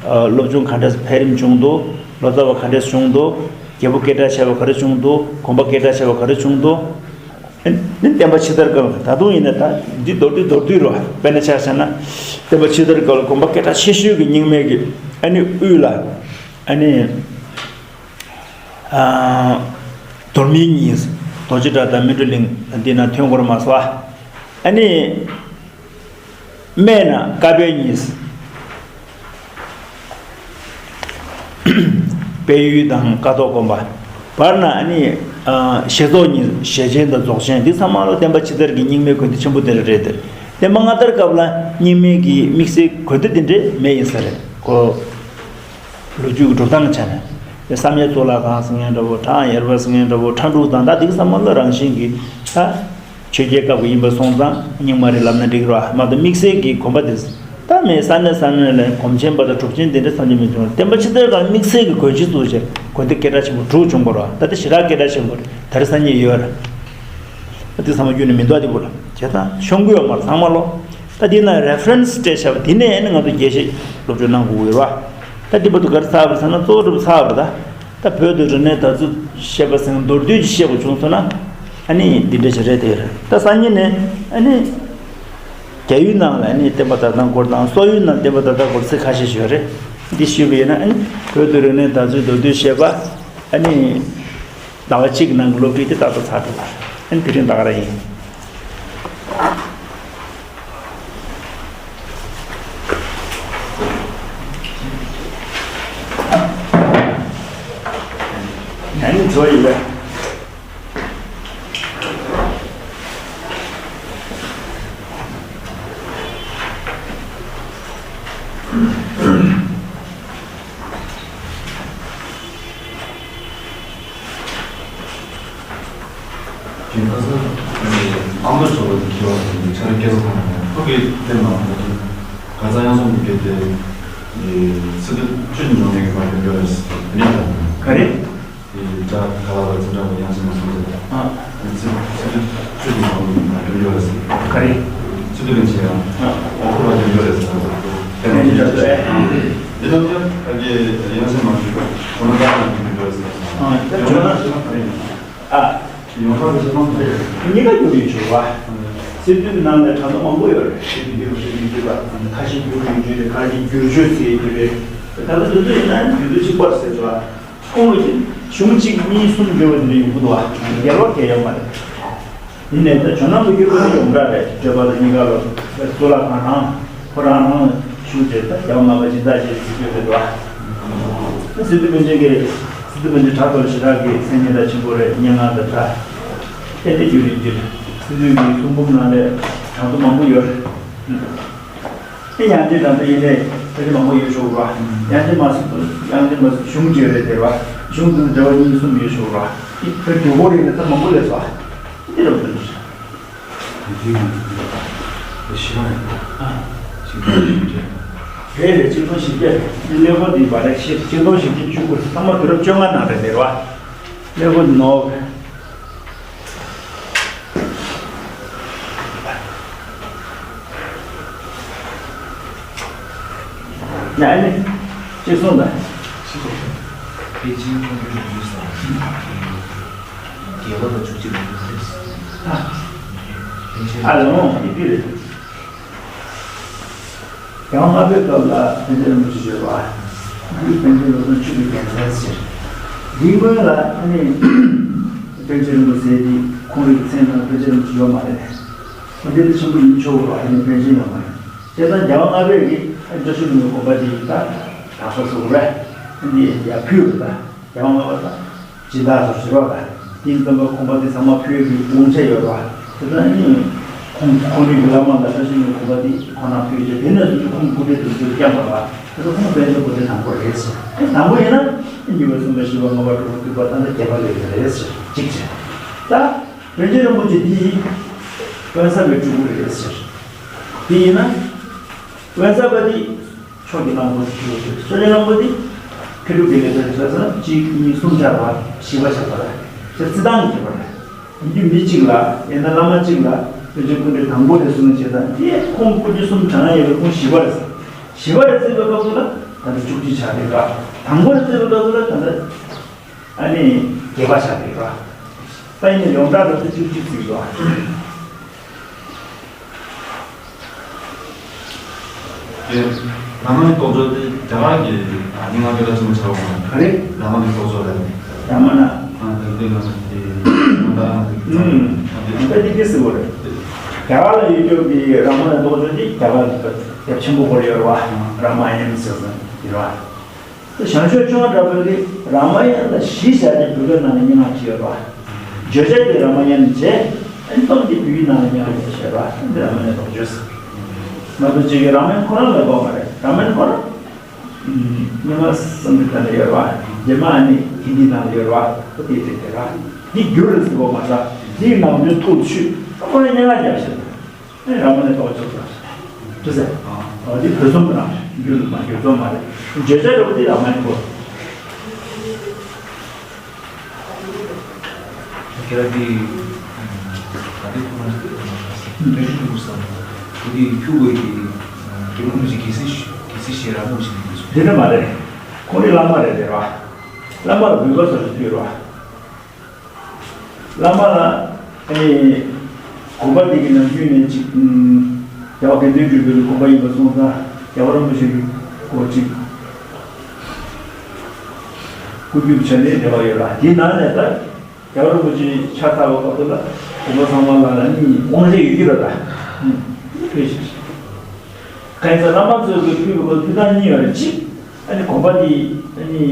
སློབ་སྦྱོང་ག་འདྲ་འཕེལ་རིམ་བྱུང་འདུག་ལོ་ཙཱ་བ་ག་འདྲ་བྱུང་འདུག་རྒྱལ་པོ་སྐད་གྲགས་ཆེ་བ་ག་རེ་བྱུང་འདུག་དགོན་པ་སྐད་གྲགས་ཆེ་བ་ག་རེ་བྱུང་འདུག་ནི་བསྟན་པ་ཕྱི་དར་སྐབས་ད་དུང་ཡིན་ན་ད་འདི་མདོར་བསྡུས་མདོར་བསྡུས་རོ། དཔེར་ན་ཆ་བཞག་ན་བསྟན་པ་ཕྱི་དར་སྐབས་ལ་དགོན་པ་སྐད་གྲགས་ཆེ་ཤོས་ཀྱི་རྙིང་མའི་གི་ཨ་ནི་དབུས་ལ་ཨ་ནི་ཨ་མདོ་སྨད་གཉིས། རྡོ་རྗེ་བྲག་དང་སྨིན་གྲོལ་གླིང་འདི་ན་ཐོན་དགོས་རེད་མ་སོང་ཨ། ཨ་ནི། སྨད་ན་ཀ་པད་གཉིས། དཔལ་ཡུལ་དང་ཀཿཐོག་དགོན་པ། བར་ན་ཨ་ནི་ཞེ་ཚོགས་གཉིས། ཞེ་ཆེན་དང་རྫོགས་ཆེན། འདི་ཚང་མ་ལ་བསྟན་པ་ཕྱི་དར་གྱི་རྙིང་མའི་དགོན་སྡེ་ཆེན་པོ་དེ་རེད་དེ། བསྟན་པ་སྔ་དར་སྐབས་ལ་རྙིང་མའི་གི་དམིགས་བསལ་དགོན་སྡེ་དེ་འདྲས་མེད་ཡིན་ས་རེད་གོ། ལོ་རྒྱུས་ཀྱི་འགྲོ་སྟངས་ཆ་ནས། བསམ་ཡས་གཙུག་ལག་ཁང་ཟེར་མཁན་འདྲ་བོ། བྲག་ཡར་པ་ཟེར་མཁན་འདྲ་བོ། ཁྲ་འབྲུག་དང་ད་འདི་ཚང་མ་ལ་རང་བཞིན་གྱིས་ད་ཆོས་རྒྱལ་སྐབས་ཀྱི་ཡིན་པ་སོང་ཙང་རྙིང་མ་རེད་ལབ་ན་འགྲིག་ར། མ་གཏོགས་དམིགས་བསལ་གྱི་དགོན་པ་དེ། ད་མེད་ས་གནས་ས་གནས་ལ་སྒོམ་ཆེན་པ་དང་གྲུབ་ཆེན་དེ་འདྲ་ཐམས་ཅད་མི་བྱུང་བ་རེད། བསྟན་པ་ཕྱི་དར་གང་དམིགས་བསལ་གྱི་དགོན་སྤྱི་བཙུགས་བྱས་དགོན་སྡེ་སྐད་གྲགས་ཆེན་པོ་དྲུག་བྱུང་བ་རེད། ད་ལྟ་ཞེ་དྲག་སྐད་གྲགས་ཆེན་པོ་རེད། ད་རེས་སང་ཉིན་ཡོད་རེད། ད་དེ་ཚང་མ་རྒྱུད་ནས་མི་འདུག་དེ་བུ་ལ་བྱས་ཙང་ཤོང་གི་ཡོད་མ་རེད་ཚང་མ་ལོ། ད་དེ་ན་རེ་ཕ་རེན་སི་སྤྲད་བྱ་བ་དེ་ནས་ཨ་ནི་ང་ཚོ་རྒྱས་བཤད་སློབ་སྦྱོང་གནང་དགོས་ཀྱི་ཡོད་རེད་བ། ད་དེ་བར་དུ་ག་རེ་ཚར་བ་རེད་ཟེར་ན་གཙོ་བོ་གྲུབ་ཚར་བ་རེད་ད། ད་བོད་དུ་རིག་གནས་དར་ཚུལ་བཤད་པ་ཟེར་ན་མདོར་བསྡུས་ཀྱི་བཤད་དགོས་བྱུང་སོང་ན་ཨ་ནི་འདི་འདྲ་ཞིག་རེད་དེ་རེད། ད་སང་ཉིན་ནས་ཨ་ནི། རྒྱ་ཡུལ་ནང་ལ་ནི་བསྟན་པ་དར་ཐང་སྐོར་དང་སོག་ཡུལ་ནང་བསྟན་པ་དར་ཐང་སྐོར་ཚིག་ཁ་ཤས་ཤིག་ཡོད་རེད། འདི་ཞུས་པ་ཡིན་ན་ཨ་ནི་བོད་དུ་རིག་གནས་དར་ཚུལ་མདོར་བསྡུས་བཤད་པ་ཨ་ནི་ཟླ་བ་གཅིག་གི་ནང་གི་སློབ་ཁྲིད་དེ་ཏག་ཏག་ཚར་འགྲོ་བ་ཨ་ནི་དེ་རིང་ད་ག་རང་ཡིན། ཨ་ནི་ཚོ་ཡིན་པས། ཁྱེད་ཁ་སང་ཨ་མདོ་ཚོ་བའི་མཁས་པ་དེ་ཆ་ར་སྐལ་བཟང་ཁོང་ཁོ་གིས་བསྟན་པ་ཁོ་གིས་ག་ཚ་ཡང་སོང་གི་དེ་སི་ཏུ་ཆུ་ནི་ནོར་མེད་ཀྱི་བར་དུ་འགྲོ་རེད་ཟེར་ནས། ག་རེ། ད་ག་ལ་བ་ཙི་འདྲ་བ་ཡང་སེ་མ་སོང་ཟེར། ཨ། ཙི་ཙི་ཙི་ཙི་ཙི་ཙི་ཙི་ཙི་ཙི་ཙི་ཙི་ཙི་ཙི་ཙི་ཙི་ག་རེ། ཙི་ཙི་རིན་ཆེན་ཡང་། ཨ། ཨོ་ཁོ་བ་ཅན་ཡོད་རེད་ཟེར། དེ་ནས་ཅི་ལྟར་བྱས། འདི་ལྟར་ཀྱང་ཨ་ཀྱེ་ཡང་སེ་མ་ཞུས་པ་ཁོ་ན་ཙམ་ཡང་ཡོད་རེད་ཟེར། ཨ། དེ་ཡོང་ན་ཞེ་ན་ག་རེ་ཡིན། ཨ། ཡོང་ས་དེ་ཞེ་ན་ག་རེ་ཡིན། གཉིས་ཀ་འགྱུར་ཡོད་ཆོག་བ། སི་ཏུ་གི་ནང་ནས་དྲ་ཐོག་མང་པོ་ཡོད་རེད། ཤེས་ཀྱི་འདི་རུ་ཤེས་ཀྱི་འདི་པ་ཁ་ཤས་འགྱུར་ཡོད་རྒྱུ་རེད། ཁ་ཤས་བསྒྱུར་བཅོས་བྱེད་རྒྱུ་རེད། ད་ལྟ་དེ་ཚོ་ཡིན་ན་དུས་ཚོད་གཅིག་པར་ཟེར་ཆོག་བ། ཁོང་གིས་གཞུང་གཅིག་གཉིས་གསུམ་བརྗོད་པ་དེ་འདྲ་ཡོང་གི་འདུག་བ། འགལ་བ་གང་ཡང་ཡོད་མ་རེད། ཡིན་ནའི་ད་ཇོ་ནང་དུ་བསྒྱུར་བ་དེ་ཡོངས་གྲགས་རེད། བརྗོད་པ་དང་གཉིས་ཀ་ལ་གཙུག་ལག་ཁང་རང་ཁོ་རང་རང་བཞུགས་བྱས་ད་རྒྱལ་བ་ལྔ་པ་སྦྱིན་བདག་ཅེས་ཟེར་བརྗོད་པ་རེད་བ། ད་སི་ཏུ་པཎ་ཆེན་གྱི་སི་ཏུ་པཎ་ཆེན་བྲག་རྡོ་རྗེ་ཞེ་དྲག་གི་མཚན་སྙན་གྲགས་ཆེན་པོ་རེད། སྙན་ངག་དང་སྒྲ་ཏན་ཏན་བསྒྱུར་ཡིན་གྱི་རེད། སི་ཏུ་གི་གསུང་འབུམ་ནང་ལས་གྲངས་ཐོ་མང་པོ་ཡོད་རེད། དེ་ཡང་དེ་དང་དེ་ཡིན་ནའི་ཕལ་ཆེར་མང་པོ་ཡོད་ཤོག་ར། ཡང་དེ་མ་སོང་ཡང་དེ་མ་སོང་གཞུང་བརྗོད་རེད་དེ་ར། གཞུང་དེ་འབྲེལ་བ་གཉིས་གསུམ་ཡོད་ཤོག་ར། དེ་བོད་ཀྱི་འོ་རེད་ནས་ད་མང་པོ་ལས་སོ། དེ་རབ་ཏུ་འདུག་ཤག་དེ་ཡང་དེ་ཤི་བ་རེད། ཨ། ཤི་བ་རེད། དེ་རེད། ཆིག་སྟོང་བཞི་བརྒྱ་རེད། དེ་ཀླད་ཀོར་དེ་བ་རེད། ཤི་ཆིག་སྟོང་བཞི་བརྒྱ་བཅུ་དགུ་ཚང་མ་དུས་རབས་བཅོ་ལྔ་ནང་རེད་དེ་ར། ཀླད་ཀོར་ནོག་ཡ་ཨ་ནི། ཅི་གསུངས་དང་། པེ་ཅིན་ཀྲུང་གོའི་རིག་གཞུང་ས་རྒྱལ་བ་དང་བཅུ་གཅིག་ལོ་རྒྱུས་རེད། ཨ་ལོང་ཡིན་དུས་རེད། ཡང་ལྔ་པའི་སྐབས་ལ་པཎ་ཆེན་རིན་པོ་ཆེ་བརྗོད་པ། ཁོང་གིས་པཎ་ཆེན་བློ་བཟང་ཆོས་ཀྱི་རྒྱལ་མཚན་ཟེར། འདིའི་སྔོན་ལ་ཨ་ནི། པཎ་ཆེན་རིན་པོ་ཆེ་འདི་ཁོང་རང་གི་མཚན་ནང་པཎ་ཆེན་རིན་པོ་ཆེ་ཡོད་མ་རེད། ཁོང་དེ་འདྲ་ཆེན་པོ་ཡིན་ཆོག་གི་རེད་བ། ཨ་ནི་པཎ་ཆེན་ཡོད་མ་རེད། བྱས་ཙང་རྒྱལ་བ་ལྔ་པས་ཀྱིས་ཨ་ནི་བཀྲ་ཤིས་ལྷུན་པོའི་དགོན་པ་འདི་ཡིན་ད་གྲྭ་ས་བཟོ་དགོས་རེད། ཨ་ནི་ཡར་ཕུལ་བ་ད། རྒྱལ་བ་ལྔ་པ་དང་། སྦྱིན་བདག་སོགས་ཟེར་བ་དང་། དེའི་བསམ་པ་ཁོང་པ་དེ་ཚང་མ་ཕུལ་བའི་དབང་ཆ་ཡོད་རེད་བ། དེ་ལྟར་ནི། ཁོང་ཁོང་རང་གི་བླ་མ་ལ་བཀྲ་ཤིས་ལྷུན་པོའི་དགོན་པ་དེ་ཁོང་རང་ཕུལ་བྱས་དེ་ནས་བཟུང་སྟེ་ཁོང་སྐུ་ཕྲེང་དུ་ཚུར་བསྐྱངས་པ་ལ་དེ་ཚོ་ཁོང་པཎ་ཆེན་སྐུ་ཕྲེང་དང་པོ་རེད་ཟེར། དེ་དང་པོ་ཡིན་ན་གཉིས་པ་གསུམ་པ་བཞི་པ་ལྔ་པ་དྲུག་པ་བདུན་པ་ད་ལྟ་བརྒྱད་པ་ལས་ཀྱི་རེད་ཟེར་གཅིག་བྱས། ད། པཎ་ཆེན་རིན་པོ་ཆེ་འདི་དབེན་ས་པའི་སྤྲུལ་སྐུ་རེད་ཟེར། དེ་ཡིན་ན། དབེན་ས་པ་འདི། ཕྱོགས་ཀྱི་གླང་པོ་ཆེ་ཞེས་པ་ཕྱོགས་ཀྱི་གླང་པོ་འདི། མཁས་གྲུབ་སྡེ་བརྒྱད་དང་ཆ་ཚང་གཅིག་གཉིས་གསུམ་ཆགས་པ་བཞི་པ་ཆགས་པ་རེད། དེ་རྩི་སྟངས་ཀྱི་ཁྱད་པར་རེད། ཡིན་རྒྱུ་མི་གཅིག་ལ་ཡང་ན་བླ་མ་གཅིག་ལ་པཎ་ཆེན་སྐུ་ཕྲེང་དང་པོ་རེད་གསུངས་ནས་བྱས་ཙང་དེ་ཁོང་སྐུ་ཕྲེང་གསུམ་གྲངས་ཡོད་པའི་ཁོང་བཞི་པ་རེད། བཞི་པ་རེད་བརྩི་བའི་སྐབས་སུ་ལ་ད་ལྟ་བཅུ་གཅིག་ཆགས་རེད་པ། དང་པོ་རེད་བརྩི་བའི་སྐབས་སུ་ལ་ད་ལྟ་ཨ་ནི་བརྒྱད་པ་ཆགས་རེད་པ། ད་ཡིན་ན་ཡོངས་གྲགས་ད་ལྟ་བཅུ་གཅིག་བརྩིས་འདུག་ཨ། དེ། རཱ་མ་ཎའི་རྟོགས་བརྗོད་དེ་རྒྱ་གར་གྱི་སྙན་ངག་སྐད་གྲགས་ཆེན་པོ་ཆགས་པ་མ་རེད། ག་རེ། རཱ་མ་ཎའི་རྟོགས་བརྗོད་ལ། རཱ་མ་ཎ། ཨ་དེ་དེ་ང་ཚོ་དེ་ང་ད་ང་དེ་ཨུམ། ཨ་དེ་ད་དེ་སྐད་ཟེར་བ་རེད། རྒྱ་གར་ལ་ཡོད་རྒྱུ་གི་རཱ་མ་ཎའི་རྟོགས་བརྗོད་དེ་རྒྱ་གར་གྱི་དེབ་ཆེན་པོ་སྐོར་ཡོད་རེད་བ། རཱ་མ་ཡན་ཟེར་ས་ཡོད་རེད་བ། བྱང་ཆུབ་ཕྱོགས་འདྲ་པོ་གི་རཱ་མ་ཡན་ལ་གཞི་བཞག་སྟེ་བོད་སྐད་ནང་ནས་སྙན་ངག་ཅིག་ཡོད་པ། བརྗོད་བྱ་དེ་རཱ་མ་ཡན་བྱས། ཨན་སྟོང་གི་བོད་ཡིག་ནང་ནས་སྙན་ངག་ཅིག་བྱས་པ། འདི་རཱ་མ་ཡན་རྟོགས་བརྗོད་ཟེར། ང་ཚོ་གཅིག་གི་རཱ་མ་ཡན་ཁོ་རང་ལ་གོ་མ་རེད། རཱ་མ་ཡན་ཁོ་རང་། སྙན་ངག་བསམ་གྱི་ད་ལ་ཡོད་པ། རྗེས་མ་ནི་ཧིན་དི་ནང་ཡོད་ར། ཨོ་དེ་དེ་དེ་ར། འདི་བསྒྱུར་རེད་ཟེར་གོ་མ་ར། འདིའི་ནང་དོན་ཐུགས་ཆུད་ཁོ་རང་སྙན་ངག་རྒྱབ་ཤེས། ཨེ་ར་མ་ནས་ཏོག་ཆོག་ལ། ཅི་ཟེར། ཨ་འདི་བོད་རྩོམ་ར་བསྒྱུར་མ་བསྒྱུར་རྩོམ་མ་རེད། བརྗོད་བྱ་རེད་པ་འདི་ར་མ་ནས་གོ། ཁྱེད་རང་འདི་ད་ལྟའི་ཁོ་རང་ལས་ཤུགས་ཀུན་བསམ་བུ་འདི་ཁྱུ་བོའི་གི་རྒྱལ་བུ་མི་ཞིག་རྒྱལ་སྲིད་རྒྱལ་སྲིད་ཤེས་ར་མོ་ཞིག་འདུག་སོ། འདི་འདྲ་མ་རེད། ཁོང་རི་བླ་མ་རེད་དེ་ར། བླ་མ་ལ་འབུལ་བ་ཟེར་ཞིག་ཕུལ་ར། བླ་མ་ལ་ཨ་ནི་དགོན་པ་འདི་གི་ནང་ཁུལ་ནས་ཅིག་རྒྱལ་བ་དགེ་འདུན་གྱི་དགོན་པ་ཡིན་པ་སོང་ཙང་རྒྱལ་བ་རིན་པོ་ཆེ་གི་སྐོར་ཅིག་སྐུ་རྒྱུད་ཆ་ནས་འབྲེལ་བ་ཡོད་ལ། དེའི་ནང་ནས་ད་རྒྱལ་བ་རིན་པོ་ཆེ་ཕྱག་འཚལ་བའི་སྐབས་སུ་ལ་དགོན་པ་ཚང་མ་ལ་ལ་གཉིས་དབང་ཆ་ཡོད་ཀྱི་རེད་ད། ཕེབས་ཤིག་ཁ་ཡིན་ཙང་བླ་མ་ཚོས་ཀྱི་ཕུལ་བའི་སྐབས་ཕུལ་སྟངས་གཉིས་ཡོད་རེད། གཅིག་ཨ་ནི་དགོན་པ་འདི་ཨ་ནི་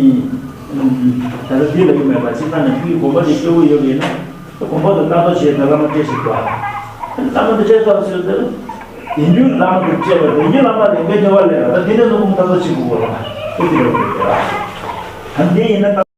ད་ལྟ་འདི་ལ་ཡོད་མེད་པ་གཅིག་ད་ནི་ཕུལ་དགོན་པ་འདི་སྐྱོ་བོ་ཡོད་པ་ཡིན་ན་དགོན་པ་དུ་ལྟ་རྟོག་བྱས་ཏེ་བླ་མ་སྤྲད་ཞིག་དགོས། བླ་མ་འདི་སྤྲད་ཐབས་ཟེར་ཏེ་དེ་འདྲའི་བླ་མ་འདི་སྤྲད་པ་དེ་འདྲའི་བླ་མ་ལས་འགན་ཉོ་བ་ལས་ད་དེ་ནས་ནུ་གུང་ལྟ་རྟོག་བྱེད་དགོས་པ་ལ་ཁོ་དེ་ལ་ཡོད་པ་ད་འདི་ཡིན་ན།